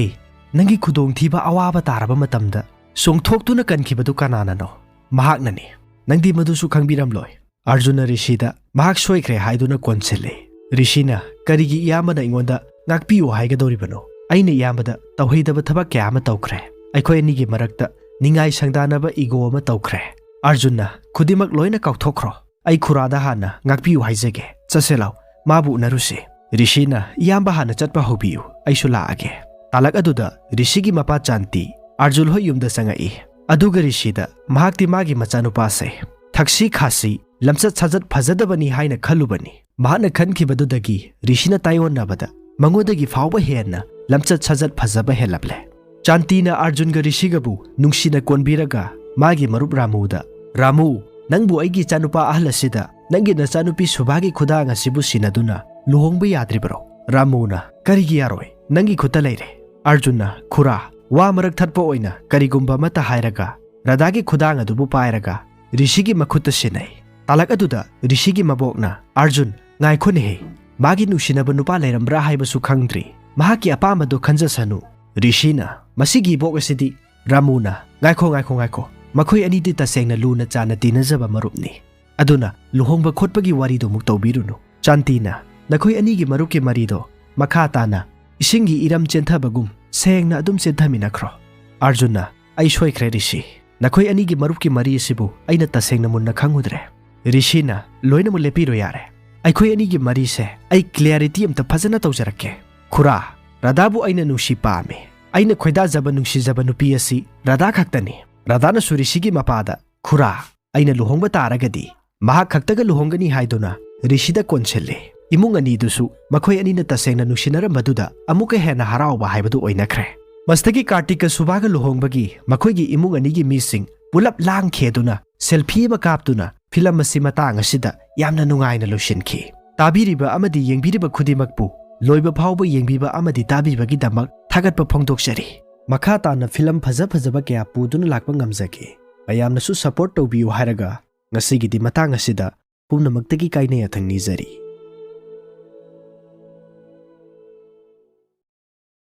ꯅꯪꯒꯤ ꯈꯨꯗꯣꯡꯊꯤꯕ ꯑꯋꯥꯕ ꯇꯥꯔꯕ ꯃꯇꯝꯗ ꯆꯣꯡꯊꯣꯛꯇꯨꯅ ꯀꯟꯈꯤꯕꯗꯨ ꯀꯅꯥꯅꯅꯣ? ꯃꯍꯥꯛꯅꯅꯤ꯫ ꯅꯪꯗꯤ ꯃꯗꯨꯁꯨ ꯈꯪꯕꯤꯔꯝꯂꯣꯏ꯫ ꯑꯥꯔꯖꯨꯟꯅ ꯔꯤꯁꯤꯗ ꯃꯍꯥꯛ ꯁꯣꯏꯈ꯭ꯔꯦ ꯍꯥꯏꯗꯨꯅ ꯀꯣꯟꯁꯤꯜꯂꯤ꯫ ꯔꯤꯁꯤꯅ, "ꯀꯔꯤꯒꯤ ꯏꯌꯥꯝꯕꯅ ꯑꯩꯉꯣꯟꯗ ꯉꯥꯛꯄꯤꯌꯨ ꯍꯥꯏꯒꯗꯧꯔꯤꯕꯅꯣ? ꯑꯩꯅ ꯏꯌꯥꯝꯕꯗ ꯇꯧꯍꯩꯗꯕ ꯊꯕꯛ ꯀꯌꯥ ꯑꯃ ꯇꯧꯈ꯭ꯔꯦ꯫ ꯑꯩꯈꯣꯏ ꯑꯅꯤꯒꯤ ꯃꯔꯛꯇ ꯅꯤꯡꯉꯥꯏ ꯁꯪꯗꯥꯅꯕ ꯏꯒꯣ ꯑꯃ ꯇꯧꯈ꯭ꯔꯦ꯫ ꯑꯥꯔꯖꯨꯟꯅ, ꯈꯨꯗꯤꯡꯃꯛ ꯂꯣꯏꯅ ꯀꯥꯎꯊꯣꯛꯈ꯭ꯔꯣ꯫ ꯑꯩ ꯈꯨꯔꯥꯗ ꯍꯥꯟꯅ ꯉꯥꯛꯄꯤꯌꯨ ꯍꯥꯏꯖꯒꯦ꯫ ꯆꯠꯁꯦ ꯂꯥꯎ, ꯃꯥꯕꯨ ꯎꯅꯔꯨꯁꯦ꯫" ꯔꯤꯁꯤꯅ, "ꯏꯌꯥꯝꯕ ꯍꯥꯟꯅ ꯆꯠꯄ ꯍꯧꯕꯤꯌꯨ, ꯑꯩꯁꯨ ꯂꯥꯛꯑꯒꯦ꯫" ꯇꯥꯂꯛ ꯑꯗꯨꯗ ꯔꯤꯁꯤꯒꯤ ꯃꯄꯥ ꯆꯥꯟꯇꯤ ꯑꯥꯔꯖꯨꯟ ꯍꯣꯏ ꯌꯨꯝꯗ ꯆꯪꯉꯛꯏ꯫ ꯑꯗꯨꯒ ꯔꯤꯁꯤꯗ ꯃꯍꯥꯛꯇꯤ ꯃꯥꯒꯤ ꯃꯆꯥꯅꯨꯄꯥꯁꯦ ꯊꯛꯁꯤ ꯈꯥꯁꯤ, ꯂꯝꯆꯠ ꯁꯥꯖꯠ ꯐꯖꯗꯕꯅꯤ ꯍꯥꯏꯅ ꯈꯜꯂꯨꯕꯅꯤ꯫ ꯃꯍꯥꯛꯅ ꯈꯟꯈꯤꯕꯗꯨꯗꯒꯤ ꯔꯤꯁꯤꯅ ꯇꯥꯏꯑꯣꯟꯅꯕꯗ ꯃꯉꯣꯟꯗꯒꯤ ꯐꯥꯎꯕ ꯍꯦꯟꯅ ꯂꯝꯆꯠ ꯁꯥꯖꯠ ꯐꯖꯕ ꯍꯦꯜꯂꯝꯂꯦ꯫ ꯆꯥꯟꯇꯤꯅ ꯑꯥꯔꯖꯨꯟꯒ ꯔꯤꯁꯤꯒꯕꯨ ꯅꯨꯡꯁꯤꯅ ꯀꯣꯟꯕꯤꯔꯒ ꯃꯥꯒꯤ ꯃꯔꯨꯞ ꯔꯥꯃꯨꯗ, "ꯔꯥꯃꯨ, ꯅꯪꯕꯨ ꯑꯩꯒꯤ ꯏꯆꯥꯅꯨꯄꯥ ꯑꯍꯜ ꯑꯁꯤꯗ ꯅꯪꯒꯤ ꯅꯆꯥꯅꯨꯄꯤ ꯁꯨꯚꯥꯒꯤ ꯈꯨꯗꯥꯡ ꯑꯁꯤꯕꯨ ꯁꯤꯟꯅꯗꯨꯅ ꯂꯨꯍꯣꯡꯕ ꯌꯥꯗ꯭ꯔꯤꯕꯔꯣ?" ꯔꯥꯃꯨꯅ, "ꯀꯔꯤꯒꯤ ꯌꯥꯔꯣꯏ? ꯅꯪꯒꯤ ꯈꯨꯠꯇ ꯂꯩꯔꯦ꯫" ꯑꯥꯔꯖꯨꯟꯅ, "ꯈꯨꯔꯥ, ꯋꯥ ꯃꯔꯛ ꯊꯠꯄ ꯑꯣꯏꯅ ꯀꯔꯤꯒꯨꯝꯕ ꯑꯃꯠꯇ ꯍꯥꯏꯔꯒ ꯔꯥꯙꯥꯒꯤ ꯈꯨꯗꯥꯡ ꯑꯗꯨꯕꯨ ꯄꯥꯏꯔꯒ ꯔꯤꯁꯤꯒꯤ ꯃꯈꯨꯠꯇ ꯁꯤꯟꯅꯩ꯫ ꯇꯥꯂꯛ ꯑꯗꯨꯗ ꯔꯤꯁꯤꯒꯤ ꯃꯕꯣꯛꯅ, "ꯑꯥꯔꯖꯨꯟ, ꯉꯥꯏꯈꯣꯅꯦꯍꯦ, ꯃꯥꯒꯤ ꯅꯨꯡꯁꯤꯅꯕ ꯅꯨꯄꯥ ꯂꯩꯔꯝꯕ꯭ꯔꯥ ꯍꯥꯏꯕꯁꯨ ꯈꯪꯗ꯭ꯔꯤ꯫ ꯃꯍꯥꯛꯀꯤ ꯑꯄꯥꯝꯕꯗꯣ ꯈꯟꯖꯁꯅꯨ꯫" ꯔꯤꯁꯤꯅ, "ꯃꯁꯤꯒꯤ ꯏꯕꯣꯛ ꯑꯁꯤꯗꯤ꯫" ꯔꯥꯃꯨꯅ, "ꯉꯥꯏꯈꯣ, ꯉꯥꯏꯈꯣ, ꯉꯥꯏꯈꯣ꯫ ꯃꯈꯣꯏ ꯑꯅꯤꯗꯤ ꯇꯁꯦꯡꯅ ꯂꯨꯅ ꯆꯥꯟꯅ ꯇꯤꯟꯅꯖꯕ ꯃꯔꯨꯞꯅꯤ꯫ ꯑꯗꯨꯅ ꯂꯨꯍꯣꯡꯕ ꯈꯣꯠꯄꯒꯤ ꯋꯥꯔꯤꯗꯨ ꯑꯃꯨꯛ ꯇꯧꯕꯤꯔꯨꯅꯨ꯫" ꯆꯥꯟꯇꯤꯅ, "ꯅꯈꯣꯏ ꯑꯅꯤꯒꯤ ꯃꯔꯨꯞꯀꯤ ꯃꯔꯤꯗꯣ ꯃꯈꯥ ꯇꯥꯅ ꯏꯁꯤꯡꯒꯤ ꯏꯔꯝ ꯆꯦꯟꯊꯕꯒꯨꯝ ꯁꯦꯡꯅ ꯑꯗꯨꯝ ꯆꯦꯟꯊꯃꯤꯟꯅꯈ꯭ꯔꯣ꯫" ꯑꯥꯔꯖꯨꯟꯅ, "ꯑꯩ ꯁꯣꯏꯈ꯭ꯔꯦ ꯔꯤꯁꯤ꯫ ꯅꯈꯣꯏ ꯑꯅꯤꯒꯤ ꯃꯔꯨꯞꯀꯤ ꯃꯔꯤ ꯑꯁꯤꯕꯨ ꯑꯩꯅ ꯇꯁꯦꯡꯅ ꯃꯨꯟꯅ ꯈꯪꯉꯨꯗ꯭ꯔꯦ꯫" ꯔꯤꯁꯤꯅ, "ꯂꯣꯏꯅꯃꯛ ꯂꯦꯞꯄꯤꯔꯣ ꯌꯥꯔꯦ꯫ ꯑꯩꯈꯣꯏ ꯑꯅꯤꯒꯤ ꯃꯔꯤꯁꯦ ꯑꯩ clarity ꯑꯝꯇ ꯐꯖꯅ ꯇꯧꯖꯔꯛꯀꯦ꯫ ꯈꯨꯔꯥ, ꯔꯥꯙꯥꯕꯨ ꯑꯩꯅ ꯅꯨꯡꯁꯤ ꯄꯥꯝꯃꯤ꯫ ꯑꯩꯅ ꯈꯣꯏꯗꯥꯖꯕ ꯅꯨꯡꯁꯤꯖꯕ ꯅꯨꯄꯤ ꯑꯁꯤ ꯔꯥꯙꯥ ꯈꯛꯇꯅꯤ꯫" ꯔꯥꯙꯥꯅꯁꯨ ꯔꯤꯁꯤꯒꯤ ꯃꯄꯥꯗ, "ꯈꯨꯔꯥ, ꯑꯩꯅ ꯂꯨꯍꯣꯡꯕ ꯇꯥꯔꯒꯗꯤ ꯃꯍꯥꯛ ꯈꯛꯇꯒ ꯂꯨꯍꯣꯡꯒꯅꯤ ꯍꯥꯏꯗꯨꯅ ꯔꯤꯁꯤꯗ ꯀꯣꯟꯁꯤꯜꯂꯤ꯫ ꯏꯃꯨꯡ ꯑꯅꯤꯗꯨꯁꯨ ꯃꯈꯣꯏ ꯑꯅꯤꯅ ꯇꯁꯦꯡꯅ ꯅꯨꯡꯁꯤꯅꯔꯝꯕꯗꯨꯗ ꯑꯃꯨꯛꯀ ꯍꯦꯟꯅ ꯍꯔꯥꯎꯕ ꯍꯥꯏꯕꯗꯨ ꯑꯣꯏꯅꯈ꯭ꯔꯦ꯫ ꯃꯁꯤꯗꯒꯤ ꯀꯥꯔꯇꯤꯛꯀ ꯁꯨꯚꯥꯒ ꯂꯨꯍꯣꯡꯕꯒꯤ ꯃꯈꯣꯏꯒꯤ ꯏꯃꯨꯡ ꯑꯅꯤꯒꯤ ꯃꯤꯁꯤꯡ ꯄꯨꯂꯞ ꯂꯥꯡꯈꯤ ꯑꯗꯨꯅ selfie ꯑꯃ ꯀꯥꯞꯇꯨꯅ ꯐꯤꯂꯝ ꯑꯁꯤ ꯃꯇꯥꯡ ꯑꯁꯤꯗ ꯌꯥꯝꯅ ꯅꯨꯡꯉꯥꯏꯅ ꯂꯣꯏꯁꯤꯟꯈꯤ꯫ ꯇꯥꯕꯤꯔꯤꯕ ꯑꯃꯗꯤ ꯌꯦꯡꯕꯤꯔꯤꯕ ꯈꯨꯗꯤꯡꯃꯛꯄꯨ ꯂꯣꯏꯕ ꯐꯥꯎꯕ ꯌꯦꯡꯕꯤꯕ ꯑꯃꯗꯤ ꯇꯥꯕꯤꯕꯒꯤꯗꯃꯛ ꯊꯥꯒꯠꯄ ꯐꯣꯡꯗꯣꯛꯆꯔꯤ꯫ ꯃꯈꯥ ꯇꯥꯅ ꯐꯤꯂꯝ ꯐꯖ ꯐꯖꯕ ꯀꯌꯥ ꯄꯨꯗꯨꯅ ꯂꯥꯛꯄ ꯉꯝꯖꯒꯦ꯫ ꯃꯌꯥꯝꯅꯁꯨ support ꯇꯧꯕꯤꯌꯨ ꯍꯥꯏꯔꯒ ꯉꯁꯤꯒꯤꯗꯤ ꯃꯇꯥꯡ ꯑꯁꯤꯗ ꯄꯨꯝꯅꯃꯛꯇꯒꯤ ꯀꯥꯏꯅ ꯌꯥꯊꯪ ꯅꯤꯖꯔꯤ꯫